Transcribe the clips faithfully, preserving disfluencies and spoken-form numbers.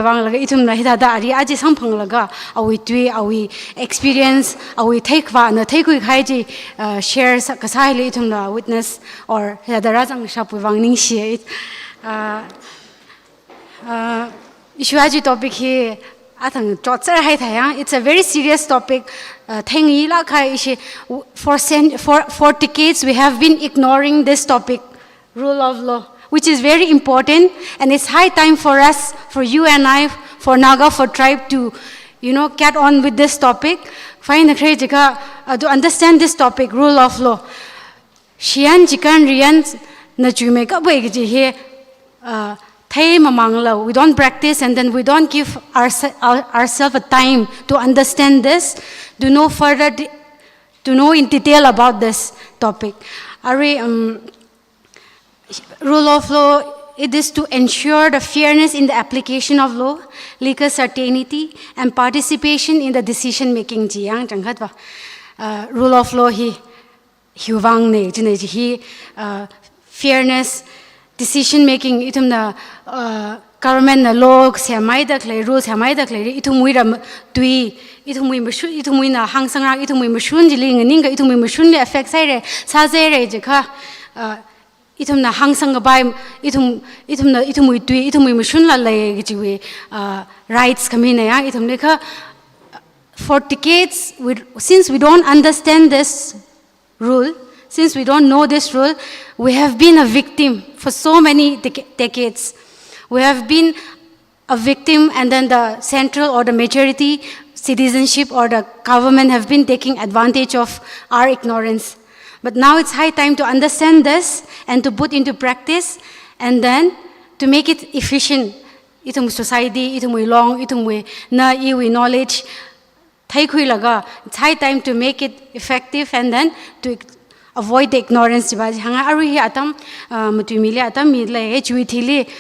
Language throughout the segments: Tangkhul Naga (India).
vanglaga ithumna hithāda ari aja samphanglaga, awui tui, awui experience, awui theikhavāna theikhui kahai chi, uh, share sā, kasā hili ithumna witness or hithāda rāzangshapwui vang ningshi. Uh, uh, issue aja topic hi athang chotser haithai yang. It's a very serious topic. Uh, theingailāk kahai ishi, for cent-, for, for decades we have been ignoring this topic, rule of law, which is very important, and it's high time for us, for you and I, for Naga, for tribe to, you know, get on with this topic. Fine, khare jiakha, uh, to understand this topic, rule of law. Shiyan chikan riyan na chuimeikapwui kaji hi, uh, theimamāngla, we don't practice and then we don't give ourse-, our, ourselves a time to understand this, to know further de-, to know in detail about this topic. Arui, um, rule of law, it is to ensure the fairness in the application of law, legal certainty, and participation in the decision making chi yang changkhatva. Uh, rule of law hi, hiwui vangna, china chi hi, uh, fairness, decision making, ithumna, uh, government na law semhaida khalei, rule semhaida khalei, ithumwui ram tui, ithumwui mashun, ithumwuina hāngsangrak, ithumwui mashun chili nganingkha, ithumwui mashunli affect sāhaira, sāsāhaira jiakha, uh, ithumna hāngsangkapai, ithum, ithumna, ithumwui tui, ithumwui mashunla lei kajiwui, uh, rights khamina ya, ithumli kha, for decades, we, since we don't understand this rule, since we don't know this rule, we have been a victim for so many dec-, decades. We have been a victim, and then the central or the majority citizenship or the government have been taking advantage of our ignorance. But now it's high time to understand this and to put into practice, and then to make it efficient. Ithum society, ithumwui long, ithumwui na iwui knowledge, theikhuilaga, it's high time to make it effective and then to avoid the ignorance chiva chi hānga. Arui hi atam, uh, matuimili atam mi lei, chiwui thili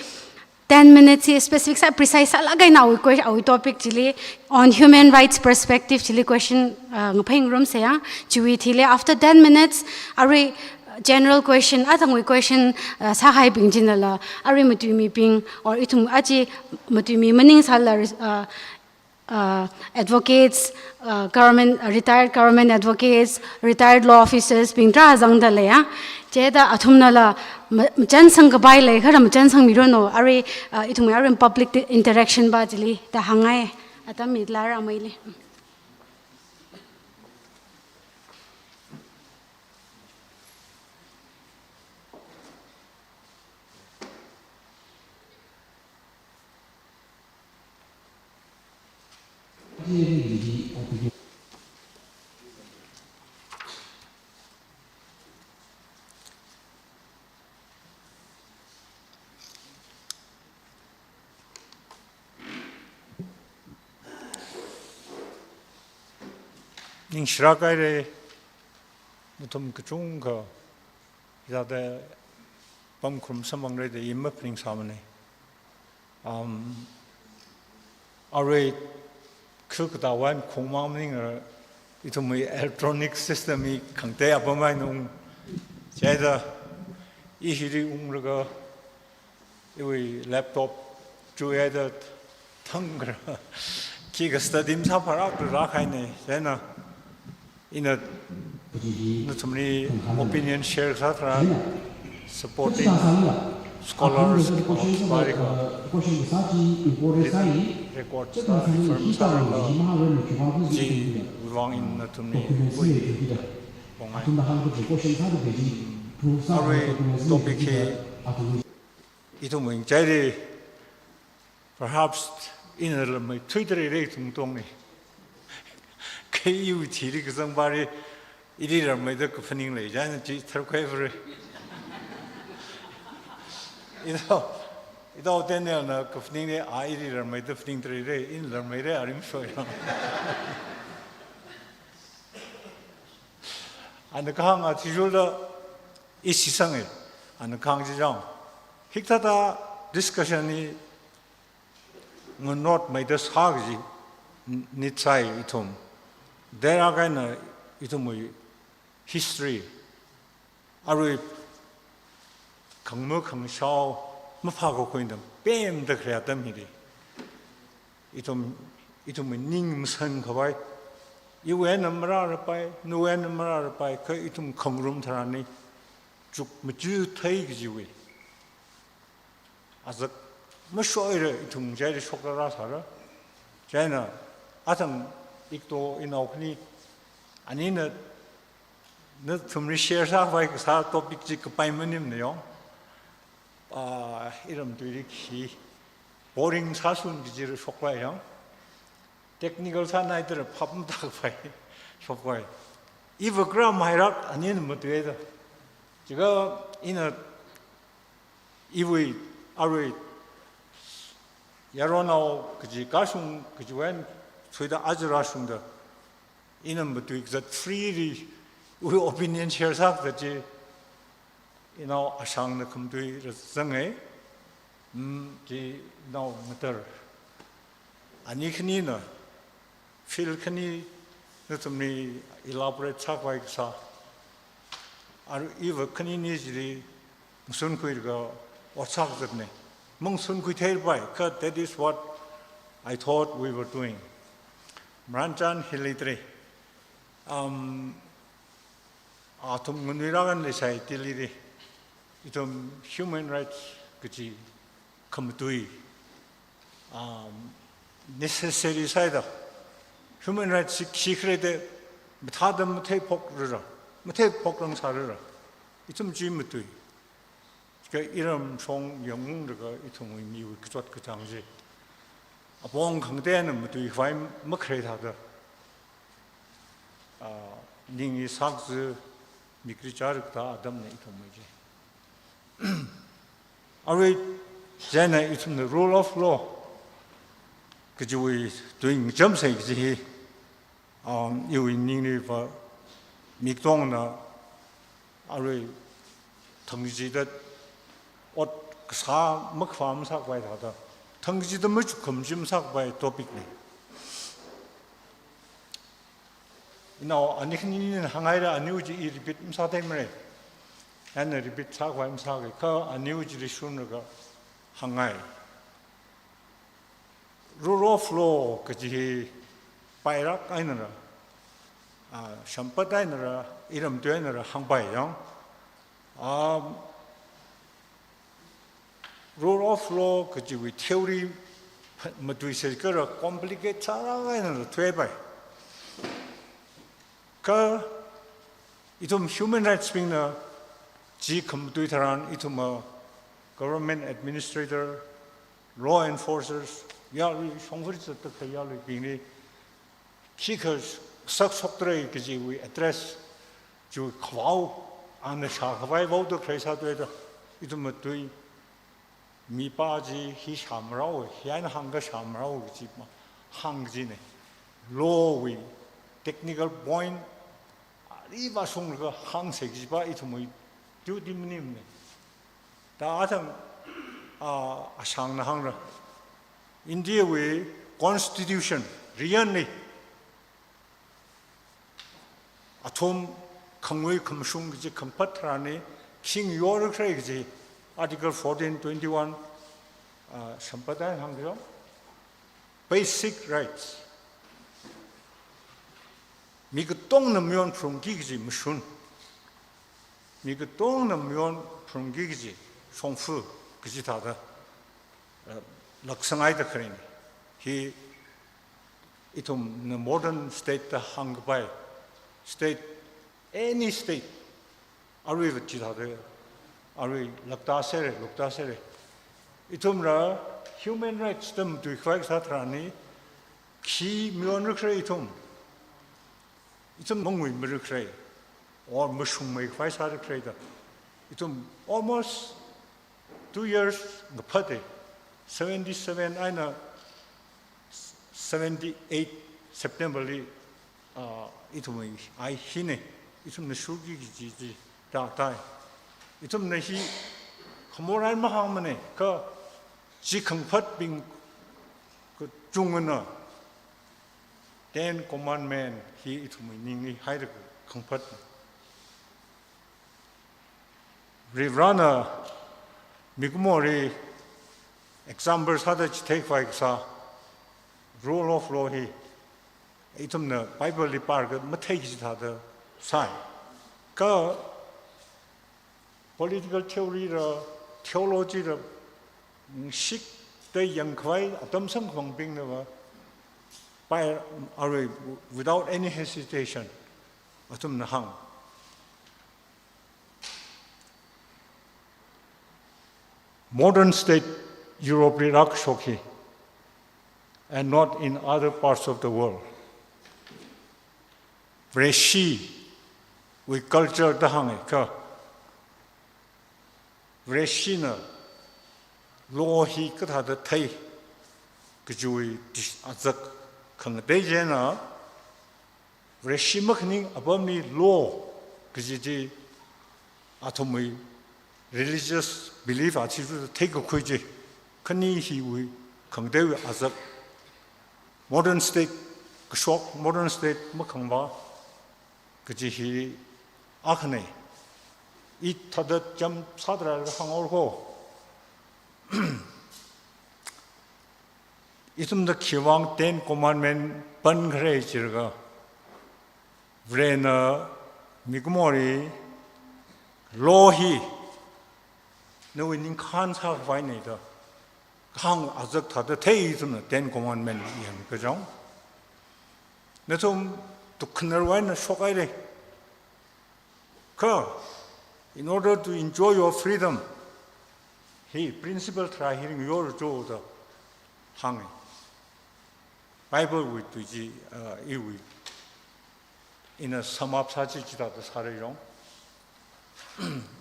ten minutes hi specific sā, precise sālāk eina awui que-, awui topic chili, on human rights perspective chili question, uh, ngaphāngarumsa yang, chiwui thili after ten minutes, arui general question, athangwui question, uh, sākahaibing chinala, arui matuimibing, or ithum aja matuimi maningsālala, uh, uh, advocates, uh, government, uh, retired government advocates, retired law officers bing tarā zangda lei ya. Chithāda athumnala ma-, machansangkapai leiakha machansangmiranu, arui, uh, ithum arui public di-, interaction va chili da hāngngai, atam mi lara maili. Ningshirak haira, nathum kachungkha hithāda pamkhurum samphangra da i maphaningsāmana. Um, arui khikatā wan khongmang maningra, ithumwui electronic system hi khangatei apam eina ung. Chithāda i hili unglaga, iwui laptop chuihaida thangkara. Khikha study masāpharakla rākahaina. Chieina ina nathumli opinion share sātharan, supporting scholars, record sā, refer sālaga, chiwui vang ina nathumli ui pongai. Arui topic hi ithum ringchaili, perhaps ina rammeithuida leira ithum tongli. Kha iwui thili kazang pari, ili rammeida kaphaning lei, chieina chi tharkhai pari. Ithum, ithum Daniel na kaphaningli, a ili rammeida phaningda leira, ina rammeira, arim shoi. Ana kahāng athishurda, ishi sāngai, ana kahāng chi chang. Hikathāda discussion hi nganotmeida sā kaji n-, nit sai ithum. Dera kaina ithumwui history. Arui khangma khangshao maphākakhui atam, pemda khalei atam hili. Ithum, ithum ning masan khavai, iwui eina marāra pai, nawui eina marāra pai, kha ithum khangarum tharanli, chuk machu thei kajiwui azak mashoira ithum chieina shokra rāsāra. Chieina athang ikto inao khani, anina nathumli share sākhavai kasā topic chi kapai maningmana yong. Ah, iramtuili khi boring sāshun kaji rāshokpai yong. Technical sānai tara phap matākhavai shokpai. Iva kharam hairak anina matuida. Chikha ina iwui, arui, yaronao kaji kashung kajiwui eina thuida aja rāshungda, ina matui kazat free li iwui opinion share sākazat chi, inao Ashangna khamatui rāzanga, mm, chi inao Ngatar. Ani khanina, field khani nathumli elaborate sākhavai kasā. Arui iva khanini chili mangasunkhuilaga ot sākazatna. Mangasunkhui theipai, kha that is what I thought we were doing. Maranchān hili tare. Um, athum nganuirakhan leisai Delhi li. Ithum human rights kaji khamatui, um, necessary sāhaida. Human rights chi khi khalei da mathāda matheiphokrara, matheiphokrang sārara. Ithum chi matui. Kha iram shong yangunglaga ithumwui miwui kachot kachāng chi apong khangateina matuikhavai makhalei thāda, ah, ningli sākazā mikri chāra kathā atamna ithumwui chi. Arui chieina ithumna rule of law kajiwui tui ngacham sai kaji hi, um, iwui ningli va mikdongna arui thangkachida ot kasā makhavā masākhavai thāda, thangkachida machukkhamchim sākhavai topic na. Inao ani khanina hānghaira, aniwui chi i repeat masātheimara. Ana repeat sākhavai masāki, kha aniwui chili shunlaga hānghai. Rule of law kaji hi pairak einara, ah, shampat einara, iramtui einara hāngpai yong. Um, rule of law kajiwui theory matuisai kha complicate sāra einara thuipai. Kha ithum human rights bingna chi khamatui tharan ithum a government administrator, law enforcers, yarui shongfa zatda khalei yaruibingli khikha sāshokdalei kajiwui address chi khavao, ana shākhavai vaoda khalei sāthuida, ithum matui mipā chi hi shāmarao, hi eina hāngkha shāmarao kaji ma hāng kajina. Law wui technical point ali vāshunglaga hāngsai kaji pa ithumwui duty maningmana. Da athang, ah, Ashangna hāngra. India wui constitution, riyan li athum khangui khamashung kaji khangaphat tharanli khi ngayorakhala kaji Article fourteen twenty-one, ah, shampat eina hāngkhala, basic rights. Mi katongna mayon phalungki kaji mashun, mi katongna mayon phalungki kaji shongfa kaji thāda, eh, laksanghaida khaleina. Hi ithumna modern state da hāngkapai, state, any state, aruiva chithāda, arui lakta sere, lukta sere. Ithumla human rights da matuikhavai kasā tharanli khi mayonrakhala ithum. Ithum manguimarakhala, or mashungmeikhavai sārakhala da. Ithum almost two years ngaphata, seventy-seven eina seventy-eight September li, ah, ithumwui ai hina, ithumna shurki kaji chi tātai. Ithumna hi khamor eina mahāngmana, kha chi khangaphatbing kachungana Ten Commandment hi ithumwui ningli hailaga khangaphat. Varivarana mikumoli example sāda chitheikhavai kasā, Rule of law hi ithumna Bible li pārakha mathei kaji thāda sāi. Kha political theory ra, theology ra, shikda yangkhavai atam samkaphangabingna va, pai, arui, without any hesitation, athumna hāng. Modern state Europe li rākashok hi, and not in other parts of the world. Vareshiwui culture da hānga kha, Vareshina law hi kathāda thei kajiwui dis-, azak khangatei china, Vareshi makhaning apamli law kaji chi athumwui religious belief athishurda theikakhui chi, khani hiwui khangateiwui azak. Modern state kashok, modern state makhangva kaji hi akhana. I thāda cham sāda rālaga hānghaora kho. Ithumda khiwuivang Ten Commandment pankhare jilaga, Varena mikumoli law hi nawui ningkhān sākhavaina da kahāng azak thāda thei ithumna Ten Commandment yangkachang. Nathum tukkhanarwui eina shokhaira. Kha, in order to enjoy your freedom, hi principle tharā hi ringyora jo da hānga. Bible wui tui chi, uh, iwui, ina sum up sā chi chithāda sāra yong.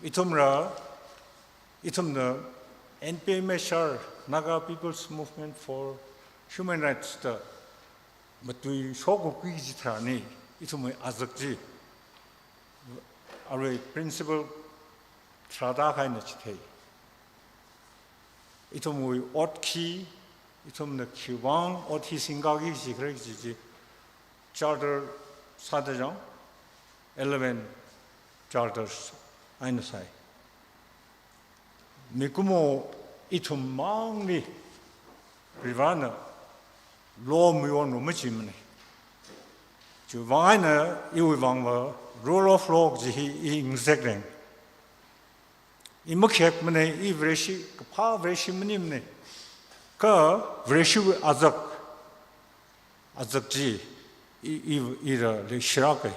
Ithumra, ithumna N P M H R, Naga People's Movement for Human Rights da matui shokakhui kaji tharanli, ithumwui azak chi, arui principle tharāda kahaina chithei. Ithumwui ot khi, ithumna khiwuivang ot hi singkaki kaji khare kaji chi, charter sāda chang, eleven charters eina sai. Mikumo ithum mangli Varivarana law mayonlu majimana. Chiwuivang eina iwuivang va rule of law kaji hi i ngazek leng. I makhayakmana, i Vareshi, kaphā Vareshi maningmana. Kha Vareshiwui azak, azak chi, i, i, ira leishilāka.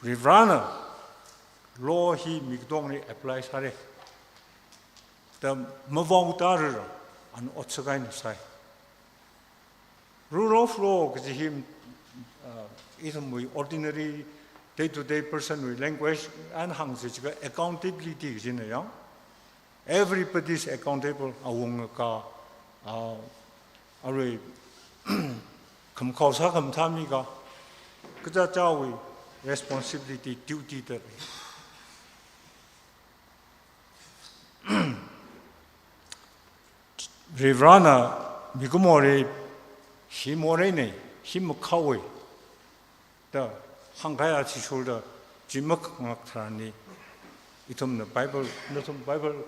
Varivarana law hi mikatongli apply sāra da mavao tārara, ana otsak eina sai. Rule of law kaji hi, uh, ithumwui ordinary day-to-day person wui language eina hāngsa chiakha accountability kajina yong. Everybody is accountable, awunga ka, uh, arui khamakhao sākhamathā mi ka, kachichāwui responsibility, duty da lei. Varivarana mikumoli hi moreina, hi makhaowa da hāngkahai athishurda chi makhangak tharanli, ithumna Bible, nathum Bible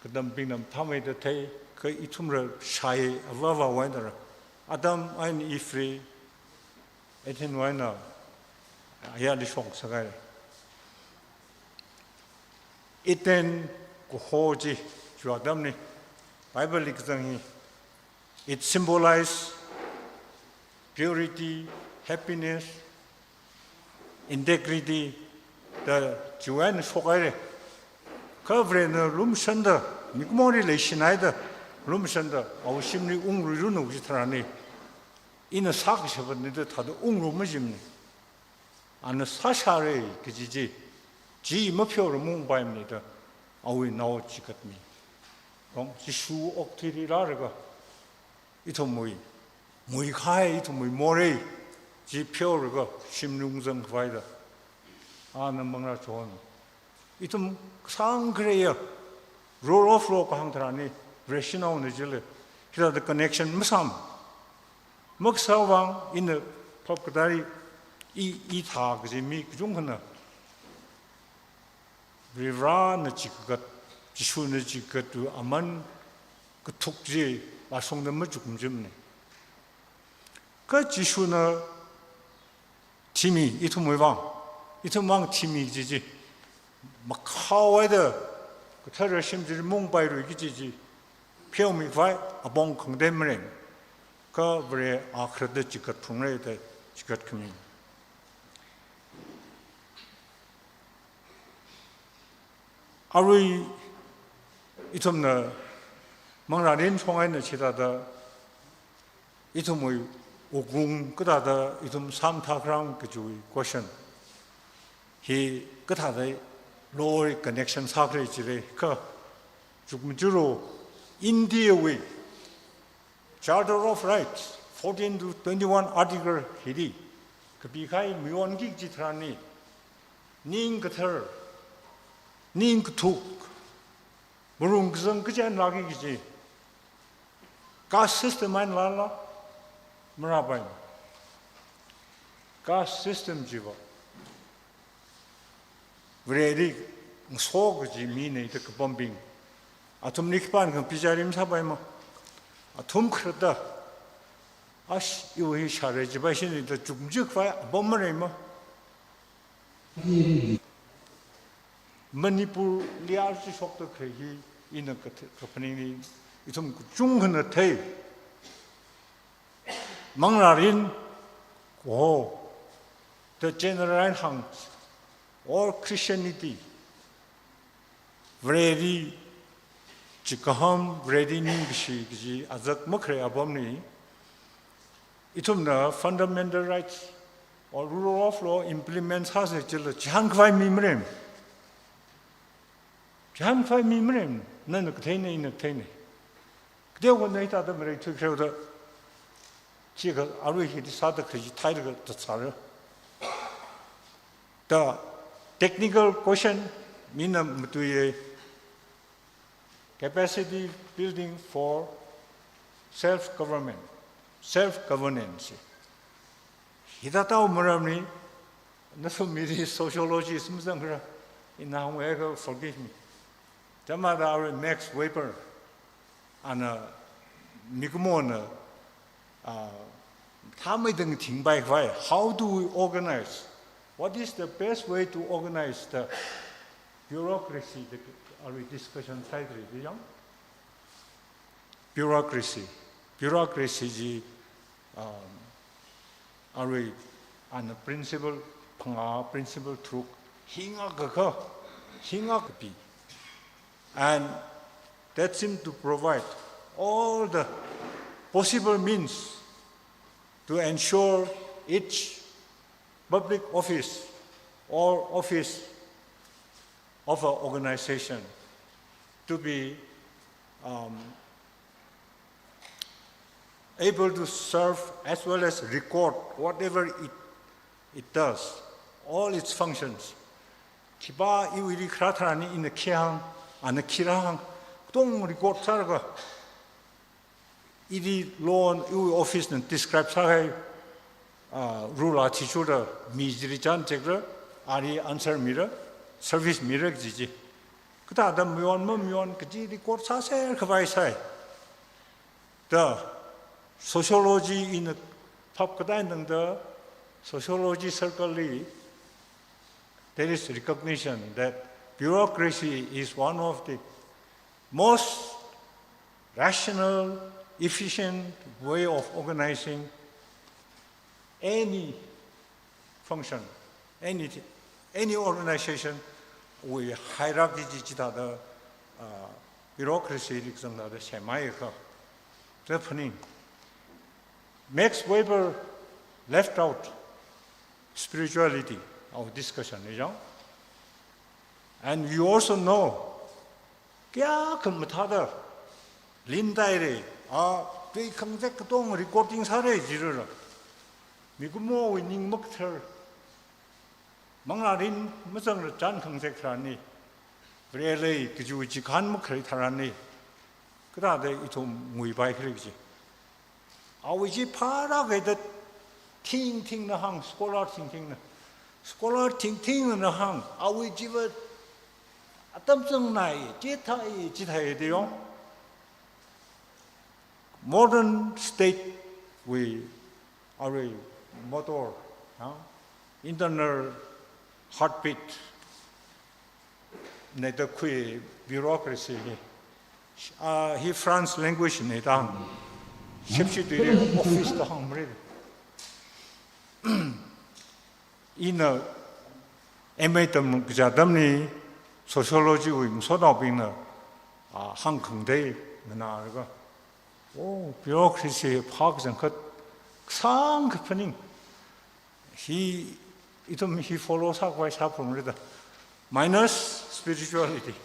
katambingna mathāmeida thei, kha ithumla shāi avāvawui eina, Adam eina Eve li, Ethan wui eina ayarli shong sākahai. Eden kaho chi, chiwui atamli, Bible li kazang hi, it symbolize purity, happiness, integrity da chiwui eina shokhaira. Kha Varena lumshanda, mikumoli leishinaida, lumshanda, awui shimli ungluiranu kaji tharanli, ina sākashapana da thāda unglu majimana. Ana sāshāra kaji chi, chi mapheora maungpaimana da awui nao chikatmi. Kong, Jishu okthuili rālaga, ithumwui, muikahai ithumwui morei chi pheolaga shimli ungzangkhavai da, ana manglā chon. Ithum kasāngkhaleiya rule of law kahāng tharanli, Vareshinaona jilei, hithāda connection masāma. Makasā vang ina phap katāli i, i thā kaji mi kachungkhana Varivarana chikakat, Jishuna chikatwui aman kathuk chi vāshungda machuk majimana. Kha Jishuna thimi, ithumwui vang, ithum vang thimi kaji chi, makhaohaida kathara shim chi mungpairui kaji chi pheomi khavai apong khangatei mareng, kha Vare akharatta chigatphungra da chigatkhami. Arui ithumna manglārin shong eina chithāda, ithumwui wuklung kathāda ithum samphangkhala kajiwui question hi kathāda law connection sākhala jilei kha, chukmajaro India wui Charter of Rights, fourteen to twenty-one article hili kapikahai mayonki kaji tharanli, ning kathar, ning kathuk, malung kazang kachi eina lāki kaji, caste system einala, marāpai. Caste system chiva Vareli ngaso kaji mina da kapambing, athumli khipākha bichar masāpaima? Athum khalatta, ash, iwui hi shāra jipaishina da chukmajak khavai apam mareima? Manipurli aja shokda khalei hi ina ka, kaphaningli, ithum kachungkhana thei. Manglārin, oh, the general hāng, all Christianity, Vareli chikaham, Vareli ningkashi kaji azak makhalei apamli, ithumna fundamental rights or rule of law implement sāsa jilala chihān khavai mi marem. Chihān khavai mi marem, nana katheina, ina katheina. Kateokha hithāda mareithuikhareo da, chikha arui hili sāda khalei chi theilaga tatsāra. The technical question, mina matuiya, capacity building for self-government, self-governance. Hithāda maramli, nathum mili sociologist mazangra, ina hāngakha forgive me. Tamada arui Max Weber, ana mikumona, ah, thāmeida ngathingpai khavai, how do we organize? What is the best way to organize the bureaucracy? The, arui discussion sāda leida yang. Bureaucracy. Bureaucracy chi, um, arui ana principle phangā, principle tharuk, hingakha, hingakapi. And that seem to provide all the possible means to ensure each public office or office of an organization to be, um, able to serve as well as record whatever it, it does, all its functions. Khipā iwuili kharā tharanli ina khi hāng, ana khi rāhāng, katonga record sālaga, ili law iwui office na describe sākahai, ah, rule athishurda mi chili chānjekra, ali answer mira, service mira kaji chi. Kathāda mayon mamayon kaji record sāser khavai sai. The sociology in the pop kadai nang the sociology circle li, there is recognition that bureaucracy is one of the most rational, efficient way of organizing any function, any, any organization wui hierarchy chi chithāda, uh, bureaucracy li kazang thāda semhaiakha. Therefore, Max Weber left out spirituality, our discussion, you know? And you also know, kayākha mathāda lin taira, a, tui khangazek katonga recording sāra jirara. Mikumowui ning makathar, manglārin mazangra chān khangazek tharanli, Vareli kajiwui chikahān makhalei tharanli, kathāda ithum nguipai khala kaji. Awui chi phārākahai da thingthingna hāng, scholar thingthingna. Scholar thingthingna hāng, awui chiva atam zangnai, chithāi, chithāi da yong. Modern state wui arui motor, ah, internal heartbeat, neida khui bureaucracy hi. Ah, hi France language neida hāng. Shepshi tuili office da hāngmara. Ina M A tam kaja atamli sociology wui masotnaobingna, ah, hāngkhangatei nganālaga, oh, bureaucracy phākazang khat kasāng kaphaning. Hi, ithum hi follow sākhavai sāphalungra da. Minus spirituality.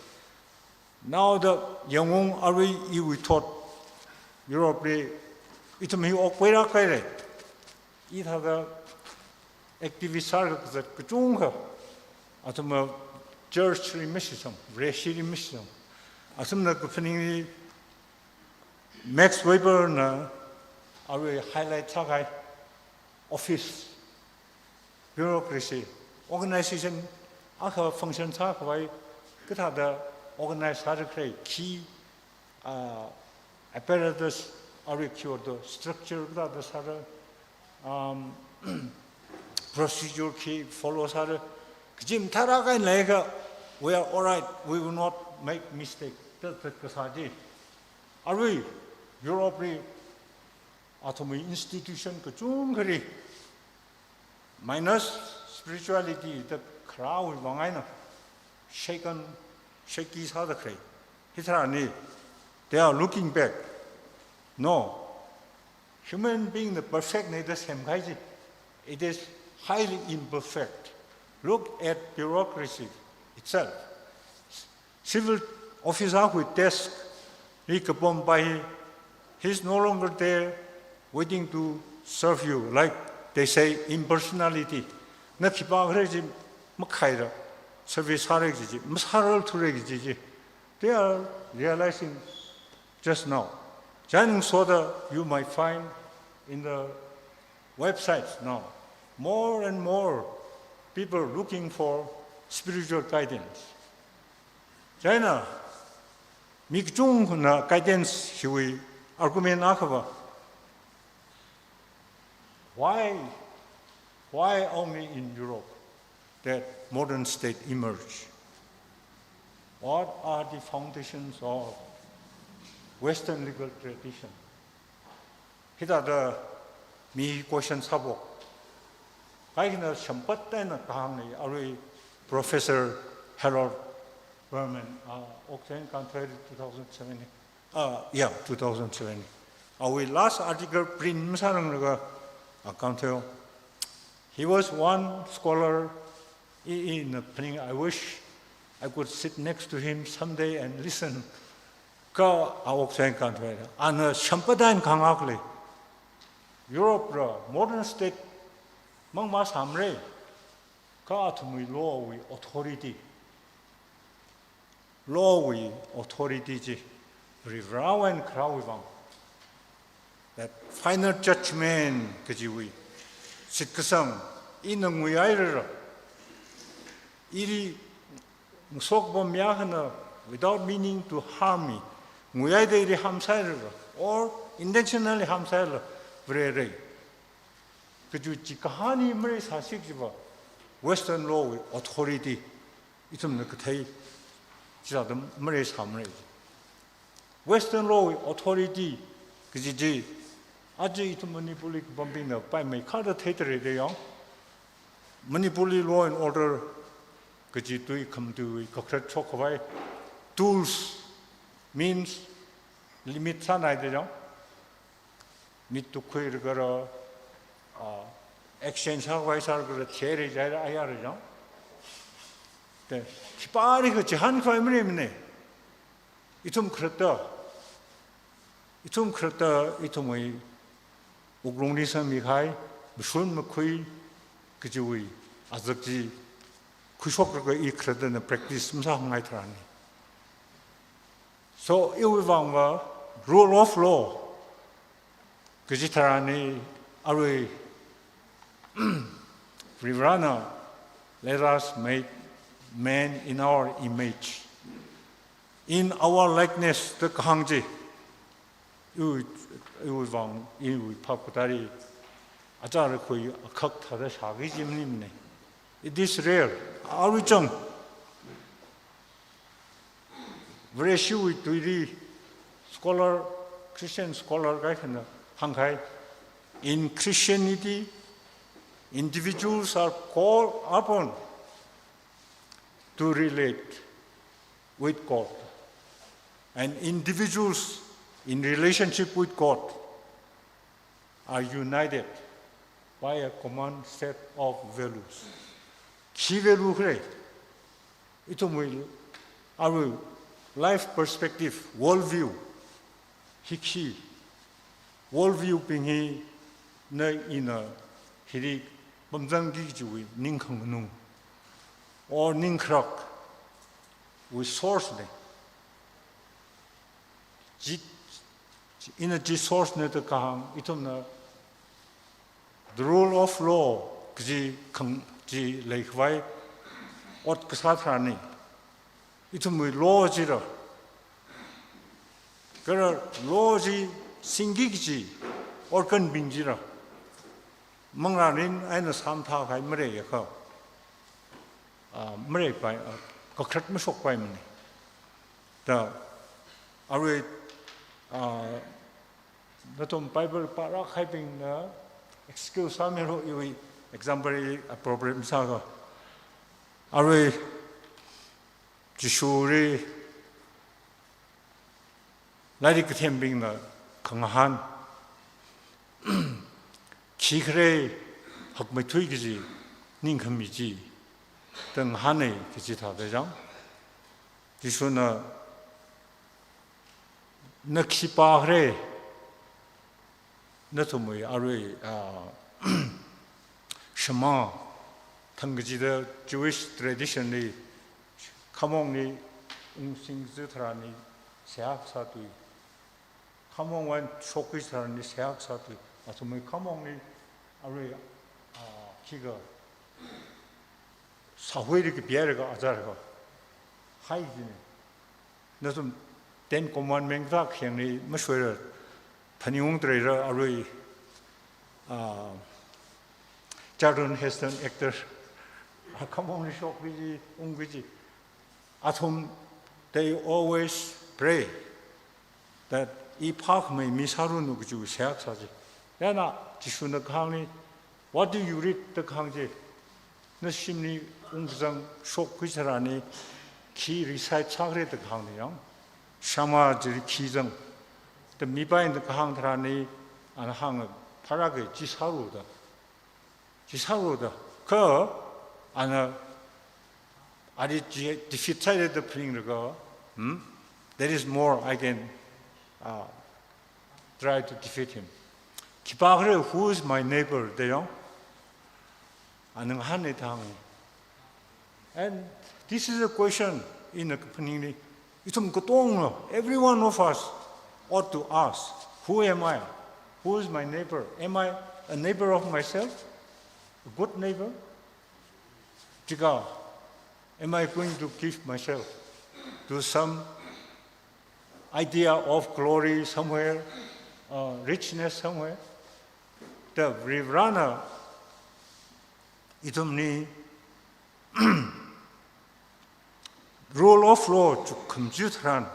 Naoda yangung arui iwui thot Europe li ithum hi okpaira kahaira. Hithāda activist sālaga kazat kachungkha athumna church li mashitsang, Vareshi li mashitsang. Athumna kaphaningli Max Weber na arui highlight sākahai office, bureaucracy, organization akha function sākhavai kathāda organize sāda khalei khi, ah, apparatus, arui khi ordo structure kathāda sāra, um, procedure khi follow sāra, kaji mathālāk eina leiakha, we are all right, we will not make mistake. That, that kasā chi. Arui Europe li athumwui institution kachungkhali minus spirituality da kharāwui vang eina shaken, shaky sāda khalei. Hitharan hi, they are looking back. No. Human being na perfect na da semkahai chi. It is highly imperfect. Look at bureaucracy itself. Civil officer wui desk li kapompai hi, he's no longer there waiting to serve you, like they say, impersonality. Na khipākhala chi makhaira, service sāra kaji chi, masārarthura kaji chi. They are realizing just now. Chieina ngasoda you might find in the websites now, more and more people looking for spiritual guidance. Chieina mi kachungkhana guidance hiwui argument akhava, why, why only in Europe that modern state emerge? What are the foundations of Western legal tradition? Hithāda mi question sāpok. Kaikhana shampat eina kahāngna, arui Professor Harold Berman, uh, Oxford Country two thousand seven, uh, yeah, two thousand seven. Awui last article print masāranglaga, uh, Country. He was one scholar, i, ina phaning, I wish I could sit next to him someday and listen. Kha a Oxford Country, ana shampat eina kahāng akha lei. Europe la modern state mang masāmara. Kha athumwui law wui authority, law wui authority chi Varivarāwui eina kharāwui vang, that final judgment kajiwui shitkasang ina nguihairara, ili ngasopam mi akhana without meaning to harm mi nguihaida ili harm sāhairara, or intentionally harm sāhairala, Vareli kaji chi kahāng hi maleisāsi kajiva, Western law wui authority ithumna kathei chithāda maleisāmara. Western law wui authority kaji chi, aja ithum Manipurli kapambingna paimeikhada theidalei da yāng. Manipurli law and order kaji tui khamathāwui kakhalat shokkhavai tools, means, limit sānai da yāng. Mi tukkhuilaga ra, ah, exchange sākhavai sālaga ra, theira jihaira ayāra yāng. Te, khipālikha chihānkhavai maleimana. Ithum khalatta, ithum khalatta, ithumwui wuklungli sāmikahai mashun makhui kajiwui azak chi khuishoklaga i khalattana practice masāngai tharanli. So, iwui vangva rule of law kaji tharanli arui Varivarāna, "Let us make man in our image, in our likeness," da kahāng chi, iwui, iwui vang, iwui phap kathāli, achāra khui akhak thāda shāki kaji maningmana. It is rare. Arui chang Vareshiwui tuili scholar, Christian scholar kaikhana hāngkahai, in Christianity, individuals are called upon to relate with God. And individuals in relationship with God are united by a common set of values. Khi value khala? Ithumwui, arui life perspective, worldview. Hi khi worldview bing hi na ina hili pamzangki kajiwui ningkhanganu or ningkharak wui source na. Chi, chi, ina chi source na da kahāng, ithumna the rule of law kaji khang chi leikhavai ot kasā tharan hi, ithumwui law chira, kala law chi singki kaji organ bing chira, manglā mirin eina sāmathākahai maleiakha, ah, maleipai, ah, kakhalat mashokpaimana. Da, arui, ah, nathum Bible pāra kahaibingna excuse sāmilu, iwui example hi appropriate masāakha. Arui Jishuli lairik kathembingna khangahān, khikhare hakmeithui kaji ningkhami chi da ngahāna kaji thāda chang. Jishuna, na khipākhare, nathumwui arui, ah, Shema thang kachida Jewish tradition li, khamongli ungsing kaji tharan hi seihā kasā tui, khamong eina shokki kaji tharan hi seihā kasā tui, athumwui khamongli arui, ah, khikha sāhuili kapilaga achālaga hai jina. Nathum Ten Commandment kathā khayangli mashoila phaningungda leira, arui, ah, Charlton Heston actor, ah, khamongli shokki kaji, ungki kaji. Athum, they always pray that i phākhamei mi sāranu kaji seihā kasā chi. Chieina Jishuna kahāng hi, what do you read da kahāng chi, na shimli ungkazang shokki kaji tharan hi khi recite sākhare da kahāng hi yang. Shema chili khi zang da mipaina kahāng tharan hi, ana hānga, pharāka, chi sālu da. Chi sālu da. Kha ana, ali chi defeat sāhaida phaninglaga, hmm? There is more I can, uh, try to defeat him. Khipākhare, who is my neighbor, da yang? Ana ngahāna da hānga. And this is a question ina kaphaningli, ithum katonga, every one of us ought to ask, who am I? Who is my neighbor? Am I a neighbor of myself? A good neighbor? Chikha, am I going to give myself to some idea of glory somewhere, uh, richness somewhere? Da Varivarana ithumli rule of law chukkhamchi tharan,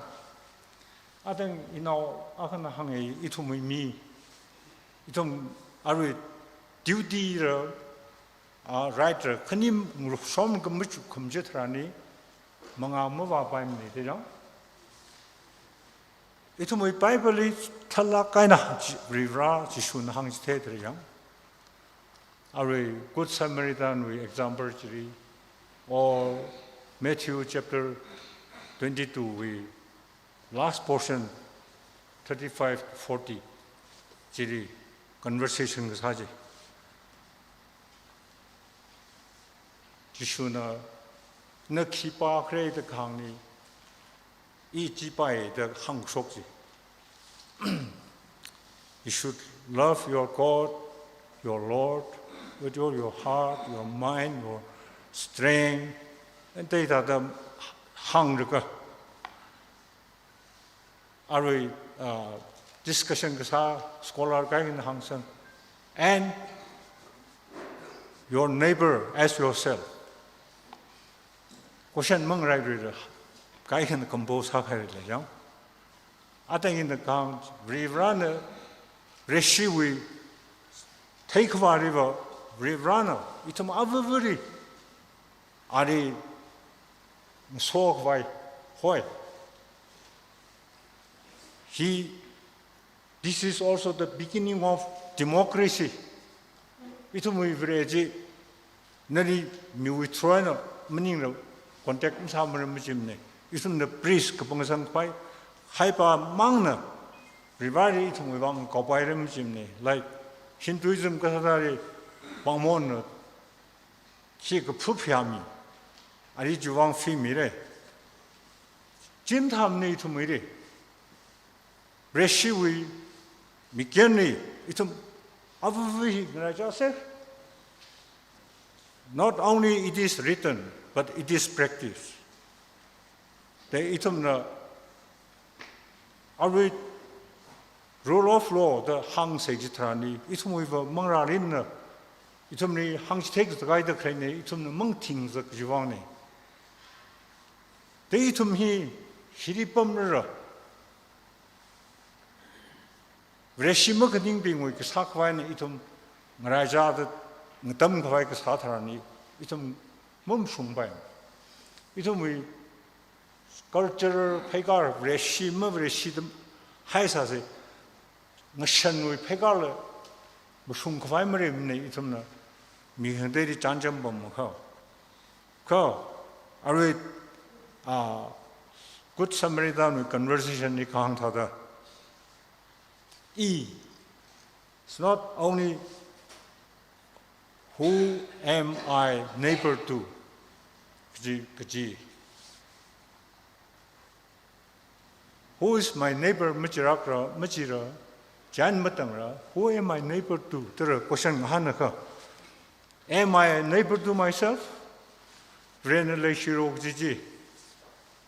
atang inao akhana hānga, ithumwui mi, ithum arui duty la, ah, right la khani ngarokshom kha machukkhamchi tharan hi, mangā mavāpaimana da yang. Ithumwui Bible li thalak eina chi, Varivara Jishuna hāngchithei da yang. Arui Good Samaritan wui example chili, or Matthew chapter twenty-two wui last portion, thirty-five to forty, chili conversation kasā chi. Jishuna, na khipākhare da kahāng hi, i chipai da hāngshok chi. You should love your God, your Lord, with all your heart, your mind, your strength, and thāda hānglaga, arui, uh, discussion kasā scholar kaikhana hāngsang. And your neighbor as yourself. Question mangarailuira, kaikhana compose sākhaira lei jang. Atang ina kahāng, Varivarana Vareshiwui theikhavāliva, Varivarana ithum avavali ali ngasokhavai hoi. He, this is also the beginning of democracy. Ithumwui Vare chi, nali miwui through eina maningla contact masāmara majimana. Ithumna priest kapangsang khavai, haipa mangna Vareli ithumwui vang kaopaira majimana. Like Hinduism kasā thāli pangmonna khi kaphuphyami, ali chiwui vang fimira. Chithāmana ithumwuili. Vareshiwui mikyanli ithum avavali ngaraichāsa. Not only it is written, but it is practiced. Te ithumna arui rule of law da hāngsa chitharanli, ithumwuiva mangarārinna, ithumli hāngchithei kazak eina khaleina, ithumna mangthingzak chiwui vangna. Te ithum hi, hili pamrara, Vareshi makaningbingwui kasā khavaina ithum ngaraichāda ngatam khavai kasā tharanli ithum mamashungpai. Ithumwui culture pheikar Vareshi ma Vareshi da haisāsa, ngashanwui pheikarla mashung khavai marimana ithumna mi khangateili chānjam pam makha. Kha, arui, ah, Good Samaritan wui conversation li kahāng thāda, I, it's not only who am I neighbor to, kaji, kaji. Who is my neighbor machirakra, machira, chān matangra, who am I neighbor to? Tara question ngahānakha. Am I a neighbor to myself? Varena leishira kaji chi.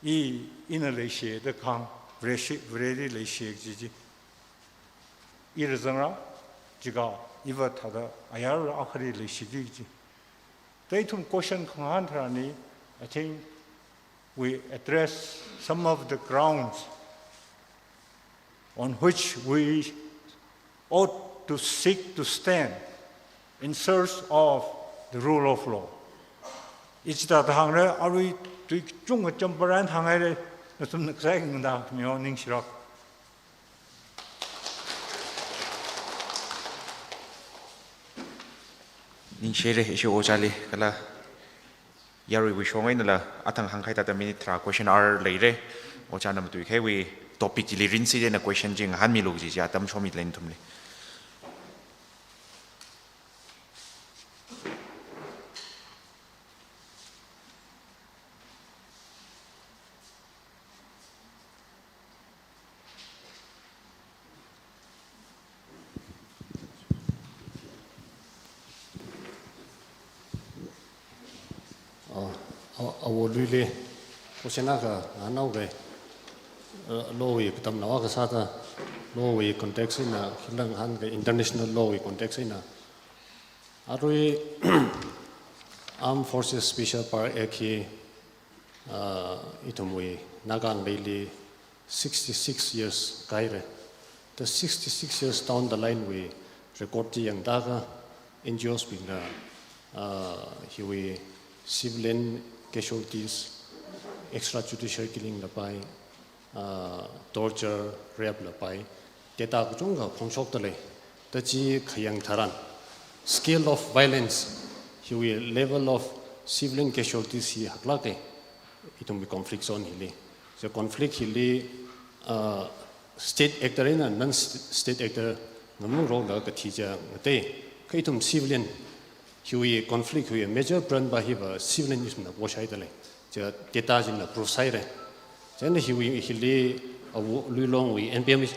I, ina leishiya da kahāng, Vareshi, Vareli leishiya kaji chi. Ira zangra, jiakha iva thāda ayar akhali leishiki kaji. Te ithum question khangahān tharanli, I think we address some of the grounds on which we ought to seek to stand in search of the rule of law. I chithāda hāngra, arui tui kachungkha champara eina hānghaira, nathumna kasai ngada miyo ningshirak. Ningshire, ishi ojāli, kala yaruiwui shong einala, athang hāngkahai thāda minute tharā question hour leira. Ojāna matuikhaiwui topic chili rinsi eina question chi ngahānmilu kaji chi atam shomida lei nathumli. Ah, a, awo Luili, question akha ngahānhaoga, uh, law wui katamnao akha sāda, law wui context eina, khilāng hāngga international law wui context eina. Arui Armed Forces Special Power Act hi, uh, ithumwui Naga ngaleili sixty-six years kāhaira. The sixty-six years down the line wui record chi yangda akha N G Os bingna, uh, hiwui civilian casualties, extrajudicial killing la pai, uh, torture, rape la pai, data kachungkha phongshokda lei. Da chi khayang tharan, scale of violence, hiwui level of civilian casualties hi haklāka, ithumwui conflict zone hili. So conflict hili, uh, state actor eina non-state actor ngamung role la kathi chi ngatei. Kha ithum civilian, hiwui conflict hiwui major brunt pa hiva civilian ithumna voshaida lei. Chi data china proof sāhaira. Chieina hiwui hili awo Luilongwui N P M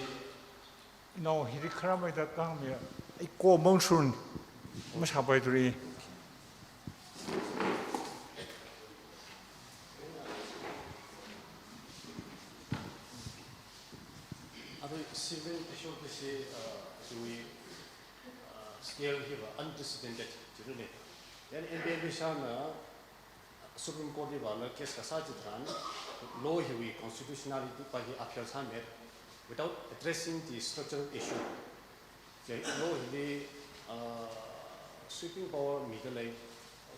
Inao hili kharamai da kahāngmi, iko mangshun, mashāpai turi. Arui civil issue chi, uh, hiwui, uh, scale hiva unprecedented, chirune. Then N B L Mishra na Supreme Court li vāla case kasā chitharan, law hiwui constitutionality pa hi upheld sāmei without addressing the structural issue. Chi law hili, uh, sweeping power mida lei,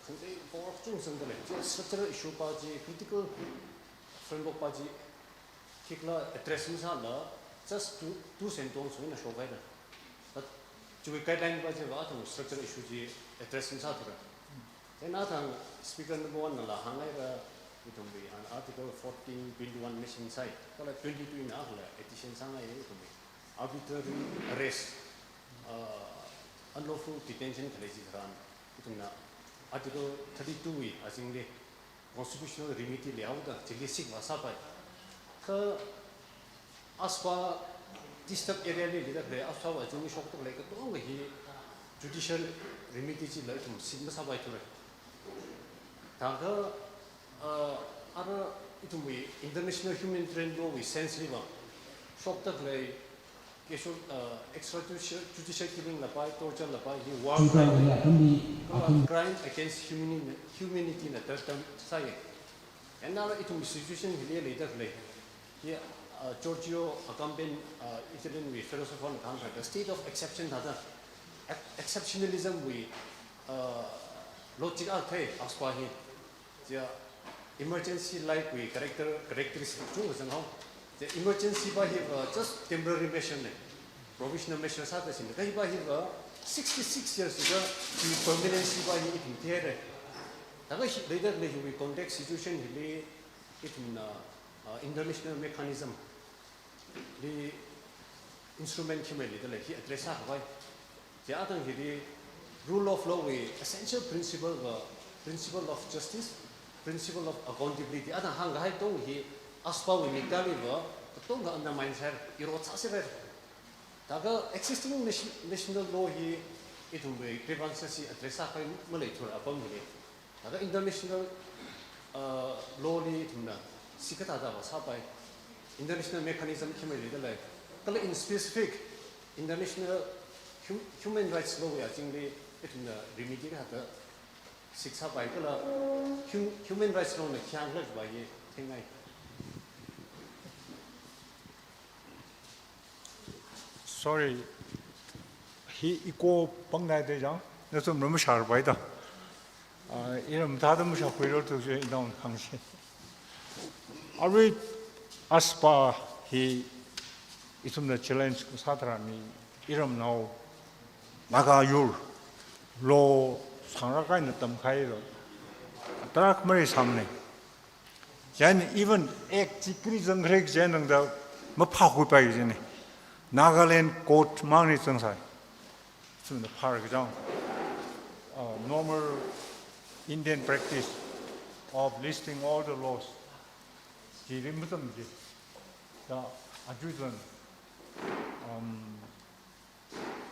khangatei power kachungkha sangda lei. Chi structural issue pa chi, critical framework pa chi, khikhala address masāla, just do, do's and don'ts wui eina shokhaira. But chiwui guideline pa chiva athum structural issue chi address masāthura. Then athang speaker number one nala hānghaira, ithumwui an Article fourteen, twenty-one mention sāi, kala twenty-two eina kala addition sāngai ithumwui arbitrary arrest, uh, unlawful detention khalei chitharan, ithumna Article thirty-two wui azingli constitutional remedy leihaoda chili seek vāsāpai. Kha AFSPA disturbed area li leida khalei, AFSPA wui azingli shokda khalei katonga hi judicial remedy chila ithum seek masāpaithura. Thākha, uh, ara ithumwui international humanitarian law wui sense liva shokda khalei casual, uh, extrajudicial, judicial killing lapai, torture lapai hi war crime, crime against humani-, humanity na term sāya. Eina ithum situation hili leida khalei hi, uh, Giorgio Agamben, uh, Italian wui philosopher na kahāng thāda state of exception thāda, ex-, exceptionalism wui, uh, logic akha thei AFSPA hi. Chia emergency-like wui character, characteristic chungkha zanghao. Chia emergency pa hiva just temporary measure na, provisional measure sāda sina. Kha hi pa hiva sixty-six years ka chi permanency pa hi ithum theira. Thākha hi leida khalei hiwui context situation hili ithumna, uh, international mechanism li instrument khimei leida lei hi address sākhavai. Chia athang hili rule of law wui essential principle va principle of justice, principle of accountability. Athang hāngkahai katonga hi AFSPA wui miktāliva katonga undermine sāra, erode sāsāra. Thākha existing nation-, national law hi ithumwui grievances hi address sākhavai maleithura apam hili. Thākha international, uh, law li ithumna seek kathāda vāsāpai, international mechanism khimei leida lei. Kala in specific, international hum-, human rights law wui azingli ithumna remedy kathāda seek sāpai kala hum-, human rights law na khi hāngkhala kaji pa hi theingai. Sorry. Hi echo pāngngai da chang, nathum ram shār pai da. Ah, iram thāda mashākhuilu tu je inong khangsi. Arui AFSPA hi ithumna challenge kasā tharan ni iramnao Naga yur law sāngrākha eina tamkhailo. Tarākha mari sāmana. Chieina even act chi kali zangkhala chieina da maphākhuipai jina. Nagaland court mangli zangsai. Chieina phāra kachang, uh, normal Indian practice of listing all the laws. Chili matam chi. Da, aja chieina, um,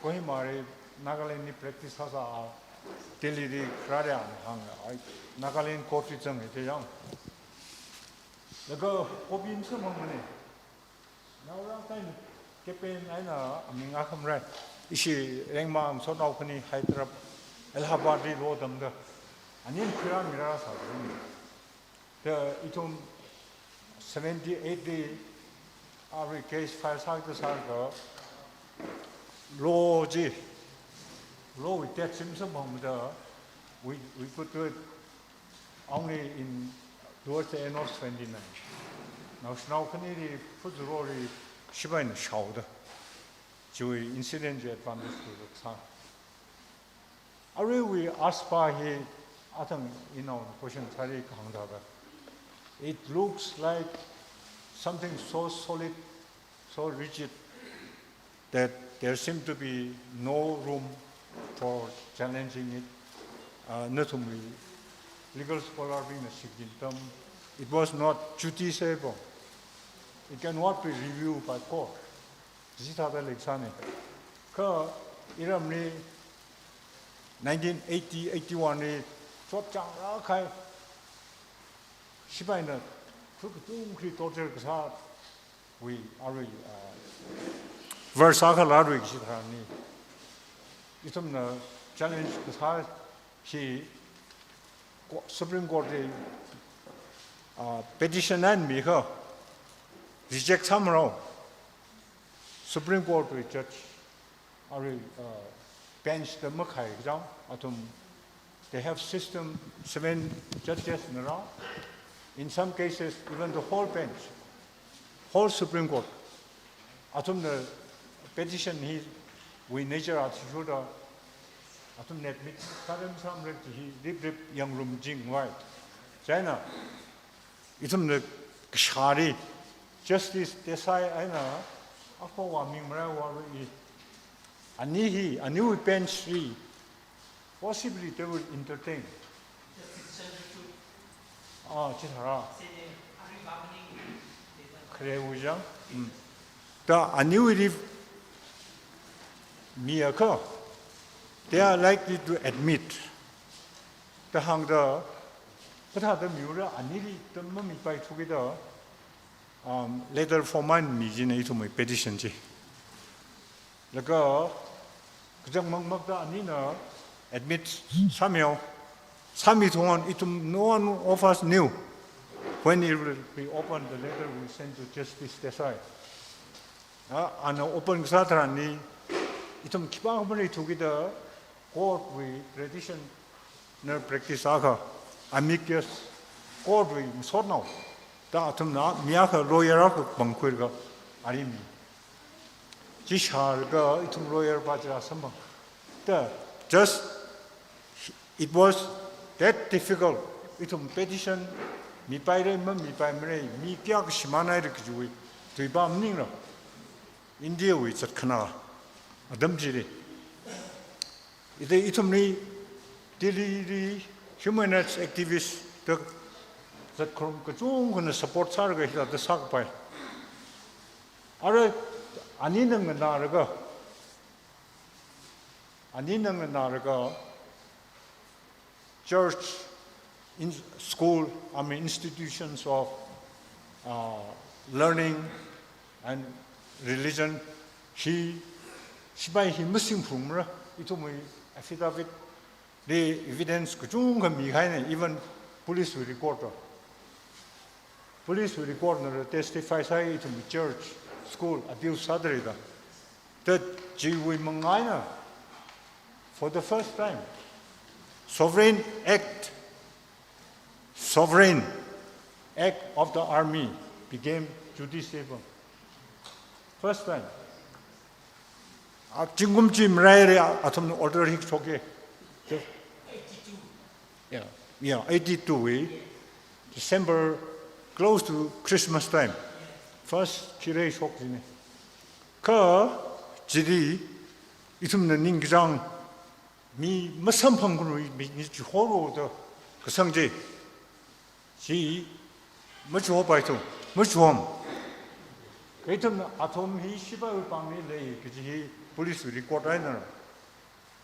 Kohima li Nagaland li practice sāsā, Delhi li kharā hāng, ai, Nagaland court li zanga da chang. Laga copy masamphangmana. Naorākha eina campaign eina aming akha marai. Ishi Rengma ngasotnao khani Hyderabad, Allahabad li law tamda. Aning khuirāmira sāda. Da ithum seventy-eight li arui case file sāda sālaga law chi, law wui date chi masamphangmada, we, we could do it only in towards the end of seventy-nine. Naoshinao khanili Pfutsero li shipaina shaoda. Chiwui incident chi advantage khuilaga sā. Aruiwui AFSPA hi athang inaona question sāli kahāng thāda. It looks like something so solid, so rigid that there seem to be no room for challenging it. Uh, nathumwui legal scholar bingna shichin atam, it was not justiciable. It cannot be reviewed by court. Chi thāda leisāna. Kha iramli nineteen eighty, eighty-one li chotchāngrākahai shipaina kha kathum khri torture kasāwui arui, ah, verse akhala arui kaji tharan ni. Ithumna challenge kasā hi Ko-, Supreme Court li, ah, petition eina mikha reject sāmarao. Supreme Court wui judge arui, uh, bench da makhai kachang, athum, they have system, seven judges na rā. In some cases, even the whole bench, whole Supreme Court, athumna petition hiwui nature athishurda, athumna admit sāra masamra kaji hi rip rip yangrumching vai. Chieina, ithumna kashāli, Justice Desai eina, akhava ming marai vālu i. Ani hi, aniwui bench li, possibly they will entertain. Ah, chithāra. Khare wuja. Mm. Da aniwuili miakha, they are likely to admit. Da hāngda, kathāda miura anili da mamipaithu kida, um, letter form eina mijina ithumwui petition chi. Laga, kachang makmakda anina admit sāmihaowa. Sāmithung eina ithum, no one of us knew when it will be opened, the letter we sent to Justice Desai. Ah, ana open kasā tharanli, ithum khipākha mareithu kida, court wui traditional practice akha, amicus, court wui masotnao, da athumna miakha lawyer akha pangkhuilaga, ali mi. Chi shālaga ithum lawyer pa chila samphang. Da, just, it was that difficult. Ithum petition mipaira, mamipaimara, mi kayākha shimānhaira kajiwui tui pa maningra. India wui zatkhanā atam chili. Ithei ithumli Delhi li human rights activist da zatkharum kachungkhana support sālaga hithāda sākapai. Ara anina nganālaga, anina nganālaga church, in school, I mean institutions of, uh, learning and religion, hi, sipai hi masingphungmara, ithumwui affidavit li evidence kachungkha mikahaina, even police wui record to. Police wui record nala testify sāi ithum church, school abuse sāda leida. Da chiwui mangā eina, for the first time, sovereign act, sovereign act of the army became justiciable. First time. Ah, zingkum chi maraili, ah, athumna order hi shoka. Yeah, yeah, eighty-two wui December, close to Christmas time. First khirei shok jina. Kha chili ithumna ningkachāng, mi masamphangkhanui mi, mi chihoro da kasang chi. Chi machihopaithu, machihom. Kha ithumna athum hi sipaiwui pāngli lei kaji hi police wui record eina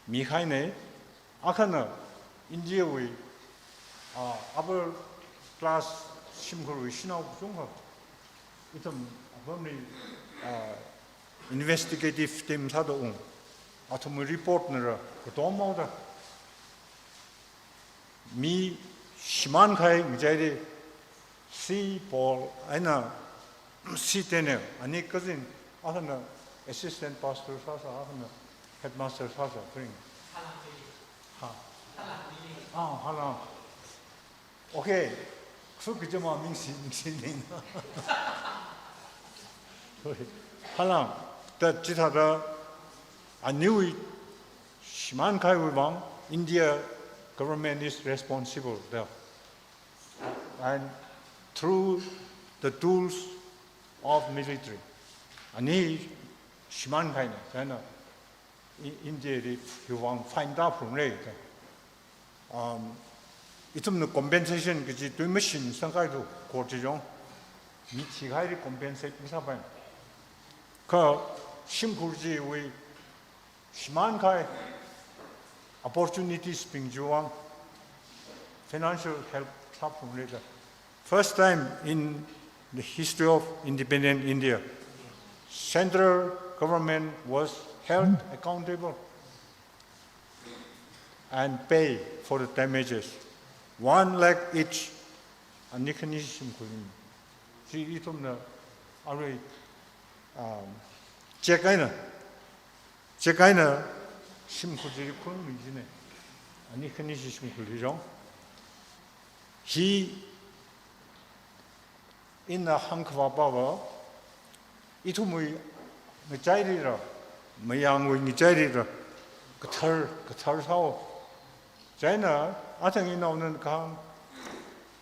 mikahaina. Akhana India wui, ah, upper class shimkhurwui shanao kachungkha ithum apamli, ah, investigative team sāda ung. Athumwui report nala katom haoda. Mi shimānkahai ngachaili C Paul eina C Daniel, ani cousin, akhana assistant pastor sāsa, akhana headmaster sāsa, kring. Ha. Ah, Halang. Okay. Khu kachama ming si, ming si ning. Halang, da chithāda aniwui shimānkahaiwui vang, India government is responsible da. And through the tools of military, ani shimānkahaina, chieina I-, India li hiwui vang fine tāphungra da. Um, ithumna compensation kaji tui mashinsangkahai tu, court chi jong. Mi thikahaili compensate masāpai. Kha shimkhur chiwui shimānkahai opportunities bing chiwui vang financial help sāphungra da. First time in the history of independent India, central government was held accountable and pay for the damages. One lakh each, ani khani shimkhur. Chi ithumna arui, um, check eina, check eina shimkhur chi khurummi jina. Ani khani shimkhurli jong. Hi ina hāngkhavā pava, ithumwui ngachailila, mayangwui ngachailila, kathar, kathar sāo. Chieina, athang inaona kahāng,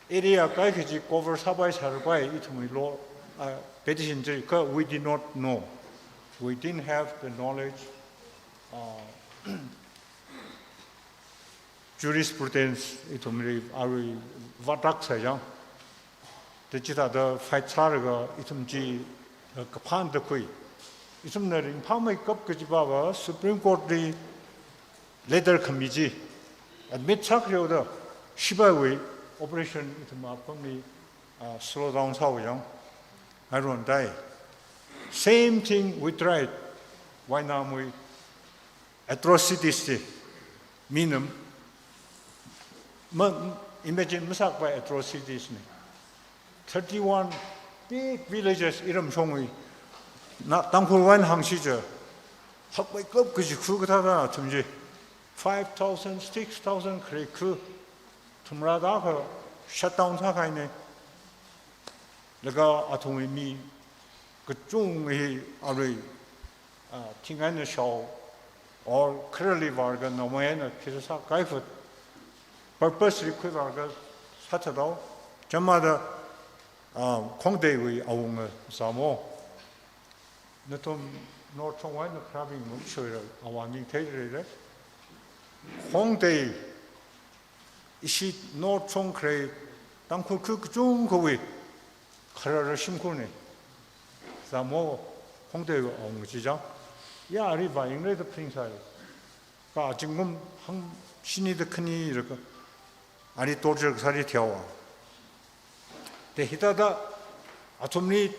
area kaikha chi cover sāpai sāpai, ithumwui law, uh, petition chi, kha we did not know. We didn't have the knowledge, uh, jurisprudence ithumli arui vātak sāyang. Te chithāda fight sālaga ithum chi, uh, kaphānda khui. Ithumna ringphāmeikap kaji pava Supreme Court li letter khami chi admit sākhaoda shipaiwui operation ithum apamli, uh, slow down sāhaoyang. Aruihon tai. Same thing we tried. Wainamwui atrocities chi. Minam, ma, imagine masākapai atrocities na. Thirty-one big villages iramshongwui. Na, Tangkhulwui eina hāngsi chiakha, hakmeikap kaji khu kathāda athum chi. Five thousand, six thousand kharei khu. Thumrada kha shutdown sākahaina. Laga athumwui mi kachungkha hi arui, ah, thing eina shao, or kharali vālaga naomai eina khi sākahai fut, purpose li khuivālaga sāthathaowa. Chāmada, ah, Khongteiwui awunga Zamo. Nathum North shongwui eina kharābing mashoira, awui ming theirara. Khongtei, ishi North shong kharei Tangkhul khu kachungkhawui kharara shimkhurna. Zamo Khongteiwui awunga chi chang. Ya, ari vāyingra da phaningsai. Kha zingkum hangshini da khani raka, ari torture kasāli thihaowa. Te hithāda athumli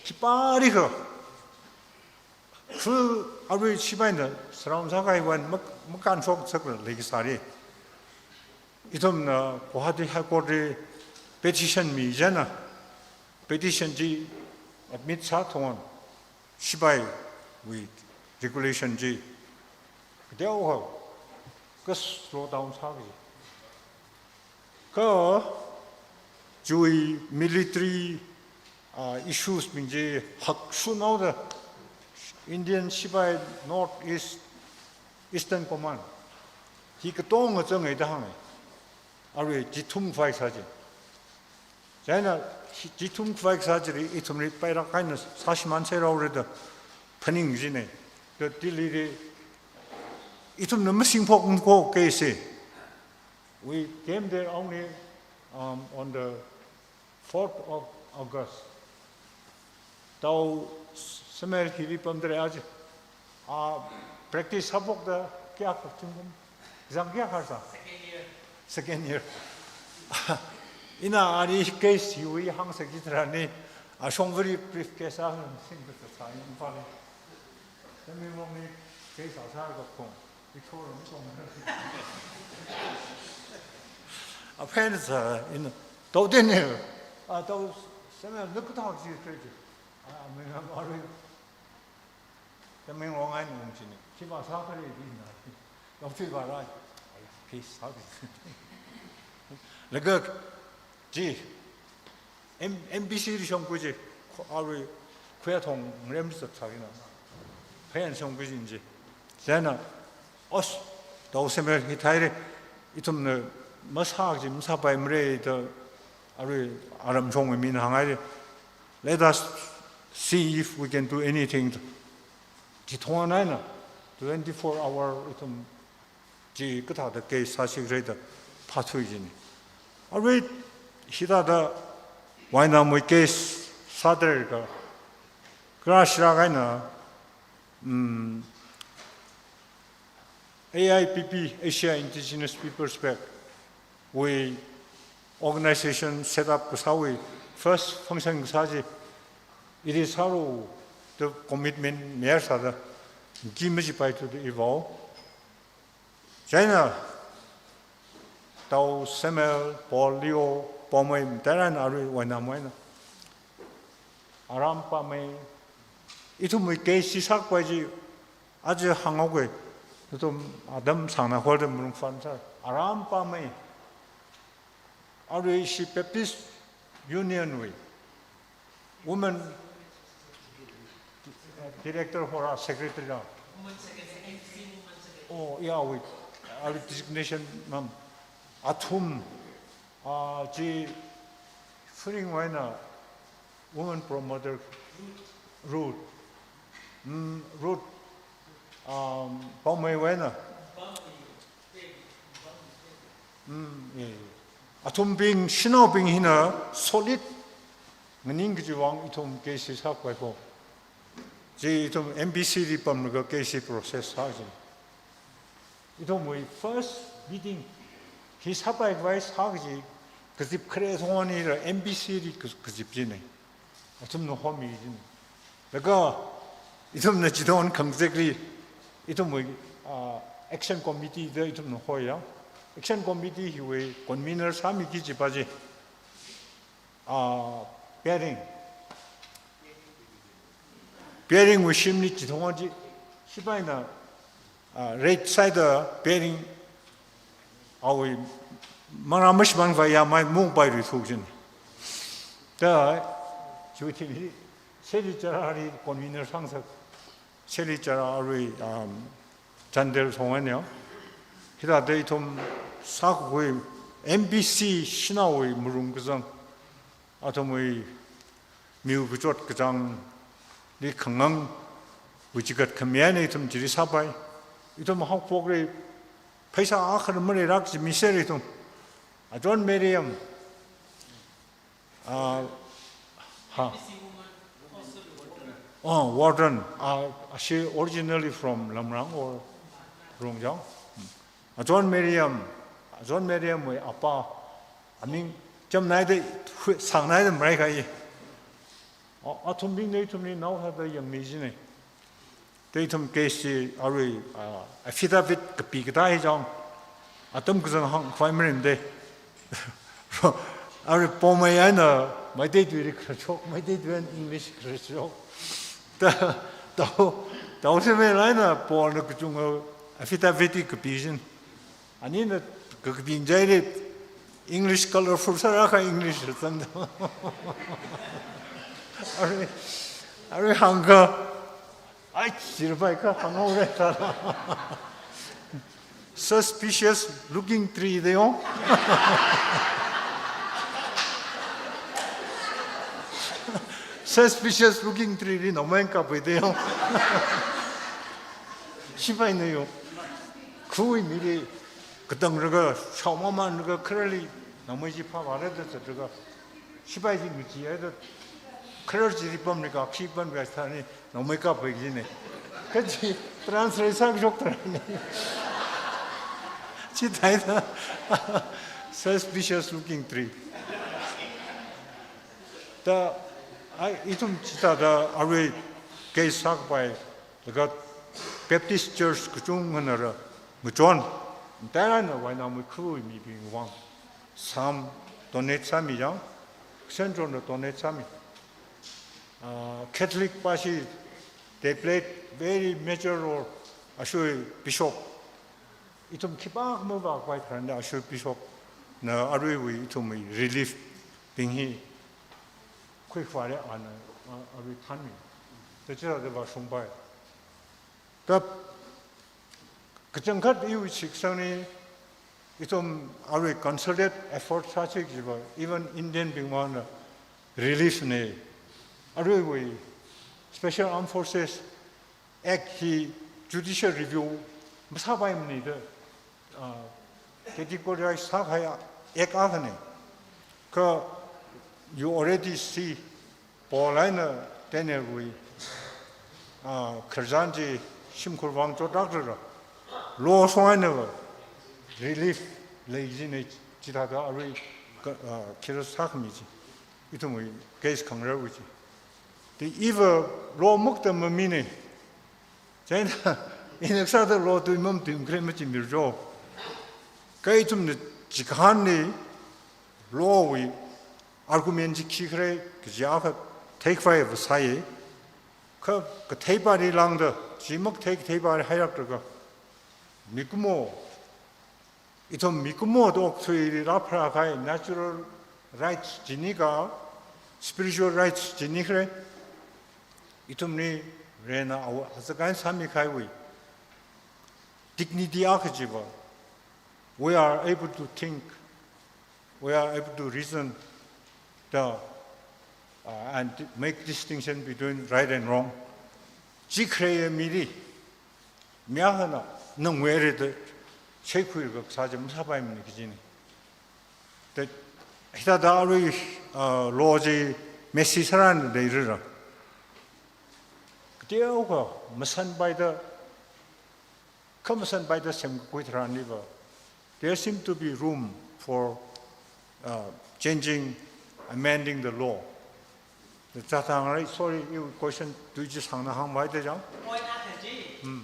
khipālikha khu arui shipaina surround sākahaiwui eina mak-, makānshok sākla leikasāli. Ithumna Guwahati High Court li petition mi chieina, petition chi admit sāthong eina, shipaiwui regulation chi kateokha ka slow down sāki. Kha chiwui military, ah, issues bing chi hakshuihaoda Indian shipai North East, Eastern Command hi katonga zanga da hānga. Arui chi thumkhavai sā chi. Chieina hi chi thumkhavai sā chili ithumli pairak eina sāshimān sāhaora da phaning jina. Da Delhi li ithumna masingphok ko case. We came there only, um, on the fourth of August. Tao semester hili pamdalei aja. Ah, practice sāphokda kayākha zingkum, zang kayākha sā? Second year. Second year. Ina ani case hiwui hāngsa kajitharan ni, ah, Shongvali briefcase a singda sā, Imphalli. Tamenglongli case a sākha khong. Victoria mi khong. Aphen sā, ina, tao tene, ah, tao semester na kathā chi kre chi. Ah, mi ngam arui. Tamenglong eina ungchina. Khiva sākhala dina. Longthui vāra. Ai, case sāki. Laga chi, M-, M B C li shongkhui chi, kho-, arui, khuiya thong ngarem zat sākina. Phayan shongkhui chi chi. Chieina, os, tao semester hi theira, ithumna masā chi masāpaimara da, arui, aram shongwui mina hānghaira. Let us see if we can do anything. Chithong eina, twenty-four hour ithum chi kathāda case sāsi khala da phathui jina. Arui hithāda Wainamwui case sāda leikha, kala shilāk eina, mm, A I P P, Asia Indigenous Peoples Pact wui organization set up kasāwui first function kasā chi, ili sālu da commitment mayar sāda, chi machipaithuda ivao. Chieina, Tao Samuel, Paul Leo, Pamei, mataran arui Wainamwui eina. Aram Pamei, ithumwui case chi sākhavai chi, aja hānghaoke, ithum atam sāngna hoda murung fan sā. Aram Pamei, arui ishi Baptist Union wui Women Director hora, Secretary ra. Oh, yeah, wui, arui designation, ma'am. Athum, ah, chi Phuringwui eina Women Promoter Ruth. Mm, Ruth, um, Pameiwui eina. Mm, yeah, yeah. Athumbing, shanaobing hina solid nganing kajiwui vang ithum case sākhavai ko. Chi ithum M B C li pamlaga case process sā chi. Ithumwui first meeting hi sāpaikhavai sā kaji, kazip khare thong anira M B C li kaz-, kazip china. Athumna homi china. Laga ithumna chithong khangazekli, ithumwui, ah, action committee da ithumna hoiya. Action committee hiwui convener sāmiki kajipa chi, ah, Piring. Piringwui shimli chithong chi, sipaina, ah, raid sāhaida Piring awui mangra mashimānvai ya mai mungpai ri thuk china. Da, chiwui thili, Seli Chara ri convener sāngasak, Seli Chara arui, um, Chandel thong eina. Hithāda ithum sākhui M B C shanaowui murung kazang. Athumwui miu kachot kachāngli khangang, wuchikat khami eina ithum chili sāpai. Ithum haophokli pheisā akhar maleilāk chi miser ithum. Ah, John Mariam. Ah, ha. Oh, Wharton. Ah, she originally from Lamrang or Rongjiang? Ah, John Mariam. Ah, John Mariamwui apa. Aming chāmnaida, hui, sāngnaida marai kai. Ah, athumbingna ithumli nao thāda yangmi china. Da ithum case chi arui, ah, affidavit kapi kathā hi chang. Atam kazang hāngkhavai marim de. Arui Pamei eina Meitei tuili khararchok, Meitei tui eina English khararchok. Da, Tao, Tao Samuel eina Paulna kachungkha affidavit hi kapi china. Anina kakaping chili English colorful sāra kha English rāzangda. Arui, arui hāngkha, ai, chirpai kha hānghaora thāda. Suspicious looking tree da yong. Suspicious looking tree li naomei kappai da yong. Sipaina yong. Khui mili katang rāga, shao maman rāga, khararli naomei chi phāvāra da zatraga. Sipai chi ngacheehaida, kharar chili pamlaga, khi pamlaga thāni, naomei kappai kajina. Kaji translate sāshok tharan. Chithāda, suspicious looking tree. Da, ai, ithum chithāda arui case sākapai, laga Baptist Church kachungkhana rā, ngachon, matailāk eina Wainamwui khawui mibingwui vang, Psalm donate sāmi chang, Saint John na donate sāmi. Ah, Catholic pa chi, they played very major role, ashui Bishop. Ithum khipākha mavākhavai tharan da ashui Bishop na aruiwui ithumwui relief bing hi khuikhavai ana, ah, arui thanmi. Da chithāda vāshungpai. Da kachangkhat iwui shitkasangli, ithum arui concerted effort sāsi kajiva, even Indian bingwui vangna relief na, aruiwui Special Armed Forces Act hi judicial review masāpaimana da, ah, categorize sākahai act akhana. Kha you already see Paul eina Danielwui, ah, khararchan chi shimkhur vang chotlākra. Law shong einava relief lei kajina, chithāda arui ka, ah, khira sākhami chi. Ithumwui case khangarāwui chi. Te iva law makta mamina. Chieina, ina kasāda law tui mamatuimakhalei machimirjo. Kha ithumna Chikahānli law wui argument chi khikhala kaji akha theikhavai vāsāya. Kha kathei pāli lāngda, chi makathei kathei pāli hailāklaga, mikumo, ithum mikumo da okathuili rāpharākahai natural rights chi nika, spiritual rights chi nikhala, ithumli Varena awo azakan sāmikahaiwui dignity akha chiva, we are able to think, we are able to reason the, uh, and make distinction between right and wrong. Chi khalei mili, mi akhana nangwui rida, shekhui kha sācham sāpaimana kajina. Da, hithāda arui, uh, law chi messy sāran leirira. Kateokha masanpaida, kha masanpaida semkakhui tharanliva, there seem to be room for, uh, changing, amending the law. Zatang, right? Sorry, your question, do you just hang na hang bai de jang? Point akha chi. Hmm.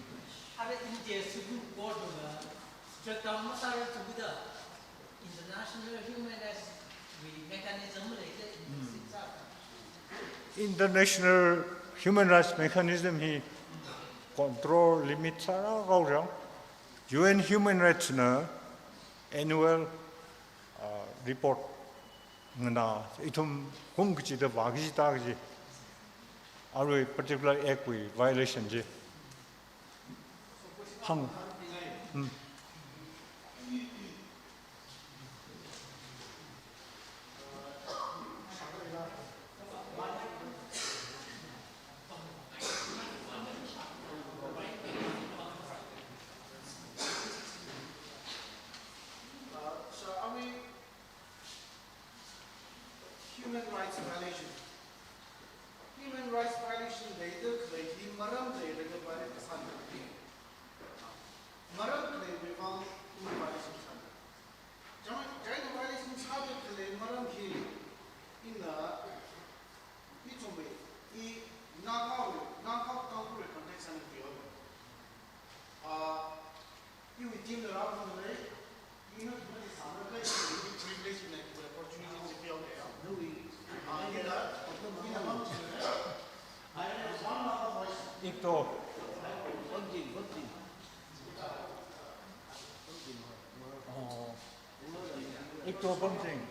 Ara India Supreme Court na strike down masāra thuda international human rights mechanism leida. Hmm. International human rights mechanism hi control limit sāra kau jang. U N human rights na annual, uh, report nganā, ithum kum kachida vā kachida kaji, arui particular act wui violation chi hāng. Hmm. Human rights violation. Human rights violation leida khalei hi maram leida khalei violate kasāna. Maram khalei vang human violation sāna. Chieina, chieina violation sāda khalei maram hi ina mi chungmei, i Naga, Naga Tangkhul context ana pio. Ah, iwui team la rāpamda lei, ina ithumli sāngaida lei, iwui privilege na, iwui opportunity chi pihaoda lei. Ah, ina, ina pamching lei. I am one Naga voice. Ikto. Pamching, pamching. Pamching. Oh. Ikto pamching.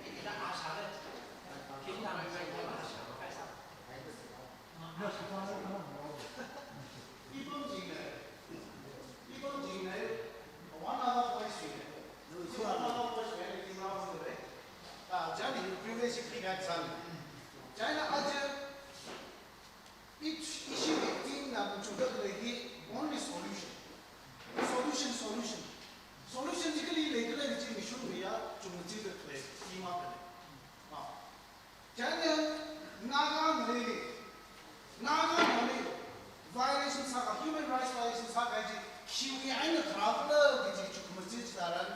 Chieina aja, issue hi ina machukda khalei hi only solution. Solution, solution. Solution chi kali leikhala kaji mashungmeiya, chungmeida khalei, ima khalei. Ah. Chieina Naga maleili, Naga maleili violation sākahai, human rights violation sākahai chi, khiwui eina kharākhala kaji chukmei chitharan,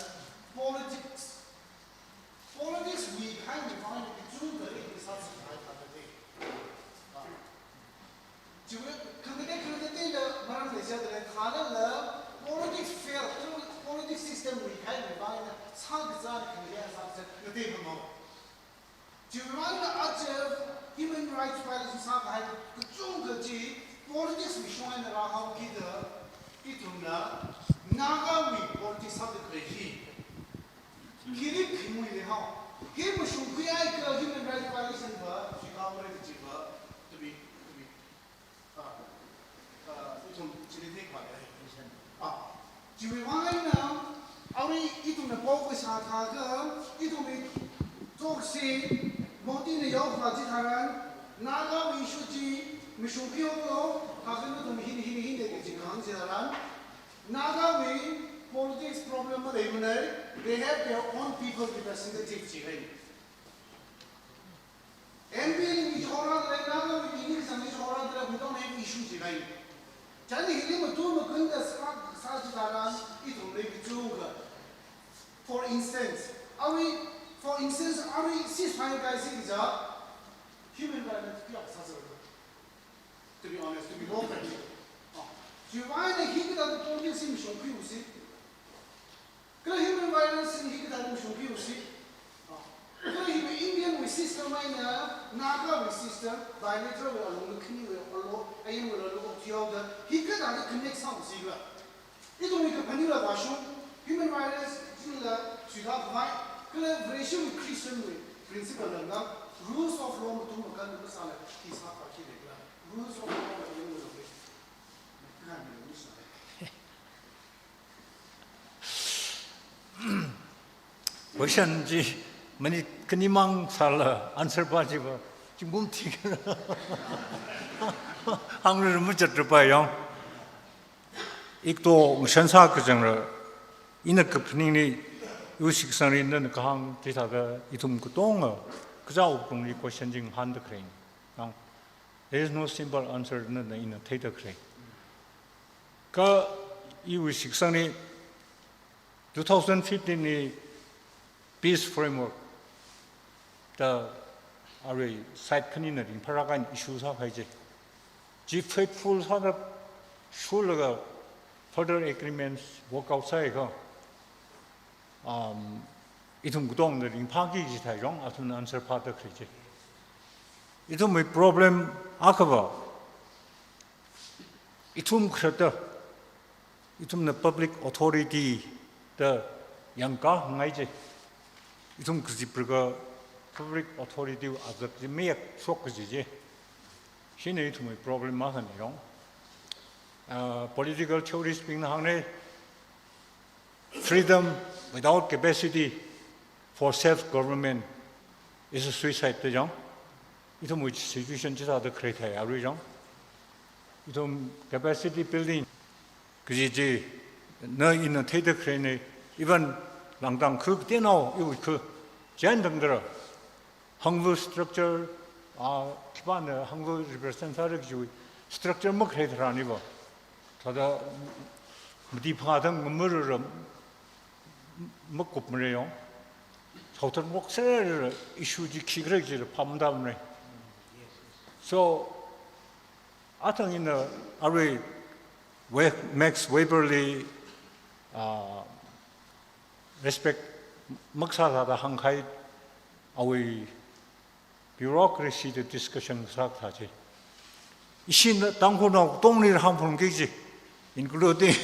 politics. Politics wui khaimei vang eina kachungkha leisāsai thāda lei. Ah. Chiwui, khangatei khangateila maram leisāda lei, khalala politics fail, politics system wui khaimei vang eina sākazā khangatei sākazā ngatei mamao. Chiwui vang eina aja human rights violation sākahai kachungkha chi politics wui shong eina rāhaokida, ithumna Nagawui politics sāda khalei hi khili khaimui leihao. Hi mashungkhui akha human rights violation va, shikao re chiva, to be, to be, ah, ah, ithum chili theikhavai. Ah, chiwui vang eina, arui ithumna pao kasā thākha, ithumwui talk chi, Modi na yaokhavā chitharan, Nagawui issue chi mashungkhuihaolu, thākha nathum hina, hina, hina kaji kahāng chitharan, Nagawui politics problem maleimana, they have their own people representative jihai. M P li mi chihorāda lei, Nagawui mi ni kasang ni chihorāda lei, we don't have issue jihai. Chieina hili matu makunda sā, sā chitharan, ithumli kachungkha. For instance, arui, for instance, arui ceasefire kahaisi kaja, human rights kayākha sāsāra. To be honest, to be more frank. Ah, chiwui vang eina hikathāda politics chi mashungkhuihaosi. Kala human rights chi hikathāda mashungkhuihaosi. Maina Naga wui system, bilateral wui alungli khaniwui alo, ayinwui alo okathuihaoda, hikathāda connect sāsi khala. Ithumwui kaphaningla vāshung, human rights chila suitā khavai, kala Vareshiwui Christian wui principle lamda, rules of law mathum makan masāla, hi sākhavai khi leikhala, rules of law la yanglu. Question chi minute khanimang sāla answer pa chiva zingkum thikra. Hāngra machatra pa yong. Ikto ngashan sā kachang ra, ina kaphaningli, iwui shitkasangli nana kahāng chithāda ithum katonga, kazā wuklungli question chi ngahānda khalei. Nang, there is no simple answer nana ina theida khalei. Kha iwui shitkasangli two thousand fifteen li peace framework da arui side khanina ringphāra kahaina issue sākahai chi. Chi faithful sāda shurlaga further agreements work out sāhaiakha, um, ithum katongna ringphāki kaji thai yong, athumna answer phāda khalei chi. Ithumwui problem akhava, ithum khalatta, ithumna public authority da yangkhangai chi. Ithum kazipraga public authority azak chi mayakshok kaji chi. Hina ithumwui problem akhana yong. Uh, political theorist bingna hāngna, freedom without capacity for self-government is a suicide da yong. Ithumwui situation chithāda khalei thai arui yong. Ithum capacity building kaji chi na ina theida khaleina, even langtang khu katenao iwui khu jan dangdara. Hangva structure, ah, khipāna hangva represent sāra kajiwui structure makhalei tharan iva. Thāda mati phadang ngamurara makupmara yong. Chautan wok sera issue chi khikhala kajila phamda mara. So, athang ina arui We-, Max Weber li, ah, respect makasā thāda hāngkahai awui bureaucracy da discussion sākatha chi. Ishina Tangkhulnao katongli hāngphungki kaji, including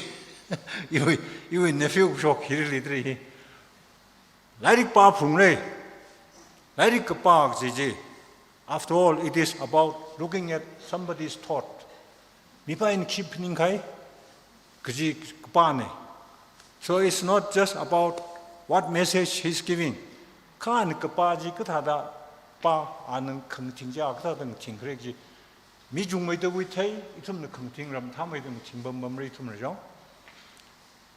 iwui, iwui nephew shok hili leidalei hi. Lairik pāphungra. Lairik kapā kaji chi, after all, it is about looking at somebody's thought. Mipā eina khi phaningkahai kaji kapāna. So it's not just about what message he's giving. Kha ana kapā chi kathāda pā, ana khangathing chi kathāda ngathingkhala kaji. Mi chungmeidawui thei, ithumna khangathing ram thāmeida ngathing pam pamra ithumna yong.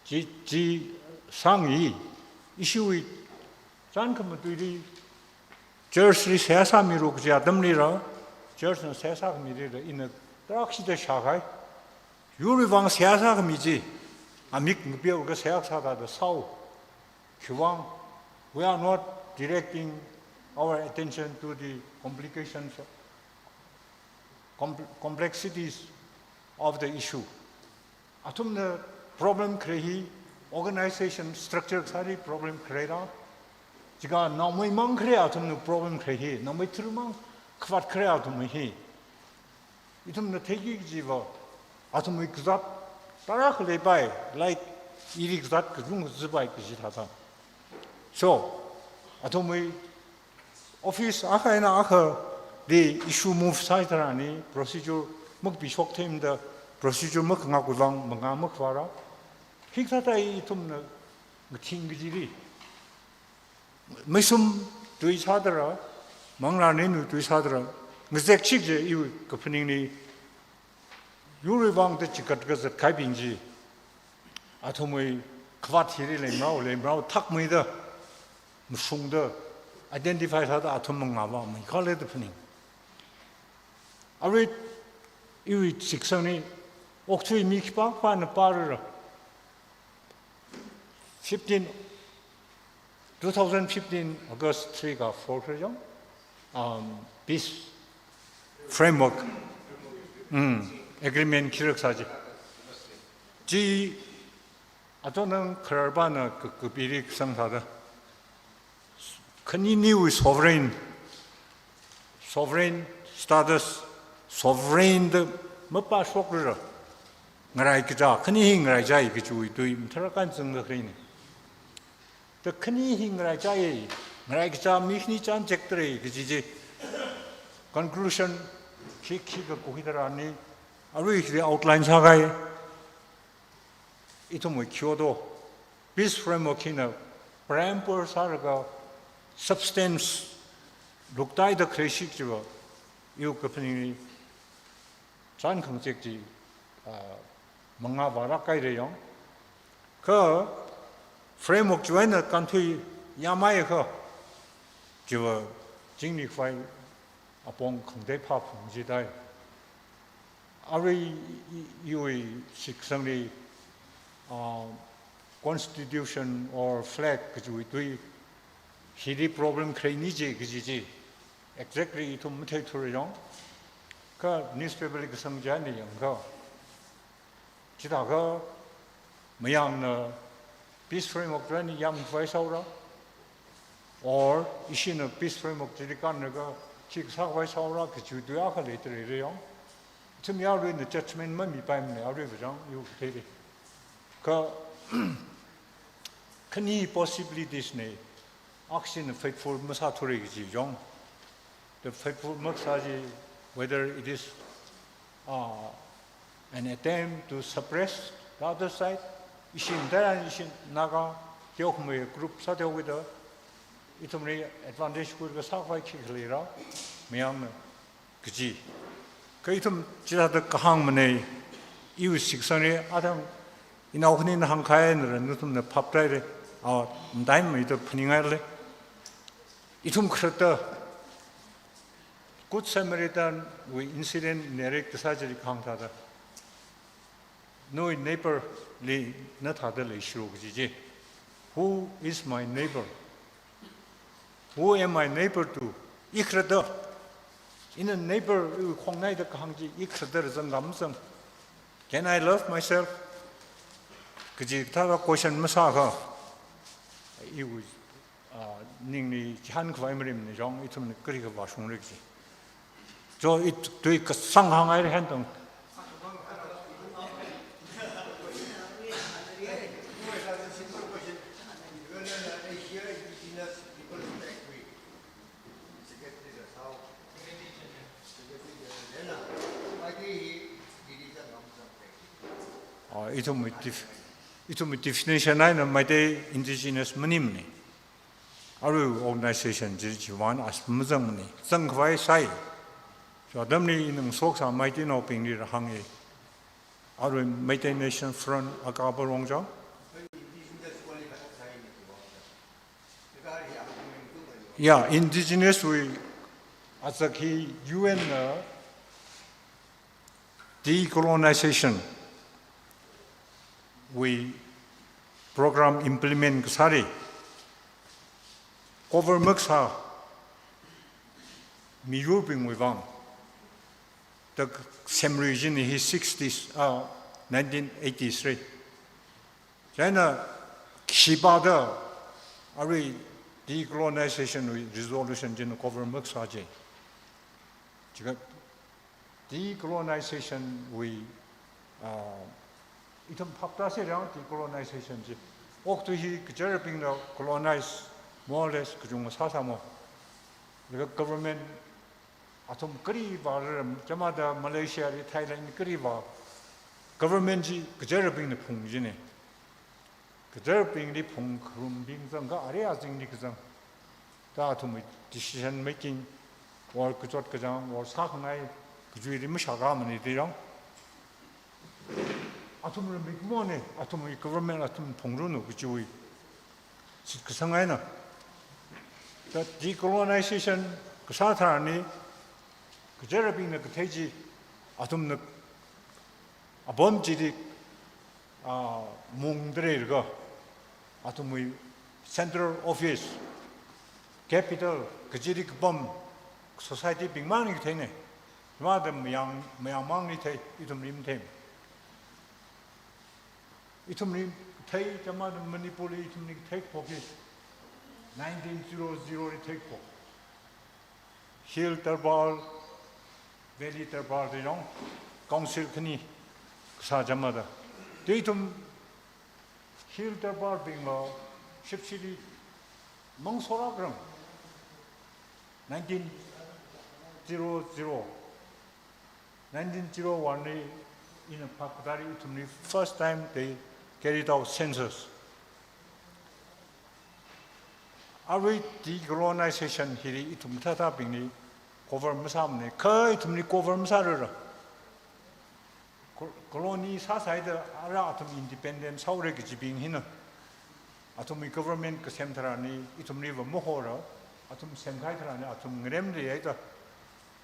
Chi, chi sāngi, ishiwui chān khamatuili, church li seihā sāmilu kaji atamlila, church na seihā sākhamilila, ina tarākha shida shākahai. Yurwui vang seihā sākhami chi, amik ngapeolaga seihā sāda da sāo. Khiwuivang, we are not directing our attention to the complications, compl-, complexities of the issue. Athumna problem khalei hi, organization structure sāli problem khaleira. Chika naomeimang khalei athumna problem khalei hi, naomei tharumang khavāt khalei athum hi. Ithumna theiki kajiva, athumwui kazāt tarākha leipai, like, ili kazāt kachungkha zipai kaji thāda. So, athumwui office akha eina akhali issue move sāi tharanli procedure makapishok theimada procedure makhangawui vang mangā makhavāra. Hikathāda ithumna ngathing kajili, meisum tui sādara, manglā ninu tui sādara, ngazek chik je iwui kaphaningli, yurwui vang da chikat kazat kahaibing chi, athumwui khavāt hili leimarao, leimarao thakmeida, mashungda, identify sāda athum mangā vāmei khala da phaning. Arui iwui shitkasangli, okathui mi khipākhapāna pārara. Fifteen, two thousand fifteen August three ka four kha jong, um, peace framework, mm, agreement khi rākasā chi. Chi atonang khararpana ka, kapili kasang thāda. Khaniniwui sovereign sovereign status, sovereign da mapāshokrara, ngarai kaja, khani hi ngarai jai kajiwui tui mathālāk eina zangda khaleina. Da khani hi ngarai jai, ngarai kaja mi khani chānjekdalei kaji chi conclusion khi khikha khuida rāni, arui hili outline sākahai, ithumwui Kyoto Peace Framework hina preamble sālaga substance luktaida khalei shik chiva, iwui kaphaning chān khangachek chi, ah, mangā vālāk kahai rei yong. Kha framework chiwui eina kānthuiyāmei kha, chiva chingri khavai apong khangatei phāphung jidalei. Arui i, i, iwui shitkasangli, ah, constitution or flag kajiwui tui, hili problem khaleina chi kaji chi exactly ithum matheithura yong. Kha newspaper li kasang chieina yangakha, chithākha mayangna peace framework chiwui eina yāmkhavai sāhaora, or ishina peace framework chili kānlaga khi kasākhavai sāhaora kajiwui tui akha leidalei rei yong. Ithum yaruina judgment mamipaimana aruiva chang, iwui katheili. Kha khani possibilities nei, akshina faithful masāthura kaji yong. The faithful makasā chi, whether it is, uh, an attempt to suppress the other side, ishin, tharan ishin Naga, teokhamei group sāteokida, ithumli advantage khuilaga sākhavai khi khaleira, mayangna kaji. Kha ithum chithāda kahāngmana, iwui shitkasangli, athang inao khanina hāngkahai eina nathumna phaptāhaira, ah, mataimei da phaningngailei. Ithum khalatta Good Samaritan wui incident narrate kasā chili kahāng thāda, nawui neighbor li na thāda leishilo kaji chi. Who is my neighbor? Who am I neighbor to? I khalatta, ina neighbor iwui khongnaida kahāng chi, i khalatta zangkhamazang? Can I love myself? Kaji kathāda question masākha, iwui, ah, ningli chihānkhavai marimana yong, ithumna kali kavā shungra kaji. So it, tui kasang hāngngai rei hāntong. Ah, ithumwui def-, ithumwui definition eina Meitei indigenous maningmana. Arui organization chi chiwui eina as mazangmana, zangkhavai sai. Chithāda atamli ina ngasokasā Meiteinaobingli rāhānga. Arui Meitei Nation Front akapa rong chang. Ya, indigenous wui azak hi U N na decolonization wui program implement kasāli cover makasā miyurbingwui vang da semlui china hi sixties, ah, nineteen eighties rei. Chieina khipāda arui decolonization wui resolution china cover makasā chi. Chikha decolonization wui, ah, ithum phaptāserang decolonization chi. Okathui hi kacharabingna colonize more or less kachungkha sāsāmo. Laga government athum kali vāra, chamada Malaysia li, Thailand li kali vā, government chi kacharabingna phung china. Kacharabingli phungkharumbing zangkha arui azingli kazang. Da athumwui decision making or kachot kachāng or sākhangai kajiwuili mashākāmana da yong. Athumna mikumona, athumwui government athum phungranu kajiwui shitkasang eina. Da decolonization kasā tharanli, kacharabingna kathei chi, athumna apam chili, ah, mungda leilaga, athumwui central office, capital, kachili kapam society bingmangli katheina. Chamada mayang, mayangmangli thei, ithumli mathei. Ithumli thei, chamada Manipur li ithumli theiphok hi nineteen zero zero li theiphok. Hill Durbar, Valley Durbar da yong, council khani kasā chāmada. Te ithum Hill Durbar bingla shipshili mang sorak rang. Nineteen zero zero, nineteen zero one li ina phap katā li ithumli first time they carried out census. Arui decolonization hili ithum thāthābingli cover masāmana, kha ithumli cover masārara. Col-, colony sāsāhaida ara athum independent sāhaora kajibing hina. Athumwui government kasem tharanli ithumli va mahora, athum semkahai tharanli athum ngarem leihaida,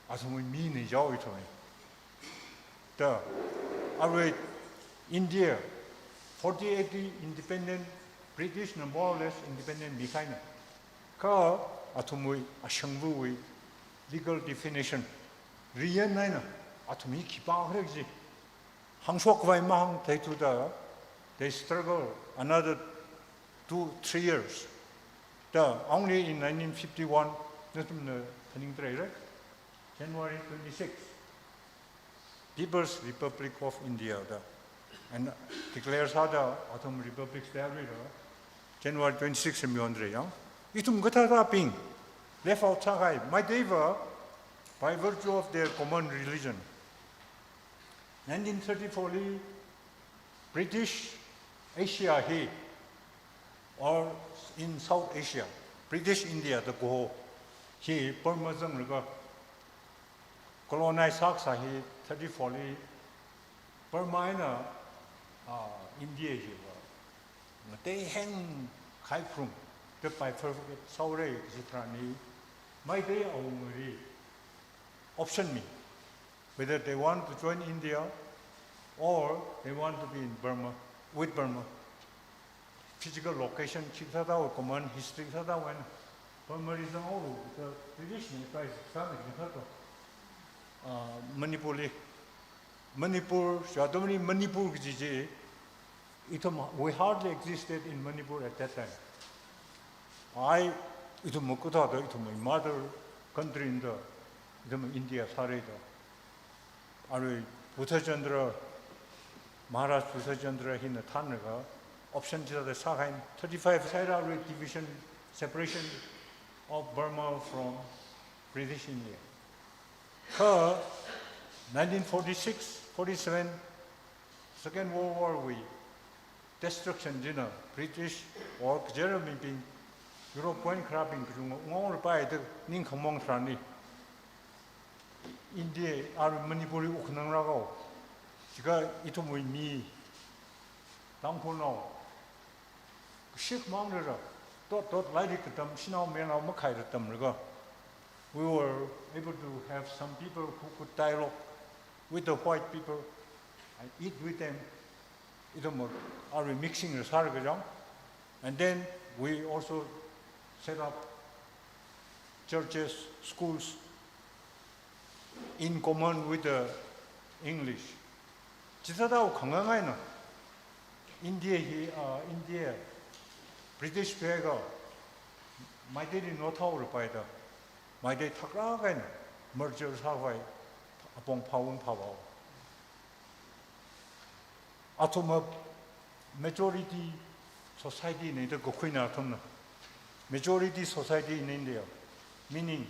athumwui mina jao ithumwui. Da, arui India forty-eight li independent, British na more or less independent mikahaina. Kha athumwui, ashangvawui legal definition riyan eina athum hi khipākhala kaji hāngshok khavai mahāngtheithuda, they struggle another two, three years. Da, only in nineteen fifty-one, nathumna phaningda leira, January twenty-six, People's Republic of India da, and declare sāda athum Republic Day da, January twenty-six em yonda lei yang. Ithum kathāthābing left out sākahai, Meitei va, by virtue of their common religion. Nineteen thirty-four li British Asia hi, or in South Asia, British India da kaho hi Burma zanglaga colonize sākasā hi thirty-four li Burma eina, ah, India hiva ngateiheng khaikharum da bifurcate sāhaora kaji tharanli, Meitei awungli option mi, whether they want to join India or they want to be in Burma, with Burma. Physical location chi sāda, common history sāda, when Burma region all the traditional place sāda, uh, Manipur li, Manipur, Shadumri Manipur kaji chi, ithum, we hardly existed in Manipur at that time. Ai, ithum kathāda, ithum mother country da, ithum India sāra da. Arui Buddha Chandra, Maharaj Buddha Chandra hina thānlaga option chithāda sākahai, thirty-five sāhaira arui division, separation of Burma from British India. Kha nineteen forty-six, forty-seven, Second World War wui destruction china British or kajara mibing, European kharābing kachungkha ngongrapai da ning khamong tharanli, India arui Manipur li wukkhanang rākahao. Chikha ithumwui mi, Tangkhulnao, kashik mang rāra, tot tot lairik katam, shanao mayarnao makhai katam rākha, we were able to have some people who could dialogue with the white people and eat with them. Ithum arui mixing rāsāra kajang. And then we also set up churches, schools in common with the English. Chithāda khanganga eina India hi, uh, India, British peka Meiteili nothaorapai da, Meitei thakrāk eina merger sākhavai apong phāung phāvao. Athumva majority society na da kakhuina athumna. Majority society in India, meaning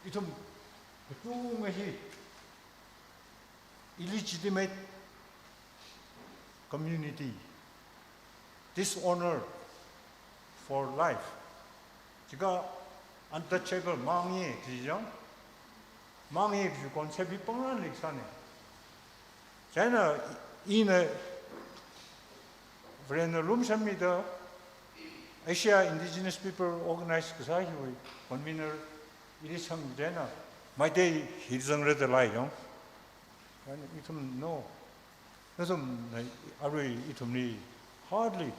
ithum kachungkha hi illegitimate community, dishonor for life. Chikha untouchable, mangye kaji jang. Mangye kaji concept hi pāngranli kasāna. Chieina ina Varena lumshammida Asia Indigenous People Organize kasā hiwui convener ili sangda eina, Meitei hi zangra da lei yang. Chieina ithum, no. Nathumna arui ithumli hardly,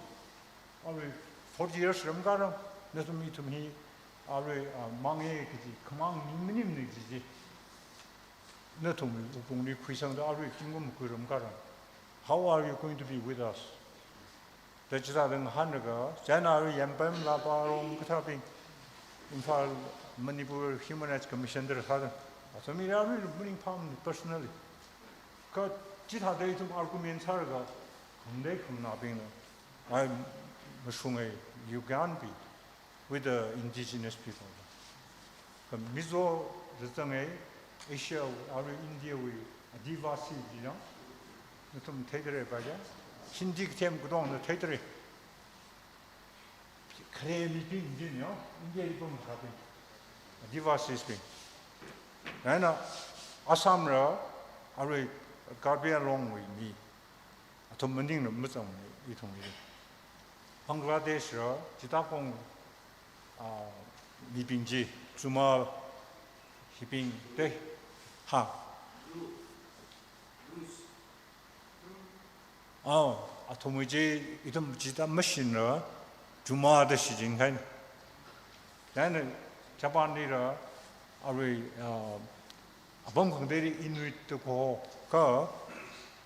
arui forty years ramkharang, nathum ithum hi arui, ah, mangye kaji, khamang ning maningmana kaji chi nathumwui wuklungli khuisangda arui zingkum khuiramkharang. How are you going to be with us? Da chithāda ngahānlaga, chieina arui Yampam, Lapa, Rong kathābing, Imphal Manipur Human Rights Commission da sāda, athum mi rāri maning pham personally. Kha chithāda ithum argument sālaga, khangatei khanganābingna, ai mashunga, you can't be with the indigenous people. Kha Mizo da zanga, Asia, arui India wui Adivasi ji yang, nathum theidalei ba ya, Hindi kathem katongna theidalei. Khare mibing jin yo, India li pamkaping, Adivasis bing. Chieina Assam la, arui Karbi Anglong wui mi, athum maningla mazang ithum mi. Bangladesh la, Chittagong, ah, mibing chi, Juma hibing te, ha. Oh, athumwui chi, ithum chithāda mashungra, Juma da shichinkahaina. Chieina Japan lila, arui, ah, apam khangateili Inuit da kaho, kha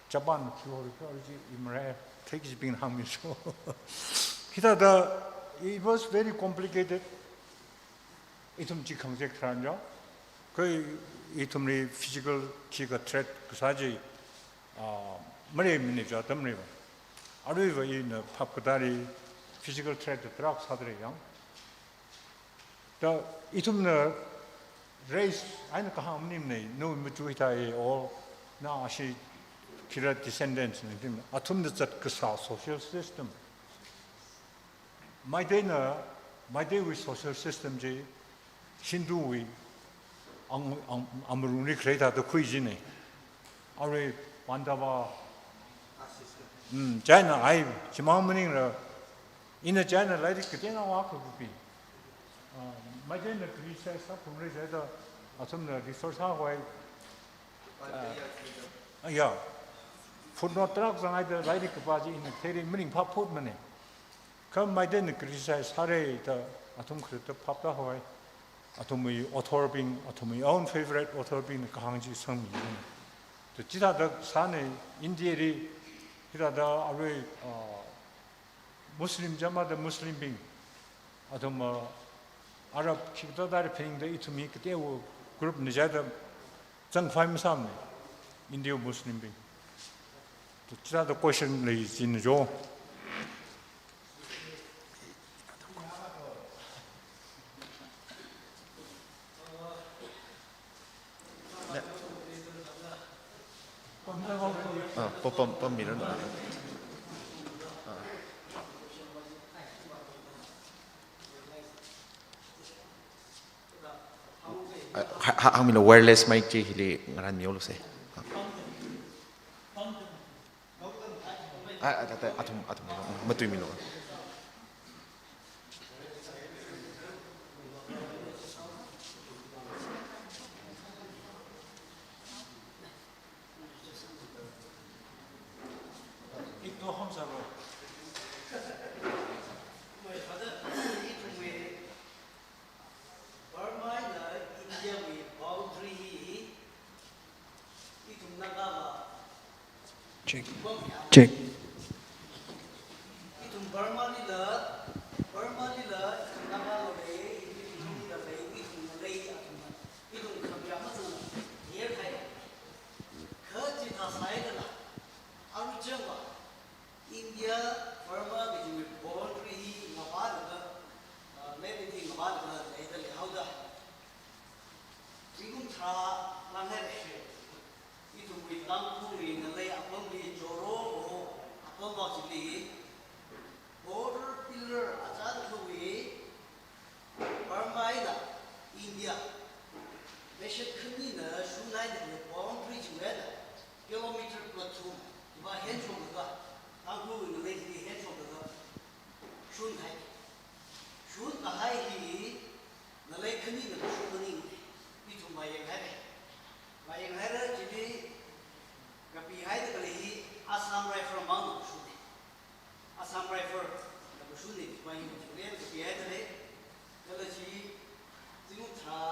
Japan khi ho, khi ho chi, imre, thekibing hāngmi so. Hithāda, it was very complicated. Ithum chi khangazek tharan ya, kha ithumli physical khikha threat kasā chi, ah, maleimana chi atamli va. Aruiva ina phap katāli physical threat tarākha sādalei yang. Da ithumna race eina kahāng maningmana, nawui machu hithāi all, na ashi khila descendants na, athumna zat kasā social system. Meiteina, Meiteiwui social system chi Hinduvui ang, ang, amarungli khalei thāda khui jina. Arui Pandava, mm, chieina ai, chimang maningla, ina chieina lairik kateonao akha kapi. Ah, Meiteina kri sai sa phungre sai da, athumna research sākhavai. Ah, ya. Footnote tarākha zanghaida lairik kapā chi ina theili maningphap phutmana. Kha Meiteina criticize sāra da athum khalatta phaptākhavai. Athumwui author bing, athumwui own favorite author bingna kahāng chi sangmi. Da chithāda sāna India li, hithāda arui, ah, Muslim jama da Muslim bing, athum, ah, Arab khikha thāda phaningda ithum hi kateowa group na jida zangkhavai masāmana, India Muslim bing. Da chithāda question lei jina jo. Ah, pam, pam, pam mira na. Ah. Ah, ha, ha, hāngmilu wireless mic chi hili ngarānmihaolu se. Ah. Ah, ah, ah, ah, athum, athum, matuimilu. Burma eina India wui boundary hi ithum Naga va. Check. Check. Ithum Burma lila, Burma lila ithum Naga va lei, ithum India lila lei, ithum lei, ithum, ithum khamya mazang yer khai. Kha chithā sāhaida la, aruichang va India, Burma kajiwui boundary hi ngavālaga, ah, map li ngavālaga leida leihaoda. Zingkum tharā langhaira. Ithumwui Tangkhulwui ngalei apamli Joro apam va chili border pillar achālakhawui Burma eina India, mashun khanina shunhaida khalei boundary chiwui eina kilometer plathum va henshokda, Tangkhulwui ngalei chili henshokda shunhai. Shunkahai hi ngalei khanina kashun maningmana. Ithum vāyanghaira. Vāyanghaira chili kapihaida khalei hi Assam Rifle mangna kashunna. Assam Rifle na kashunna, chiwui vang hi chili kapihaida lei. Kala chi zingkum tharā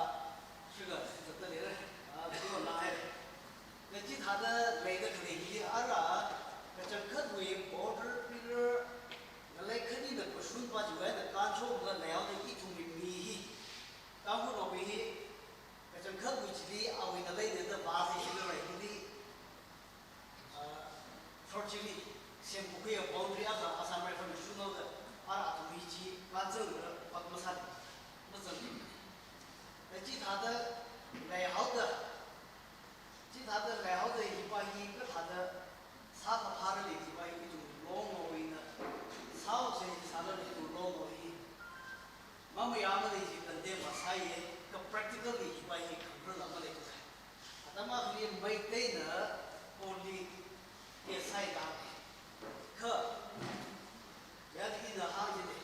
shikha zatda leira, ah, zingkum langhaira. Kha chithāda leida khalei hi ara kachangkhatwui border pillar ngalei khanina kashun va chiwui eina kānshokda leihaoda ithumwui mi hi Tangkhulnaobing hi kachangkhatwui chili awui ngalei nada vāzai shina rai hili, ah, forgery semkakhui boundary akha Assam Rifle na shunhaoda, ara athum hi chi kanzangda pat masāi, mazangli. Na chithāda leihaoda, chithāda leihaoda hipa hi kathāda sākaphāra lei hipa hi ithum longwui na, sāhaosa sāla lei ithum longwui hi mamayāmana ji kandem masāya, kha practically hipa hi khangarāla maleithura. Atam akhali Meiteina court li case sāi da. Kha, ya ina hāngda lei.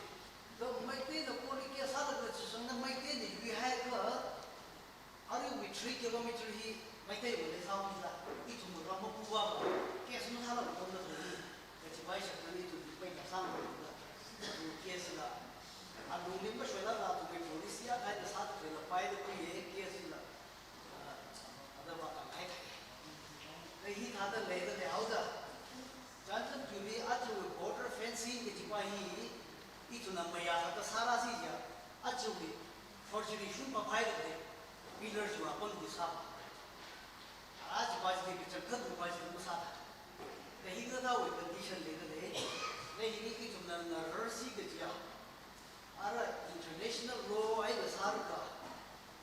Kha Meiteina court li case sālaga chusangna Meiteina yuihaiakha, aruiwui three kilometer hi Meiteiwui leisāhaoda, ithum ram mapuva, case masāla makomda lei. Kachipai shakna ithum hi paida sāmada, athum case la, alungli mashoilaga athumwui policy akha eina sāda khalei la paida khuiya case la, ah, ada vākhangai thai. Kha hithāda leida leihaoda, Churachandpurli athumwui border fencing kajipa hi, ithumna mayāsāda sārasi jiakha, athumwui forgery shungpaphai da lei, pillar chiwui apam hi sā. Ara chipa chili kachangkhat chipa chili masāda. Kha hikathāwui condition leida lei, kha hili ithumna ngararsi kajiakha, ara international law eina sālaga,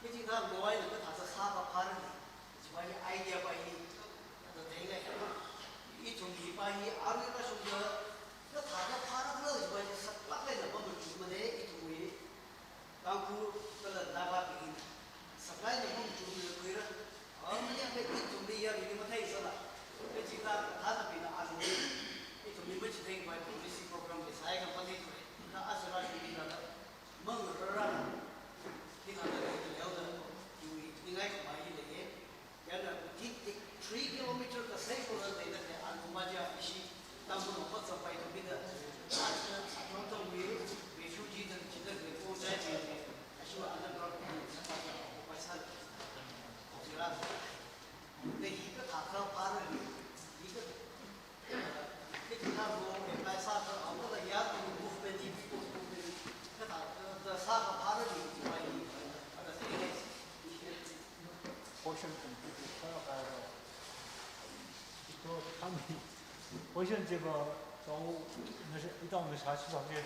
kachikathā law eina kathāda sākaphāra lei, chipa hi idea pa hi, kathāda theingai. Ithum hipa hi arui rāshungda, kathāda phāra khala chipa hi saklāk eina pamchukmana, ithumwui Tangkhul kala Nagabing eina. Saklāk eina pamchukmana khuira. Awa mani akha ithumli yarui matheisāla. Kachikathā kathānabingna arui ithumli machithei khavai policy program li sāhai kha matheithura. Kha aja rāshungda la, mangararla, hithāda leida leihaoda, yuiningai khavai hi leiya. Yana three kilometer kasai kora leida lei, anu maja ishi Tangkhulnao pākazā paida mida, aja atong tongwui refugee da chida khalei pongchai chi, ashiwa underground sāda occupy sā, occupy sā. Kha hikathā kaphāra hi, hikathā, hikathā law apply sākha, awala ya movement hi, kathāda sākaphāra hi, kathāda Question complete. Question chiva, so, ngasā, ithum ngasā chiva ke.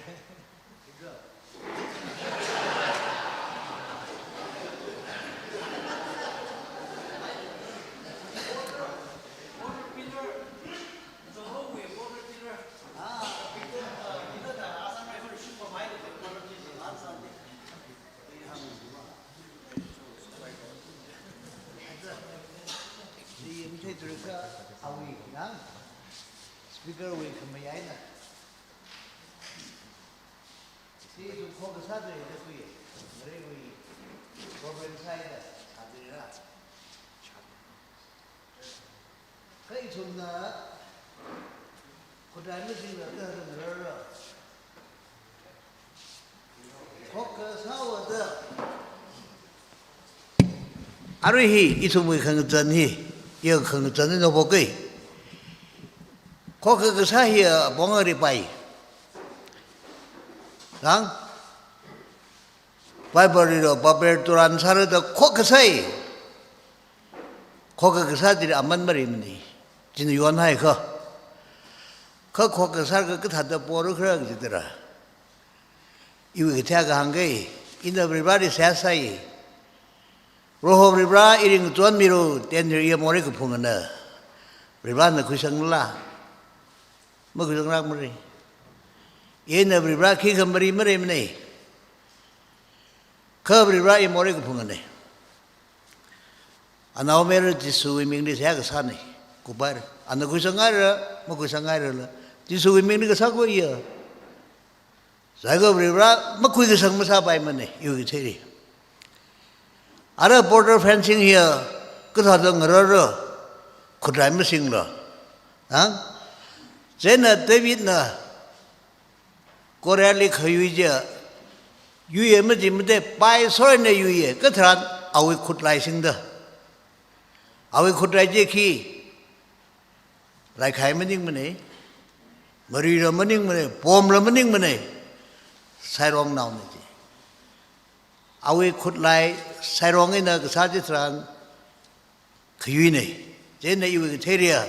Speaker wui khamayā eina. Chi ithum khokha sādalei da khuiya. Ngareiwui problem sāhaida sādalei ra. Kha ithumna khudai masingla da ngararra. Khokha sāhaoda. Arui hi ithumwui khangazan hi, ya khangazan hi naopokai. Khokha kasā hi apong ari pai. Rang? Bible lila Babel turan sāra da khokha kasā hi. Khokha kasā chili aman marimana. China yonhai kha. Kha khokha kasā kha kathāda pora khala kajida ra. Iwui kathā kahāng kai. Ina Varivarali seihā sāi. Proho Varivara, iring chonmilu, ten year iya morei kaphungana. Varivarana khuisangla. Makhuisanglākmara. Ina Varivara khikha mari mareimana. Kha Varivara i morei kaphungana. Anaomayara Jishuwui mingli seihā kasāna. Kupaira. Ana khuisanghaira, makhuisanghairala. Jishuwui mingli kasā khuiya. Saiga Varivara makhuikasang masāpaimana, iwui katheili. Ara border fencing hiya, kathāda ngararra, khudai masingla. Ha? Chieina Davidna, Goliathli khayui chi, yuiya maji made, pai soina yuiya, katharan awui khutlai singda. Awui khutlai chi khi, Laikhai maningmana, marila maningmana, bomla maningmana, sairongnaona chi. Awui khutlai sairong eina kasā chitharan khayuina. Chieina iwui katheira,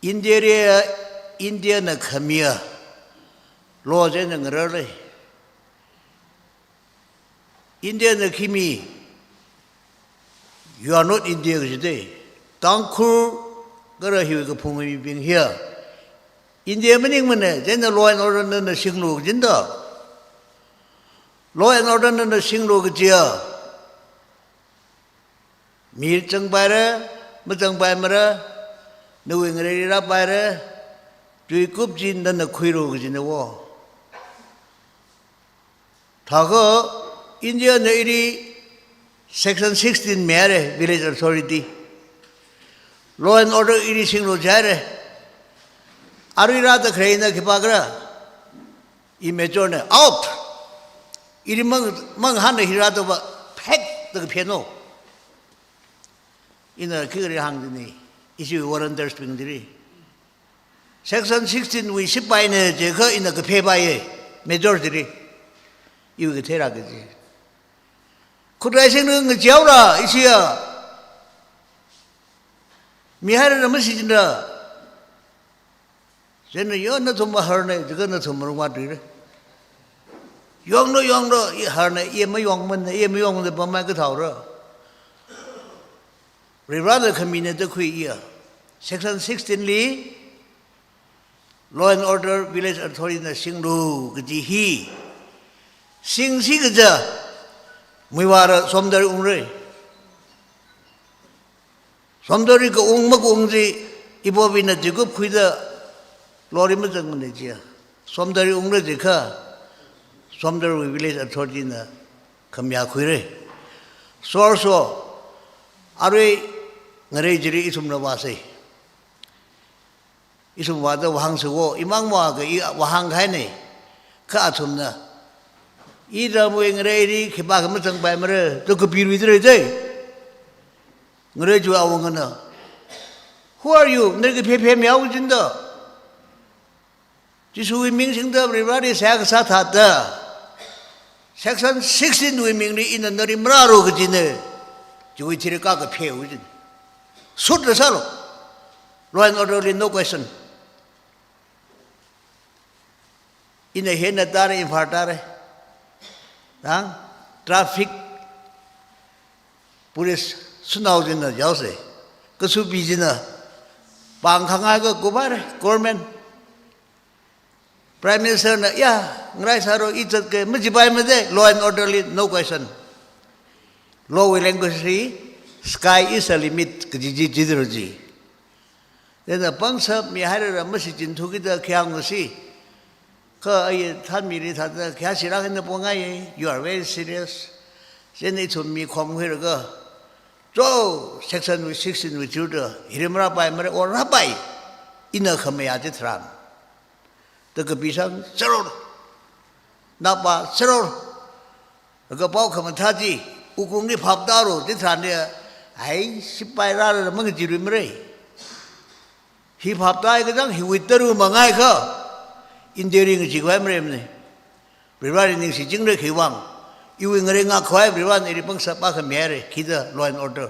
India ria, India na khamiya law chieina ngararlei. India na khimi, you are not India kajite. Tangkhul kala hiwui kaphung mibing hiya India maningmana, chieina law and order nana singlu kajinda. Law and order nana singlu kajiya, mi zangpaira, mazangpaimara, nawui ngareili rāpaira, tuikup chi nana khuilu kajina wo. Thākha India na ili Section sixteen mihaira, Village Authority. Law and order ili singlu jihaira. Arui rāda khaleina khipākhala? I major na out. Ili mang, mang hānna hi rāda va phek da kapheno. Ina khikhala hāngdini, ishi volunteers bing chili. Section sixteen wui sipaina jiakha ina kaphepaiya, major chili. Iwui katheira kaji. Khutlai singna ngachaora, ishiya. Mihairana mashichinra. Chieina yo nathum harna, jiakha nathum marungva tuira. Yonglu, yonglu, i harna, i mayongmana, i mayongmana, pamai kathaora. Varivarana khamina da khuiya. Section sixteen li, law and order, village authority na singlu kaji hi. Singsi kaja, muivāla somdal ungra. Somdalli kaung makaung chi, ibobi na tuikup khuida, law li mazangmana jiya. Somdalli ungra jiakha, somdalwui village authority na khamayā khuira. So, so, arui ngarei chili ithumna vāsa. Ithum vāda vāhāngsa wo, imang mavāka, i vāhāngkahaina. Kha athumna, iramwui ngareili khipākha mazangpaimara, to kapiluidalei te. Ngarei chiwui awungana, who are you? Nali kaphephe mihaowa kajinda. Jishuwui ming singda Varivarali seihā kasā thāda, Section sixteen wui mingli ina nali marālu kajina. Chiwui thili ka kapheo kajina. Suit la sālu. Law and order li no question. Ina hina tāra, Imphal tāra. Nang traffic police shanao china yaosa. Kasupi china pāng khangai ka kubar government. Prime Minister na, ya, ngarai sālu, i zatka, majipaimada, law and order li no question. Law wui language li, sky is the limit, kaji chi jidalu ji. Chieina pangshap mihairala mashichin thukida khayang ngasi. Kha ai thanmili thāda khayā shilāk eina pongaiya, you are very serious. Chieina ithum mi khomkhuilaga, cho, Section wui sixteen wui chiwuida, hili marāpaimara, o rāpai. Ina khamayā chitharan, da kapisang, zero. Napa, zero. Laga pao khamathā chi, Ukhrungli phaptālu, chitharanli, ai, sipai rāla mangacheeluimara. Hi phaptāi kachang, hiwui tara mangai kha, India li ngacheekhavai maremana. Varivarali ningshichingra khiwui vang. Iwui ngarei ngākkhavai Varivarana ili pangshap akha mihaira, khida law and order.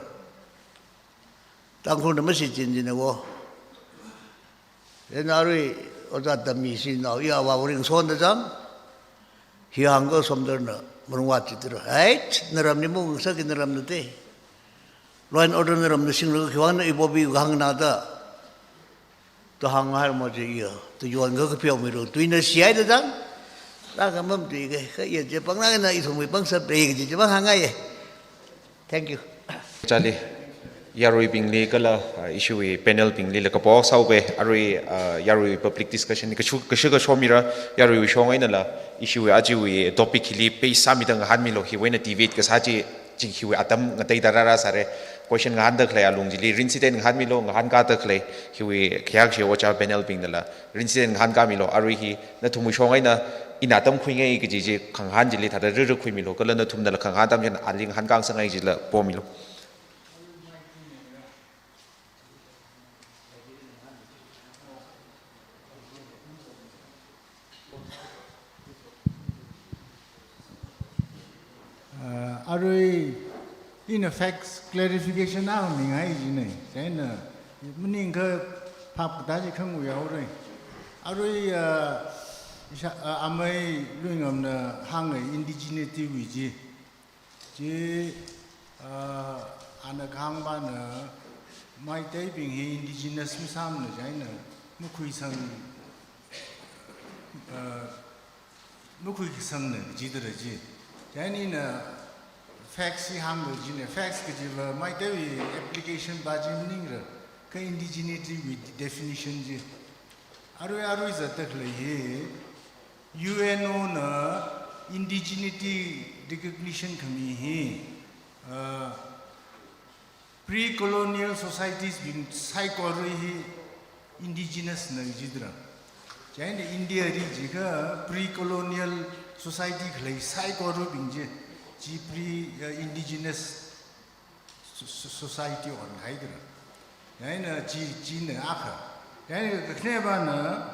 Tangkhulna mashichin china wo. Chieina arui ojā tammi shanao, i avā varing sonda chang, hi hāngakha Somdalna marungvā chitra. Ai, naramli maungsa ki naramna te. Law and order naramna singlaga khiwui vang na ibobi hāngna da. To hānghaira mo chi iya. To yuan ka kapheomilu. Tuina shihaida chang. Laga mamatuika, kha iya chi pāngna na ithumwui pangshap lei kaji chi pāng hāngngaiya. Thank you. Chali, yaruibingli kala, ah, ishiwui panel bingli la kapo sāuke, arui, ah, yarui public discussion ni kashu, kashu kashomira, yaruiwui shong einala, ishiwui ajawui topic hili pheisāmida ngahānmilu, hiwui eina debate kasā chi, chi hiwui atam ngateida rāra sāra, question ngahānda khalei alung chili, rinchida ngahānmilu, ngahānkada khalei, hiwui khayākashi ojā panel bingnala, rinchida ngahānkāmilu, arui hi, nathumwui shong eina, ina atam khuingai kaji chi khangahān chili thāda riri khuimilu, kala nathumnala khangahān atam china ali ngahānkāngasakngai chila pomilu. Arui ina facts clarification akha mingai jina. Chieina maningakha phap katā chi khanguihaora. Arui, ah, isha, ah, amei Luingamna hānga indigeneity wui chi. Chi, ah, ana kahāngpana Meiteibing hi indigenous masāmana chieina makhuisang, ah, makhuikasangna jidara chi. Chieina ina facts hi hāngda jina, facts kajiva Meiteiwui application pa chi maningra, kha indigeneity wui definition chi. Arui, arui zatda khalei hi, U N O na indigeneity recognition khami hi, ah, pre-colonial societies bing saikora hi indigenous na jidara. Chieina India li jiakha pre-colonial society khalei saikorawui bing chi, chi pre, uh, indigenous so-, so-, society onhaidara. Chieina chi, china akha. Chieina kakhanepana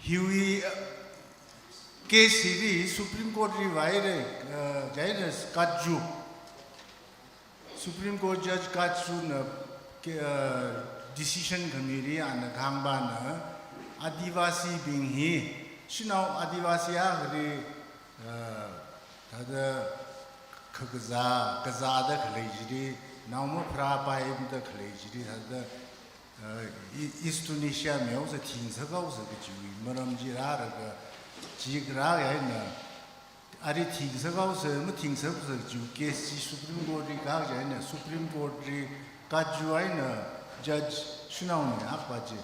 hiwui, uh, case hili Supreme Court li vāhaira, uh, chieina Katju. Supreme Court Judge Katju na ke, uh, decision khamili ana kahāngpana Adivasi bing hi, shanao Adivasi akhali, uh, thāda kha-, kazā, kazāda khalei chili, nao mapharāpaimada khalei chili, thāda, uh, E-, East Tunisia mihaosa, thingsak haosa kajiwui maram chi rālaga, chi rākahai eina, ari thingsak haosa, mathingsaksa kajiwui case chi Supreme Court li kākahai eina, Supreme Court li Katju eina judge shanaona akpa chi.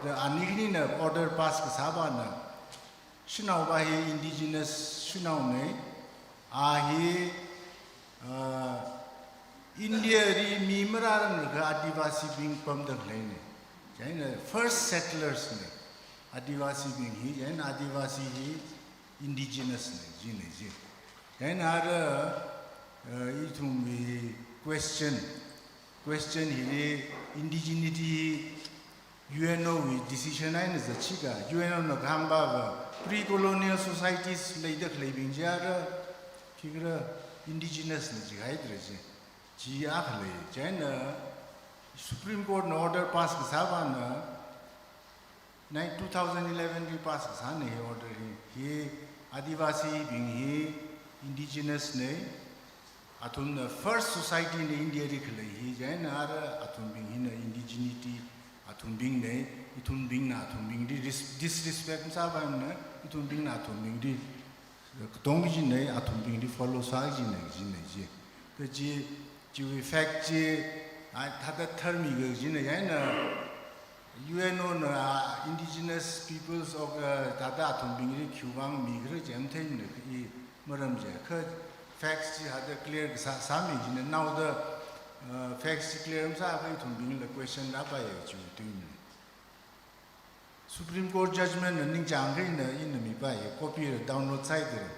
Da ani khanina order pass kasāpana, shanao pa hi indigenous shanaona, a hi, uh, India li mi marāranglakha Adivasi bing pamda khaleina. Chieina first settlers na, Adivasi bing hi, chieina Adivasi hi indigenous na, jina ji. Chieina ara, uh, ithumwui question, question hili indigeneity hi U N O wui decision eina zatchika, U N O na kahāngpava pre-colonial societies leida khaleibing chi ara, khikhala indigenous na jihaidara chi. Chi akha lei, chieina Supreme Court na order pass kasāpana, nine, two thousand eleven li pass kasāna hi order hi. Hi Adivasi bing hi indigenous na, athumna first society na India li khalei hi, chieina ara athumbing hina indigeneity athumbing na, ithumbingna athumbingli ris-, disrespect masāpaimana, ithumbingna athumbingli katong kajina, athumbingli follow sā kajina, kajina ji. Kaji, chiwui fact chi, a, thāda tharmikajina, chieina U N O na, ah, indigenous peoples of, uh, thāda athumbingli khiwuivang mikhala chi matheimana, i maram chi. Kha facts chi thāda clear kasā, sāmi jina, naoda, uh, facts chi clear masāakha ithumbingla question rāpaiya chi tuina. Supreme Court judgment na ningchāngakha ina, ina mipaiya, copy la download sāhaida.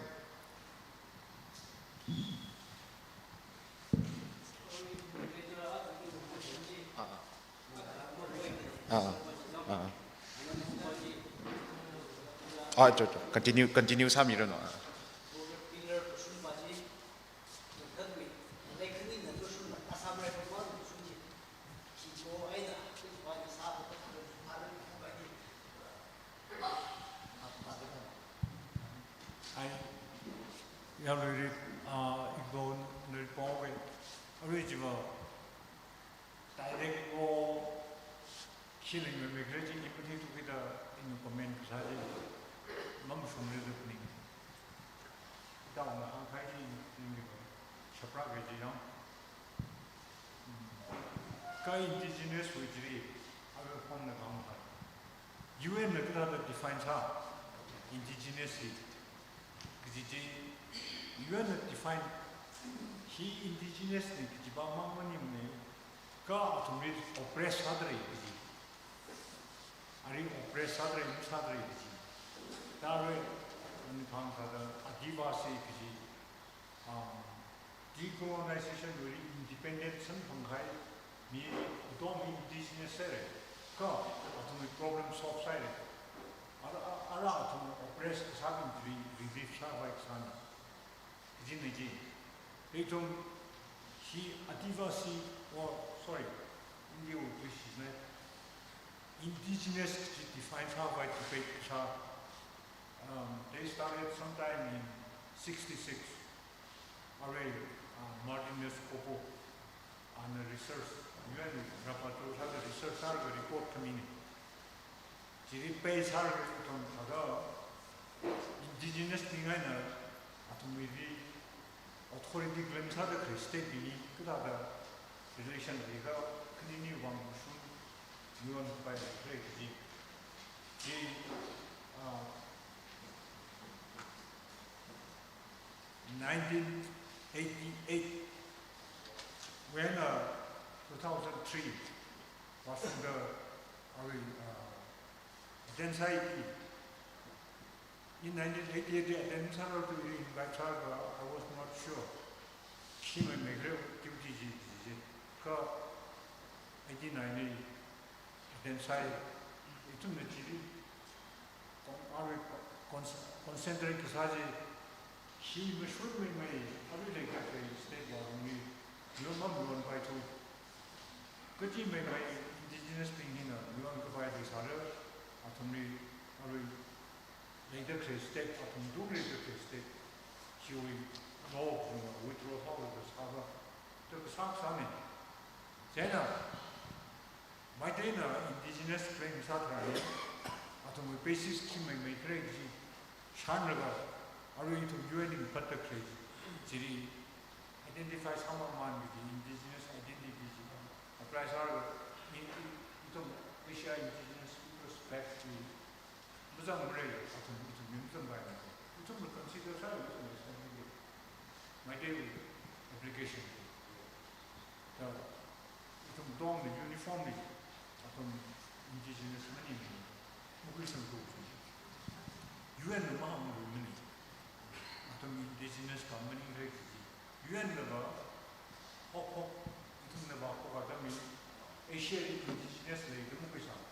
Ah, ah. Ah, ah. Ah, cho, cho. Continue, continue sāmiranu. Ah. Ai, yaruili, ah, Igbo nui pongwe, arui chiva, direct wo, killing me me crazy ni pati tu kita in comment kasā chi, mam shung le zuk ning. Ita ong hāngkahai chi, ning ni ko, shapra ke chi yang. Kha indigenous wui chili, arui phongna kahāng hai. U N na kathāda define sā, indigenous hi. Kaji chi, U N na define, hi indigenous na kajipa mang maningmana, kha athumli oppress sādalei kaji. Ari oppress sādalei, sādalei kaji. Thāda arui, ani kahāng sāda, Adivasi kaji, um, decolonization wui independent samphangkahai mi katonga indigenous sāhaira. Kha athumwui problem solve sāhaira. Ara, ara athum oppress kasābing chili relief sākhavai kasāna. Jin again. Leitung hi Adivasi, oh, sorry, India would wish his name. Indigenous kaji define sākhavai debate kasā. Um, they started sometime in sixty-six. Arui, uh, Martinus Kopo, ana research, U N rapporteur sāda research sālaga report khamina. Chili pei sālaga athum thāda indigenous bing eina athumwuili authority claim sāda khalei state bingli kathāda relation leikhala, khanini vang mashun, yuan kapai leikhala kaji. Chi, ah, nineteen eighty-eight wui eina two thousand three vāshungda arui, ah, attend sāi. In nineteen eighty-eight attend sālaga ili invite sālaga, I was not sure. Khi meimeikhala duty chi, chi, chi. Kha eighty-nine li attend sāi. Ithumna chili con-, arui con-, concentrate kasā chi, hi mashun meimei, arui leikapei state vālungli, yuan mamyuanpaithu. Kachi meimei indigenous bing hina yuan kapai leisālala, athumli, arui leida khalei state, athum tung leida khalei state chiwui law kazang withdraw sālaga sāva, da kasā kasāna. Chieina, Meiteina indigenous claim sātharan, athumwui basis khi meimeikhala kaji shānlaga, arui ithum U N li phatta khalei chili identify sāmamanwui indigenous identity chi apply sālaga, i, i, ithum Asia Indigenous Peoples Act chi mazangmara, athum, ithum mi mazangpaimara. Ithumna consider sālaga ithumna sāmili. Meiteiwui application. Thāda ithum tongna uniformly athum indigenous maningmana, makhuisangthu. U N na mahāngluimana, athum indigenous ka maningla kaji. U N nava hokhok, ithumna vākhok atam hi Asia li indigenous lei da makhuisang.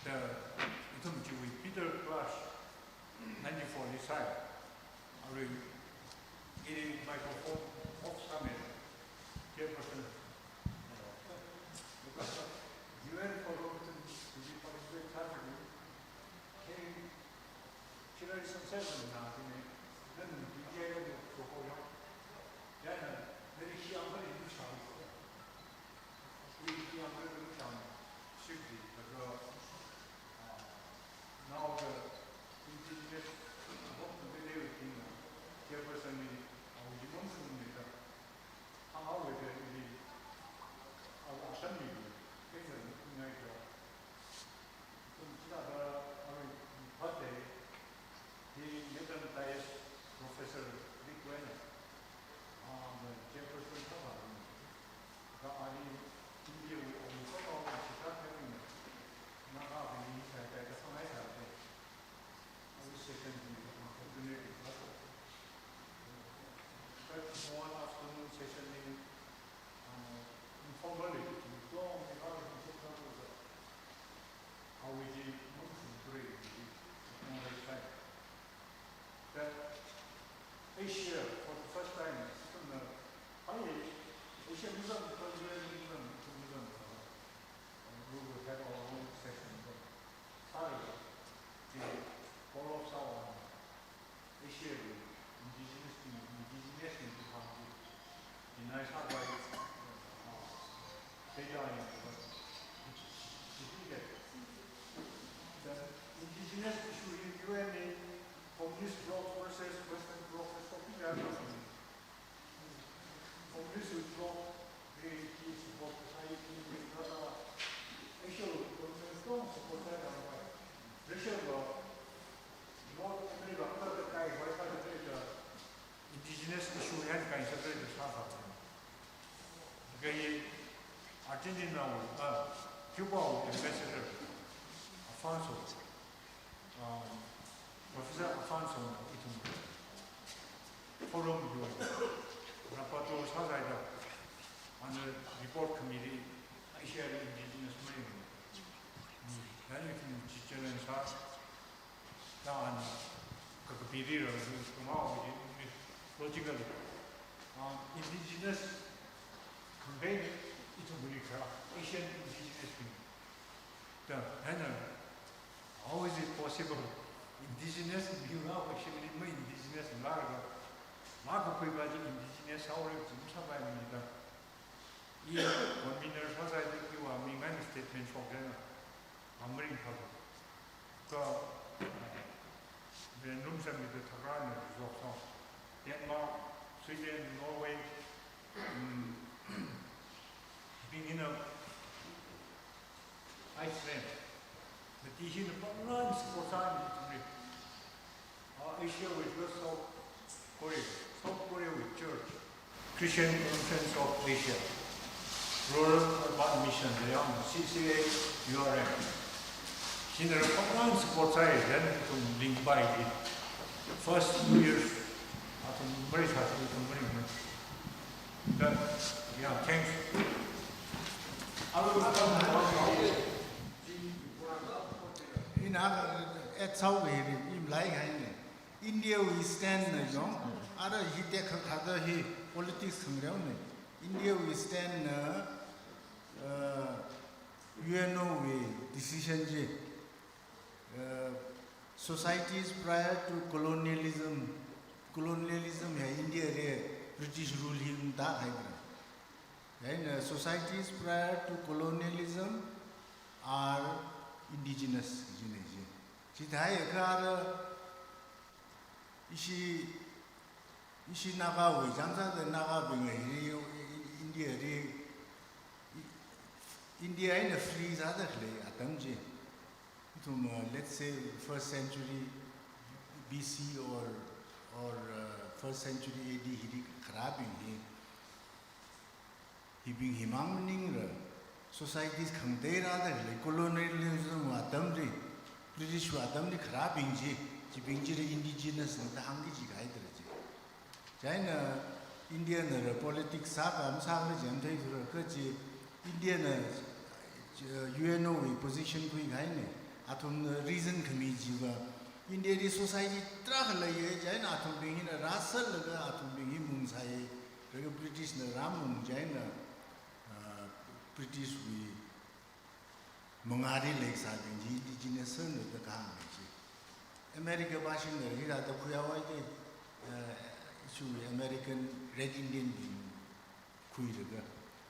Thāda ithum chiwui Peter Klasch, ninety-four li sāi. Arui, ili microphone off sāmi, chairperson. U N forum ithum ili participate sātharan, khi chila research sālala na kine, nana media li sokho ya. Yana, nali khi ang kali ni shang. Khi ang kali ni shang. Ship di, laga, ah, now the indigenous, what the video thing, chairperson ni, ah, we don't know the, how we get it, ah, we are sending it, it's a, Kum chithāda arui phatte, hi Newton Dias Professor Rick Wayne, ah, the chairperson sāda, ka ani India wui awui sāda chithā kharing, Nagabing hi sāda khangai sāda, arui session hi coordinate sāda. Ka tomorrow afternoon session hi, ah, informally, tongli ka hi sāda, awui chi mashungkhuira, mashungkhuira. That Asia, for the first time, ithumna, ai, Asia mizang, mizang, mizang, mizang, we will have our own session. Sorry, the follow-up sāva. Asia indigenous thing, indigenous thing to come to. In I have like, uh, data in the, the indigenous issue in U N in communist bloc versus Western bloc, Western bloc. Communist bloc, they support society, they got a, actually, communist don't support that, Russia bloc, North America, other guy, why not the indigenous issue and kind of the South Africa. Okay, Argentina, uh, Cuba ambassador, Alfonso, um, Professor Alfonso, ithum forum wui rapporteur sāsāda, ana report committee, Asia indigenous mei, mm, then ithum chi challenge sā, da ana Kapiri ra, kama, logically. Um, indigenous, khangatei ithumli kha, Asian indigenous bing. Da, hānga, how is it possible? Indigenous bing la, Asian li ma indigenous la, la, la kakhui ba chi indigenous haora chi masāpai maningda. I convener sāsai da iwui ming eina statement shok haina. Amaring pha. Ka, Venom Samida thakrana zokso. Denmark, Sweden, Norway, mm, bing hina Iceland. Mati hina pāngran support sāni turi. Uh, Asia wui South Korea, South Korea wui church, Christian Conference of Asia, Rural Urban Mission, the young C C A U R M. Hina pāngran support sāi, then to Lingbai, first two years, athum mari sāsi, athum mari mari. That, yeah, thanks. Ina, eh, add sāuki, i malai haina. India wui stand na jong, ara hi tekhakhada hi politics khangareona. India wui stand na, uh, U N O wui decision chi, uh, societies prior to colonialism, colonialism hi India li British rule hi ungda haira. Then, uh, societies prior to colonialism are indigenous, jina ji. Chithākha ara ishi, ishi Nagawui chānjam da Nagabing hi India li, India eina free sāda khalei atam chi. Ithum, uh, let's say first century B C or, or, uh, first century A D hili kharābing hi. Hibing himang maningra, societies khangatei rāda khalei colonialism wui atamli, British wui atamli kharābing chi, chibing chili indigenous na da hāngki jikahai tara chi. Chieina India na ra politics sākha masākhala chi matheithura, kha chi India na, uh, U N O wui position khuikahaina, athumna reason khami chiva, India li society tarākha leiya, chieina athumbing hina rāsālaga athumbing hi mungsai, laga British na rāmung chieina, ah, British wui mangāli leisābing chi indigenous na da kahāng chi. America bashing na hithāda khuihaowa da, ah, ishi American Red Indian bing khuilaga,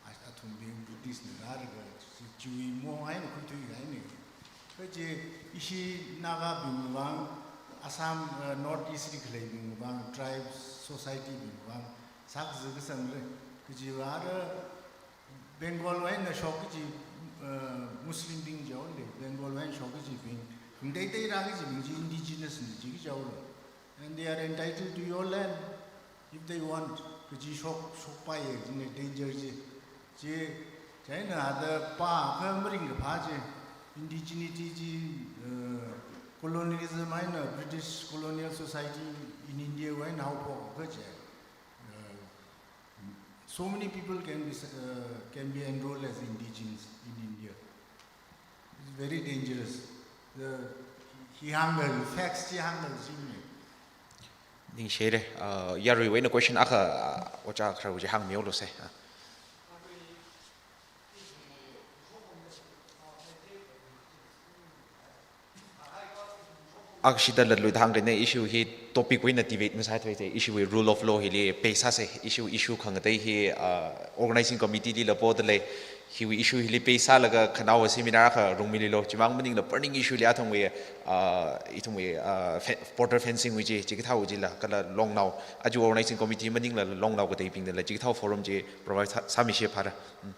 a-, athumbing British na rālaga, chi, chiwui mong eina khuithuihaina. Kha chi ishi Nagabing vang, Assam, uh, North East li khaleibing vang, tribes society bing vang, sākazā kasāngla, kaji vāra Bengal wui eina shok kaji, uh, Muslim bing jihaola, Bengal wui eina shok kajibing, khangateitei rā kajibing chi indigenous na jiki jihaola. And they are entitled to your land if they want. Kaji shok, shokpaiya, china danger chi. Chi, chieina hithāda pākha maringkaphā chi, indigeneity chi, uh, colonialism eina British colonial society in India wui eina haophokakha chi. Uh, so many people can be, uh, can be enrolled as indigenes in India. It's very dangerous. The, hi hāngda facts chi hāngda jingmi. Ningshire, ah, yaruiwui eina question akha, ah, ojā khararwui chi hāngmilu se. Ah. Akha shida latluida hāngkahaina, ishi hi topic wui eina debate masāthuise, ishi wui rule of law hili pay sāse, ishi, ishi khangatei hi, ah, organizing committee lila podalei, hiwui issue hili pay sālaga khanaowa seminar akha rungmililo. Chimang maningla burning issue li athumwui, ah, ithumwui, ah, fe-, border fencing wui chi, chikathāwui chila, kala longnao, aja organizing committee maningla longnao kateibingnala chikathā forum chi provide sā, sāmishi phāra. Mm.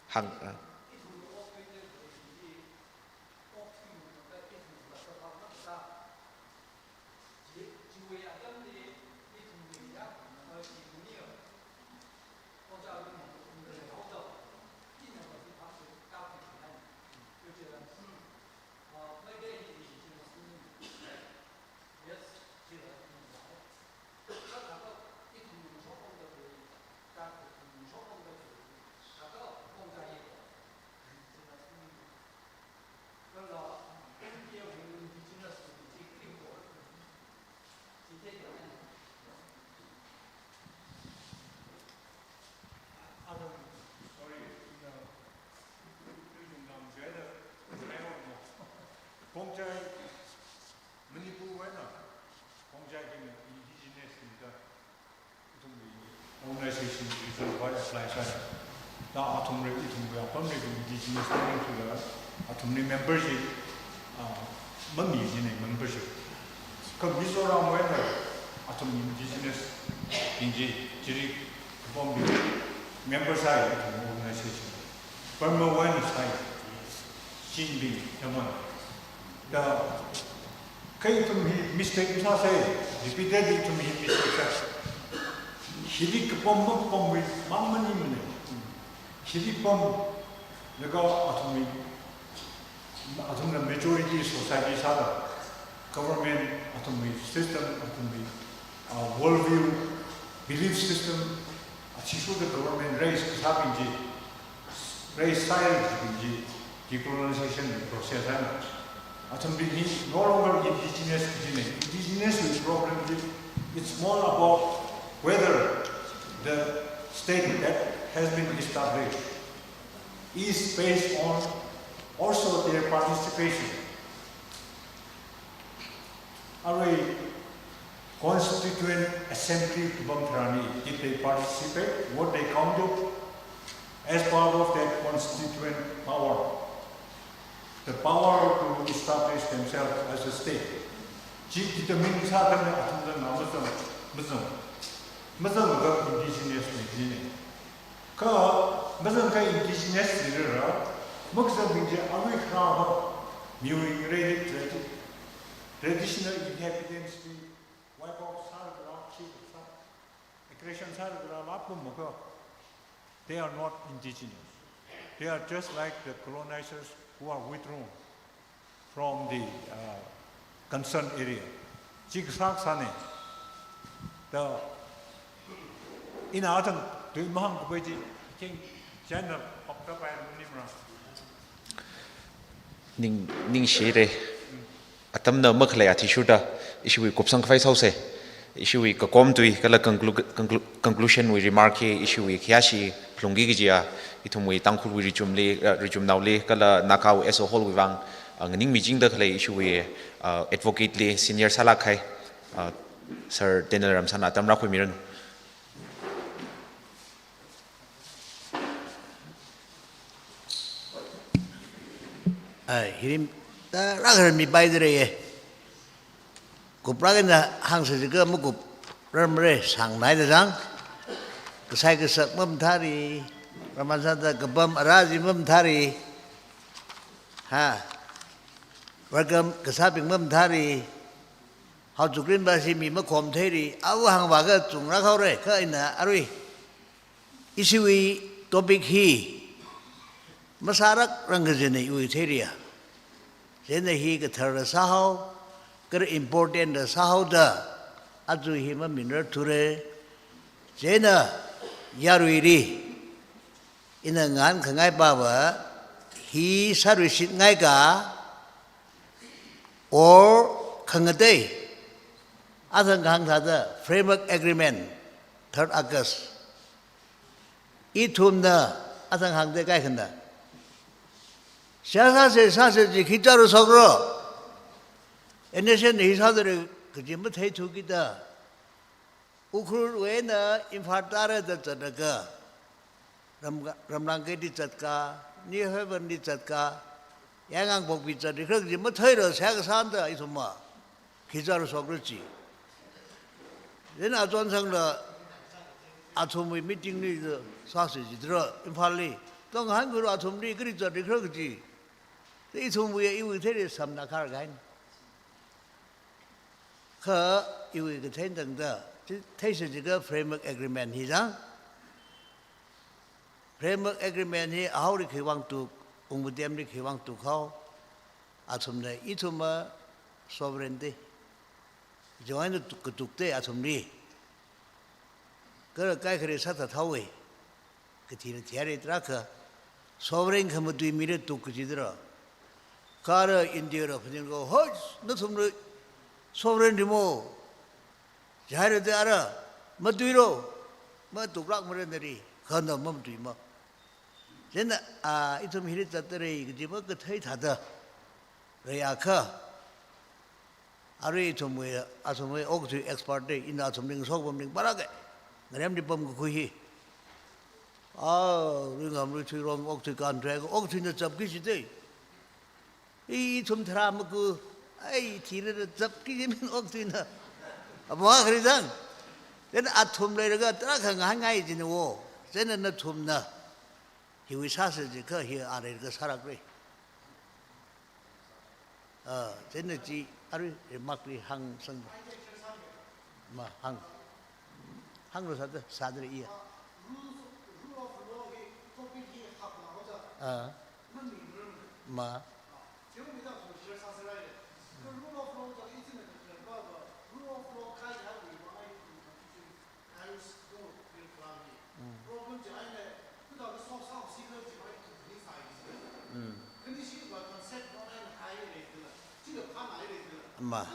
Hāng, ah. Lai sai. Da athumli, ithumwui apamli indigenous learning sula, athumli membership, ah, mami jina membership. Kha Mizoram wui eina athum indigenous bing chi, chili kapambing member sai athum organization. Permanent sai, Chinbing, Yaman. Da, kha ithum hi mistake masāsei, repeatedly ithum hi mistake sāsei. Hili kapam makapamwui mang maningmana. Hili pamlaga athumwui, athumna majority society sāda, government, athumwui system, athumwui, uh, worldview, belief system, athishurda government raise kasābing chi, raise sāhaibing chi, decolonization process eina. Athumbing hi no longer indigenous kajina. Indigenous wui problem chi, it's more about whether the state that has been established is based on also their participation. Arui Constituent Assembly kapam tharanli, did they participate? What they counted as part of that constituent power? The power to establish themselves as a state. Chi determine sāda athumna mazang, mazang, mazanglaga indigenous na jina. Kha mazangakha indigenous jilala, makazangbing chi arui kharā miwui tradi-, traditional inhabitants li wipe out sālaga, chi sā, aggression sālaga lāpam makha, they are not indigenous. They are just like the colonizers who are withdrawn from the, uh, concerned area. Chi kasā kasāna. Da, ina athang tui mahāngkapai chi, king china pakta pai maningmara. Ning, ningshira. Atamna makhalei athishurda, ishiwui kupsang khavai sāhaosa. Ishiwui kakom tui, kala conclu-, conclu-, conclusion wui remark hi, ishiwui khayāshi phalungki kajiya, ithumwui Tangkhulwui richumli, eh, richumnaoli, kala Nagawui as a whole wui vang, ah, nganingmichingda khalei ishiwui, ah, advocate li senior sālāk kahai, ah, Sir Daniel Ramsanna atam rākhuimiranu. Ai, hirim, ta rākharā mipai dere ye. Kuprak eina hāngsa jiakha makuprarmara, sāngnai da zang. Kasai kasak mamathāra, Ramsanna da kapam ara chi mamathāra. Ha. Welcome kasābing mamathāra. Hao chukrin ba si mi makhom theira. Awo hāngvākha chungrāk haora, kha ina arui ishiwui topic hi masārakrang kajina iwui theira. Chieina hi kathara sāhao, kha important da sāhaoda, aja hi maminrar thura. Chieina yaruili ina ngahānkhangai pava, hi sārishitngaika, or khangatei, athang kahāng thāda Framework Agreement, third August. Ithumna athang hāngda kaikhana, seihā sāsa, sāsa chi khi chāra shokra. N S N hi sādalei kaji matheithukida, Ukhrulwui eina Imphal tāra da zatlaga, Ram-, Ramlangketli zatka, New Havenli zatka, Yaingangpokpi zatli kharak chi matheira, seihā kasāna da ithumva. Khi chāra shokra chi. Then Achonsangla athumwui meeting li sāsa jidra, Imphalli. Tong hāngkhuira athumli kari zatli kharak chi. Ithumwui iwui theili samna kharkahaina. Kha iwui kathei tangda, chi theisa jiakha Framework Agreement hi zang. Framework Agreement hi ahaoli khiwuivang tuk, ungmutemli khiwuivang tukhao, athumna ithumva sovereignty. Join tuk, katukta athumli. Kha kaikhali sāthat haowa. Kathina theihaira tarākha, sovereign khamatui mila tuk kajidara. Kha ara India la phaning ko, "Hoi, nathumla sovereign rimo. Jaira de ara, matuilo, matuklākmara nali, kha na mamatuima." Chieina, ah, ithum hili zatdalei kaji makathei thāda, leiakha, arui ithumwui, athumwui okathui expert li, ina athumli shokpamli pālāka. Ngaremli pamkakhui hi. Ah, Ringamlui Thuirom okthui contract, okthuina chapki jite. I, ithum tharā maku, ai, thirada chapki jimin okthuina. Ama kharijang. Then athum leilaga tarākha ngahānngai jina wo. Then nathumna hiwui sāsa jikha hi a leilaga sālākra. Ah, chieina chi arui remark li hāngsang. Ma hāng. Hānglu sāda, sādalei iya. Ah. Ma. Mm. Ma.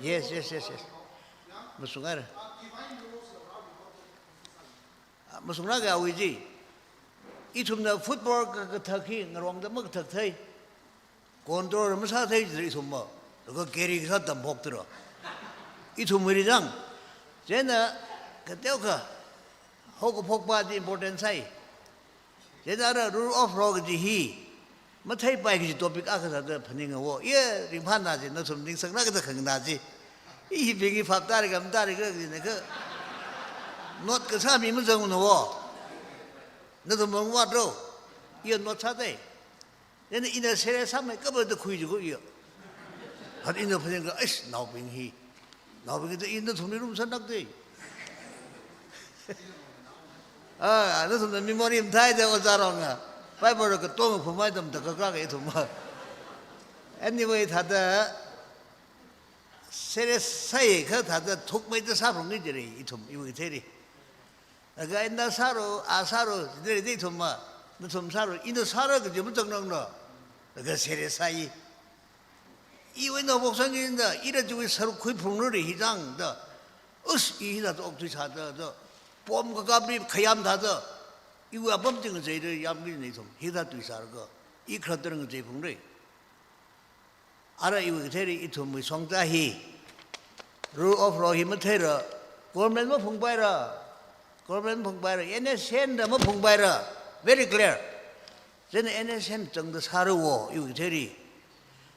Yes, yes, yes, yes. Masungaira. Ah, masunglāka awui chi. Ithumna football ka, kathak hi ngarongda makathak thei. Control masāthei jira ithumva. Laga carry kasā tamphokta ra. Ithumwui rijang. Chieina kateokha haokaphokpa chi important sāi. Chieina ara rule of law kaji hi matheipai kaji topic akha sāda phaninga wo. Iya ringphāna chi, nathum ningsanglāka da khangna chi. I hibing hi phap tārikha, matārikhakha jina kha. Note kasā mi mazangna wo. Nathum mangwat ro. Iya note sāthei. Then ina serious sāmei kapa da khui jiko iya. Hat ina phaninga, "Eish, naobing hi. Naobing hi da ina nathumli rum sanakte." Ah, nathumna memory mathāi da ojā ronga. Bible katong phumai tam da kakra ka ithum. Anyway, thāda serious sāi kha thāda thukmeida sāphalungi jira ithum, iwui theiri. Laga ina sāro, a sāro, jidalei da ithumva, nathum sāro, ina sāra kaji mazangnangna. Laga serious sāi. Iwui eina voksangi da, ira chiwui sāruk khuiphungra hi jang da. Us, i hithāda okthui sāda, da. Pom kakapli khayam thāda. Iwui apam chi ngacheida yamki jina ithum. Hithā tui sālaga. I khalattana ngacheiphungra. Ara iwui katheili ithumwui shongza hi rule of law hi matheira, government maphungpaira, government maphungpaira, N S C N da maphungpaira, very clear. Chieina N S C N zangda sāra wo iwui katheili.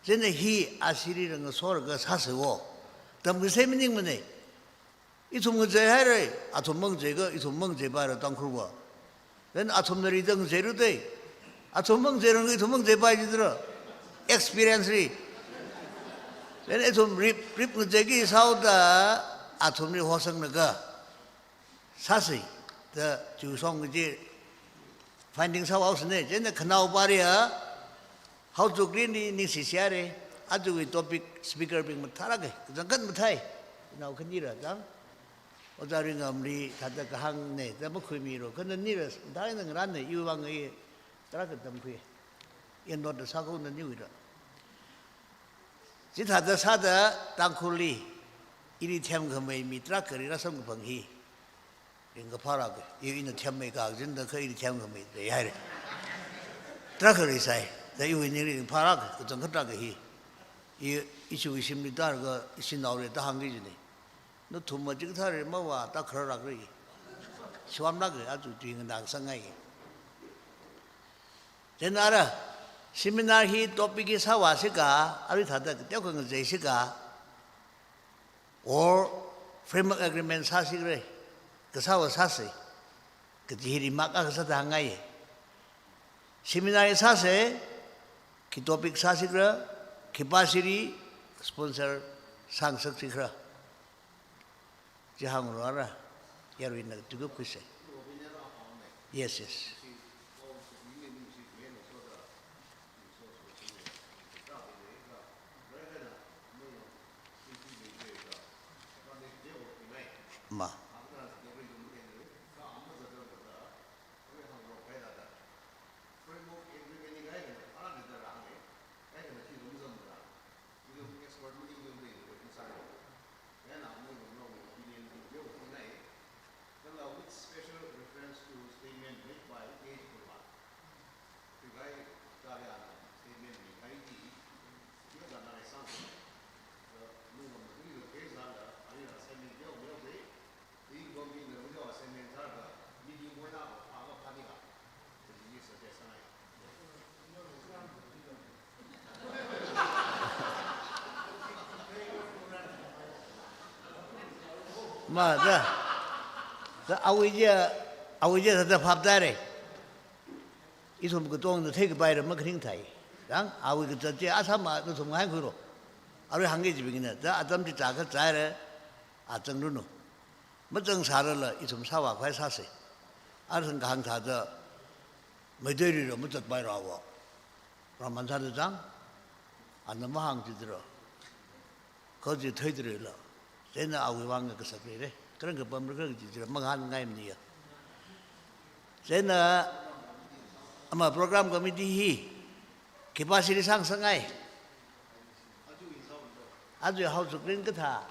Chieina hi ashiri rang sora kasāsa wo. Tamkasei maningmana. Ithum ngacheihaira, athum mangacheikha, ithum mangacheipaira Tangkhulva. Then athumna ri da ngacheirute. Athum mangacheirang, ithum mangacheipai jidara. Experience li. Then ithum rip, rip ngacheiki sāhaoda, athumli hosanglaga sāsa da chiwui shong kaji finding sāhaosana. Chieina khanaopali a, haochukli ni ningshi siare, achuwui topic speaker bing mathālāka, kachangkhat mathāi. Nao khanira jang. Ojā Ringamli thāda kahāngna da makhuimiro, kha nanira, thāda ngarānna, iwui vang i tarākha tamkhui. I note sākhui naniwuira. Chithāda sāda Tangkhulli ili themkhamei mi tarākhali rāsamkaphang hi ringkaphā lāka, i ina themmei kajida kha ili themkhamei leihaira. Tarākhali sāi, da iwui ningli ringphā lāka, kachangkhat tarākha hi. I, ichiwui shimli tārlaga, ishinaoli da hāngki jina. Nathumva chikathāli mavāda khararlākra. Shivamlāka, aja tui nganāsangngai. Then ara, seminar hi topic hi sāvāsi ka, arui thāda kateokha ngacheisi ka, or framework agreement sāsikhala, kasāva sāsa, kaji hi remark akha sāda hāngngai. Seminar hi sāsa, khi topic sāsikhala, khipā shiri sponsor sāngasaksikhala. Chi hānglu ara, yaruina tuikup khuisa. Yes, yes. Ma. Kala with special reference to statement made by Ma, da. Da awui je, awui je da phap tare. Ithum katongna theikapaira makharing thai. Dang, awui kazat je asam a nathum ngai khuiro. Arui hāngki jibingna, da atam chi chākha chāra, achang runu. Machang sārala, ithum sāvākhavai sāsa. Arui thang kahāng thāda, Meiteirira mazatpaira va. Raman sāda chang, ana mahāng chidra. Kha chi theidalei la. Chieina awui vang kasak leire. Kharāng kapamra kharāng chi chira mangahānngai maningya. Chieina ama program committee hi khipāshili sāngasakngai. Aja haochukrin kathā.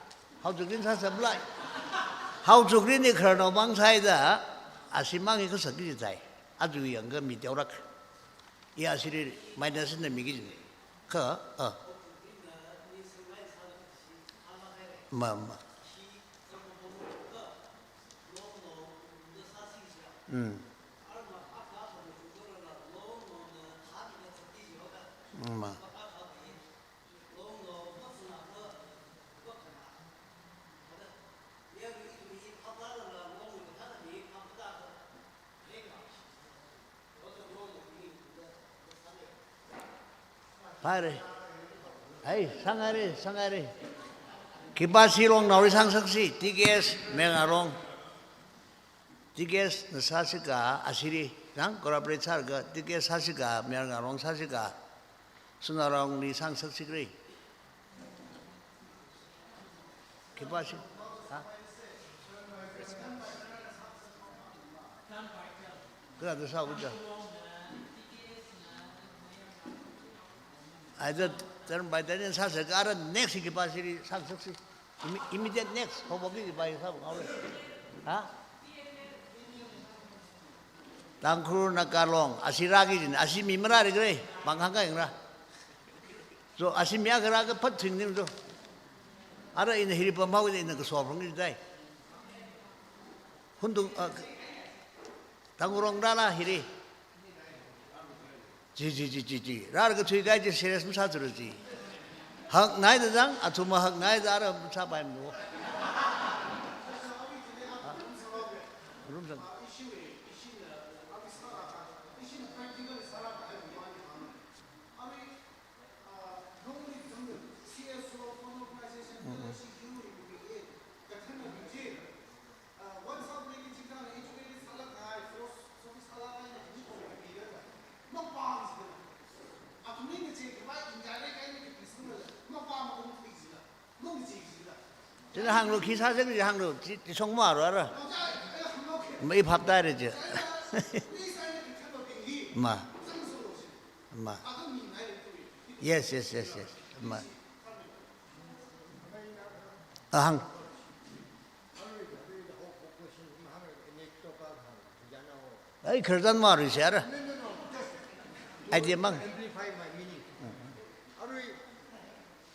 Haochukrin sāsāmlai. Haochukrinli khararnao mang sāhaida, ashimang hi kasakki jithai. Aja yangkha mi teorak. Iya siri minus na miki jin. Kha, ah. Ma, ma. Mm. Ma. Phāre. Hai, sāngaire, sāngaire. Khipāshi Longnaoli sāngasaksi, T K S, Mayar Ngarong. T K S na sāsika, ashili, nang corroborate sālaga, T K S sāsika, Mayar Ngarong sāsika, Suna Rongli sāngasaksikre. Khipāshi, ha? Kala da sāuja. Either turn by turn sāsaka, ara next khipāshili sāngasaksi. Imme-, immediate next, hoboki khipā sāvāngaure. Ha? Tangkhul Naga Long, ashi rāki jin, ashi mi marālikre, mang hāngkhaingra. So, ashi mi akha rākha phat thing ning so. Ara ina hili pamhaoda ina kaso phrang jidai. Huntung, ah, Tangkhul Rong rāla hili. Chi, chi, chi, chi, chi. Rālaga thuikahai chi serious masāthura chi. Hakngaida chang, athum hakngaida ara masāpaimana. Rumsang. Chieina hānglu, khi sāsāki hānglu, chi, chi shong maro ara. Mai phap tare chi. Ma. Ma. Yes, yes, yes, yes. Ma. Ahang. Ai, khararchan marui sera. Ai, dia mang. Amplify my meaning. Arui,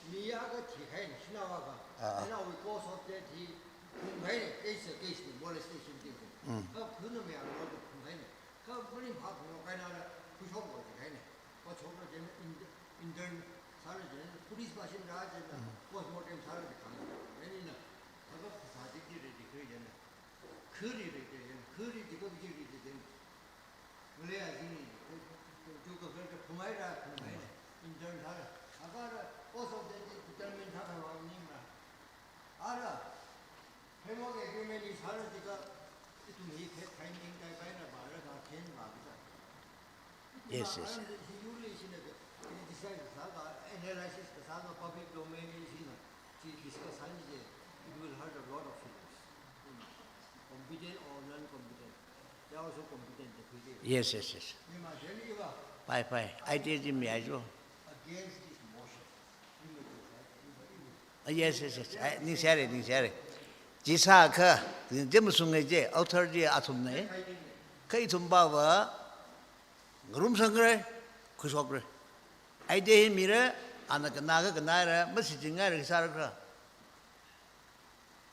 mi akha thikahai, shanao akha. Ah. Shanao wui cause of death hi phungkahai, case, case ni, molestation case ni. Mm. Kha khunami akha phungkahai ni. Kha maringphā phungkahaina la, khuishoklo jikahaina. Khuishoklo jina in-, intern sāla jina, police machine rā jina, Mm. postmortem sāla jikahai. Maningla, thākha phasā jiki re jikri jina. Khuri re jina, khuri jikha jiri jina. Malaya jini, ju ka kha phunghaira, phunghaira. Intern sāla. Akha la, cause of death determine sākhavai maningla. Ara, framework agreement ni sāra jikha, ithum hi khe finding kai paina bala ka ken ba kita. Yes, yes. Aram hi yuli sina ka, criticize sāka, analysis kasāka, public domain ni sina, chi discussion ni je, it will hurt a lot of feelings. Competent or non-competent, they are also competent, the people. Yes, yes, yes. Ni ma jeni iwa. Pai, pai. Ai te ji mi ai jo. Against this motion. Ah, yes, yes, yes. Ai, ningshare, ningshare. Chi sākha, chi mashunga je, author chi athumna. Kha ithum pava, ngarumsangra, khuishokra. Ai te hi mira, ana kanā kha kanāra, mashichingaira sāra kha.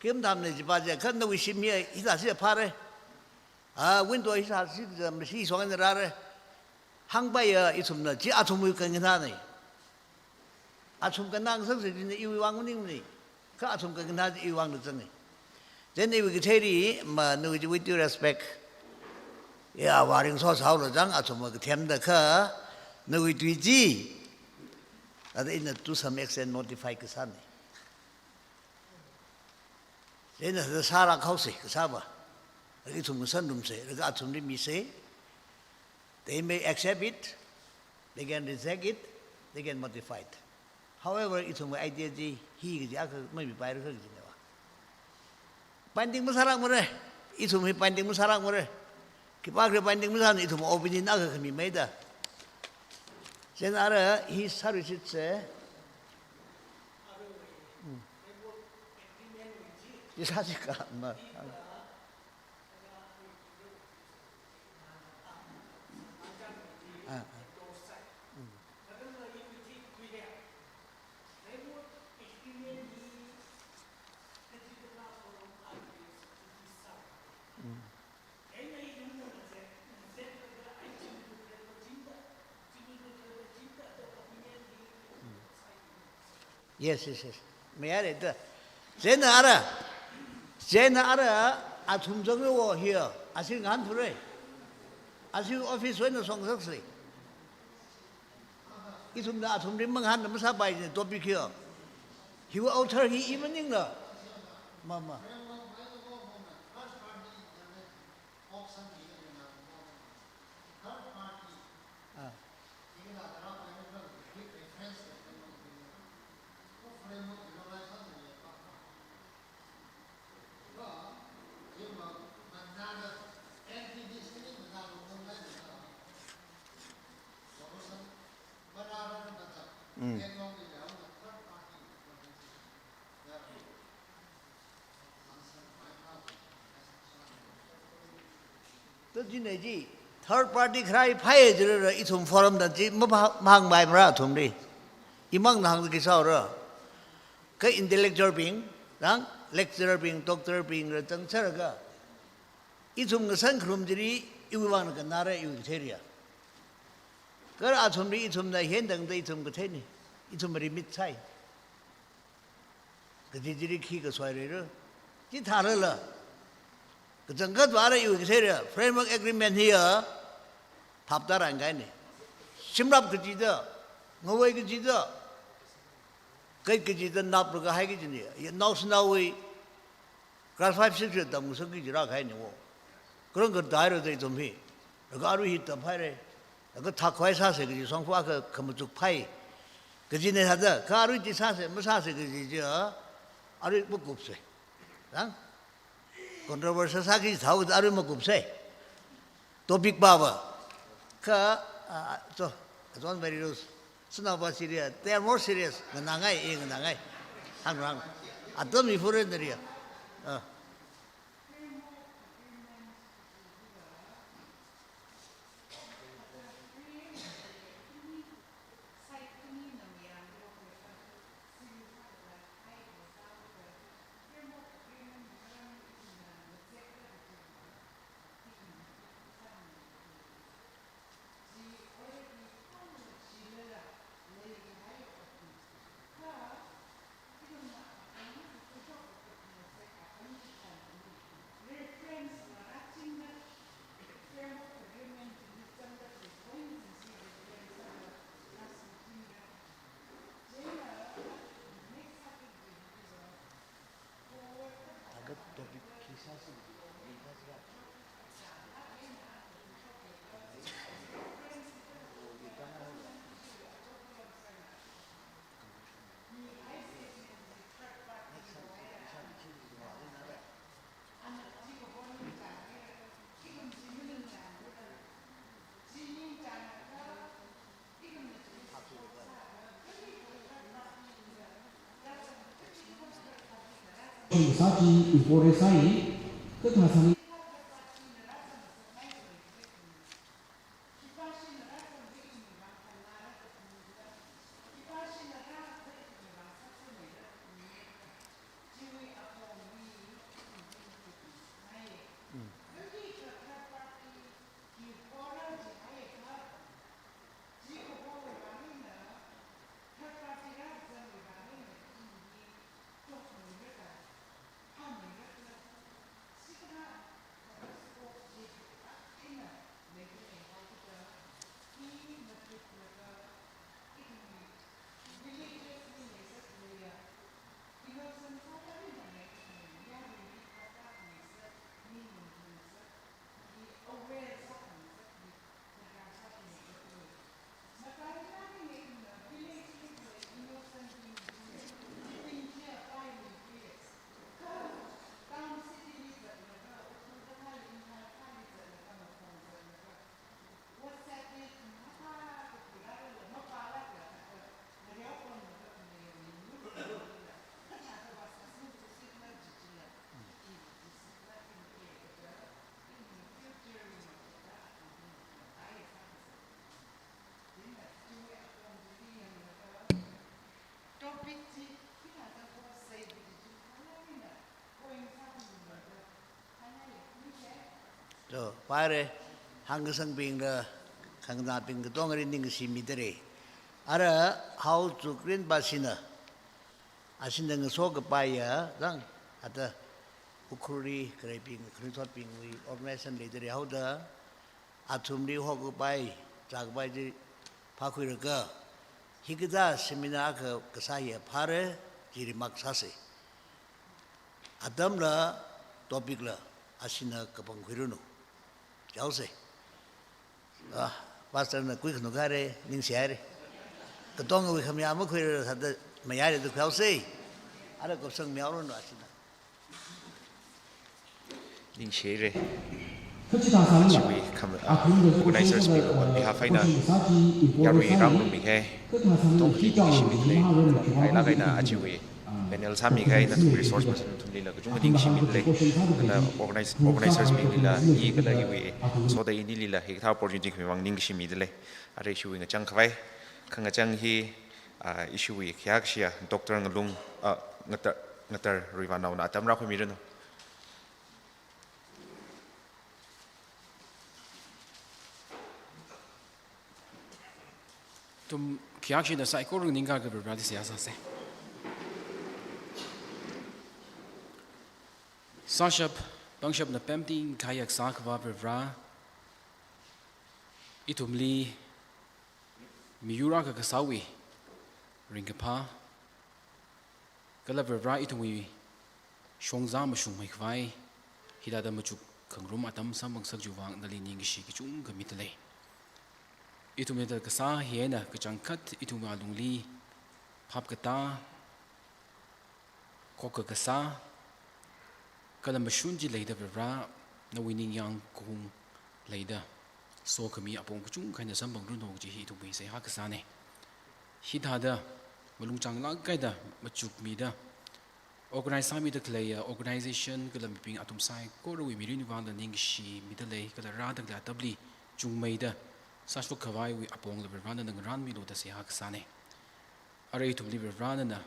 Kim dam ne jipa je, kha nawui shim hi, hithāsi phāra. Ah, window hithāsi, mashi song eina rāra. Hāngpaiya ithumna, chi athumwui khanganāna. Athum khanang sāsā jina iwui vang maningmana. Kha athum khanganā chi iwui vangna zanga. Then iwui katheili, ma, nawui chi, with due respect, ya, waring so sao lo jang, athum kathemda kha, nawui tui chi, ada ina to some extent notify kasāna. Then the sara khao se, kasā va. Laga ithum ngasan rum se, laga athumli mi se. They may accept it, they can reject it, they can modify it. However, ithum idea chi hi kaji akha mamipaira kha kajina va. Binding masālākmara, ithum hi binding masālākmara. Khipākha binding masāna, ithum opinion akha khami maida. Chieina ara hi services se. Hmm. Chi sāsi ka ma. Ah, ah. Mm. Mm. Yes, yes, yes. Mayarei da. Chieina ara. Chieina ara athum zanglu wo hiya. Ashi ngahānthura. Ashi office wui eina songsak se. Ithumna athumli mangahānna masāpaina topic hiya. Hiwui author hi i maningla. Ma, ma. Ah. Mm. Tuji nei ji, third party kharā phāya jilala ithum forum dan chi mapha-, mahāngpaimara athumli. Imangna hāngki sāra. Kha intellectual bing, rang, lecturer bing, doctor bing, ra tang sālaga. Ithum ngasan kharum chili, iwui vang kannara, iwui katheiliya. Kha athumli ithumna hendangda ithum katheina, ithum remit sai. Kaji chili khi kasoi leira. Chithālala. Kachangkhat vāra iwui katheiliya. Framework agreement hiya. Phaptārangaina. Shimlap kachida. Ngavei kachida. Kai kachida naplaga hai kachina. Ya naoshinaowui. Class five, six li tamngasakki jira kahaina wo. Kharan kha daira da ithum hi. Laga arui hi tamhaira. Laga thak khavai sāsa kaji shongfa kha khamachuk phai. Kajina thāda, kha arui chi sāsa, masāsa kaji chi, a, arui makupsa. Rang? Controversial sāki thao da arui makupsa. Topic pava. Kha, a, so, I don't very loose. Sinaopa serious. They are more serious. Nganāngai, eh, nganāngai. Hāngrang. Atam mi foreign area. Ah. Sāchi important sāi, kathā sāni. Pare, hāngkasangbingla, khanganābing katongli ningshimidalei. Ara hao chukrin basina, ashina ngasokapai ya, zang, ata Ukhrulli khaleibing, khanuithotbingwui organization leidalei haoda, athumli hokapai, zākapai chi phākhuilaga, hikathā seminar akha kasā hi phāra, chi remark sāsa. Atamla, topic la, ashina kapangkhuiranu. Chaose. Ah, Pastor na kuikhanuk haira, ningshihaira. Katongawui khamayā makhuira sāda mayāra da khuihaosa. Ara kupsang mihaoranu ashina. Ningshihaira. Chiwui kham, ah, organizers bing on behalf eina yarui rāngarummi kahai, katongli ningshimidalei. Hailāk eina chiwui panel sāmi kahai nathum resource person nathumlila kachungkha ningshimidalei. Kala organize, organizers binglila, i kala iwui soda inilila hikathā opportunity khami vang ningshimidalei. Ara ishiwui ngachang khavai, khangachang hi, ah, ishiwui khayākashiya Doctor Ngalung, ah, Ngatar, Ngatar Ruivānaona atam rākhuimiranu. Ithum khayākashida saikora nganinglaga Varivarāli seihā sāsa. Sāshap, pangshapna pemting kahai sākhavā Varivarā, ithumli miyur akha kasāwui ringkaphā, kala Varivarā ithumwui shongzā mashungmei khavai, hithāda machuk khangarum atam samphangsā chiwui vang nali ningkashi kachungkha midalei. Ithumli da kasā hi eina kachangkhat ithumwui alungli phap katā, khokkha kasā, kala mashun chi leida Varivarā, nawui ningyāng kahung leida, sokhami apong kachungkha eina samphangranu kaji hi ithumwui seihā kasāna. Hithāda, malung chānglāk eina machukmida, organize sāmida khaleiya organization kala mibing athum saikorawui mirin vangda ningkashi midalei, kala rāda khalei atamli chungmeida sāshok khavaiwui apongla Varivarā nana ngarānmilu da seihā kasāna. Ara ithumli Varivarā nana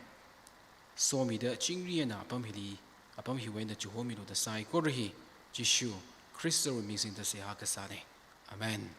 somida chingri eina apam hili, apam hiwui eina chihomilu da saikora hi Jishu Khristawui ming singda seihā kasāna. Amen.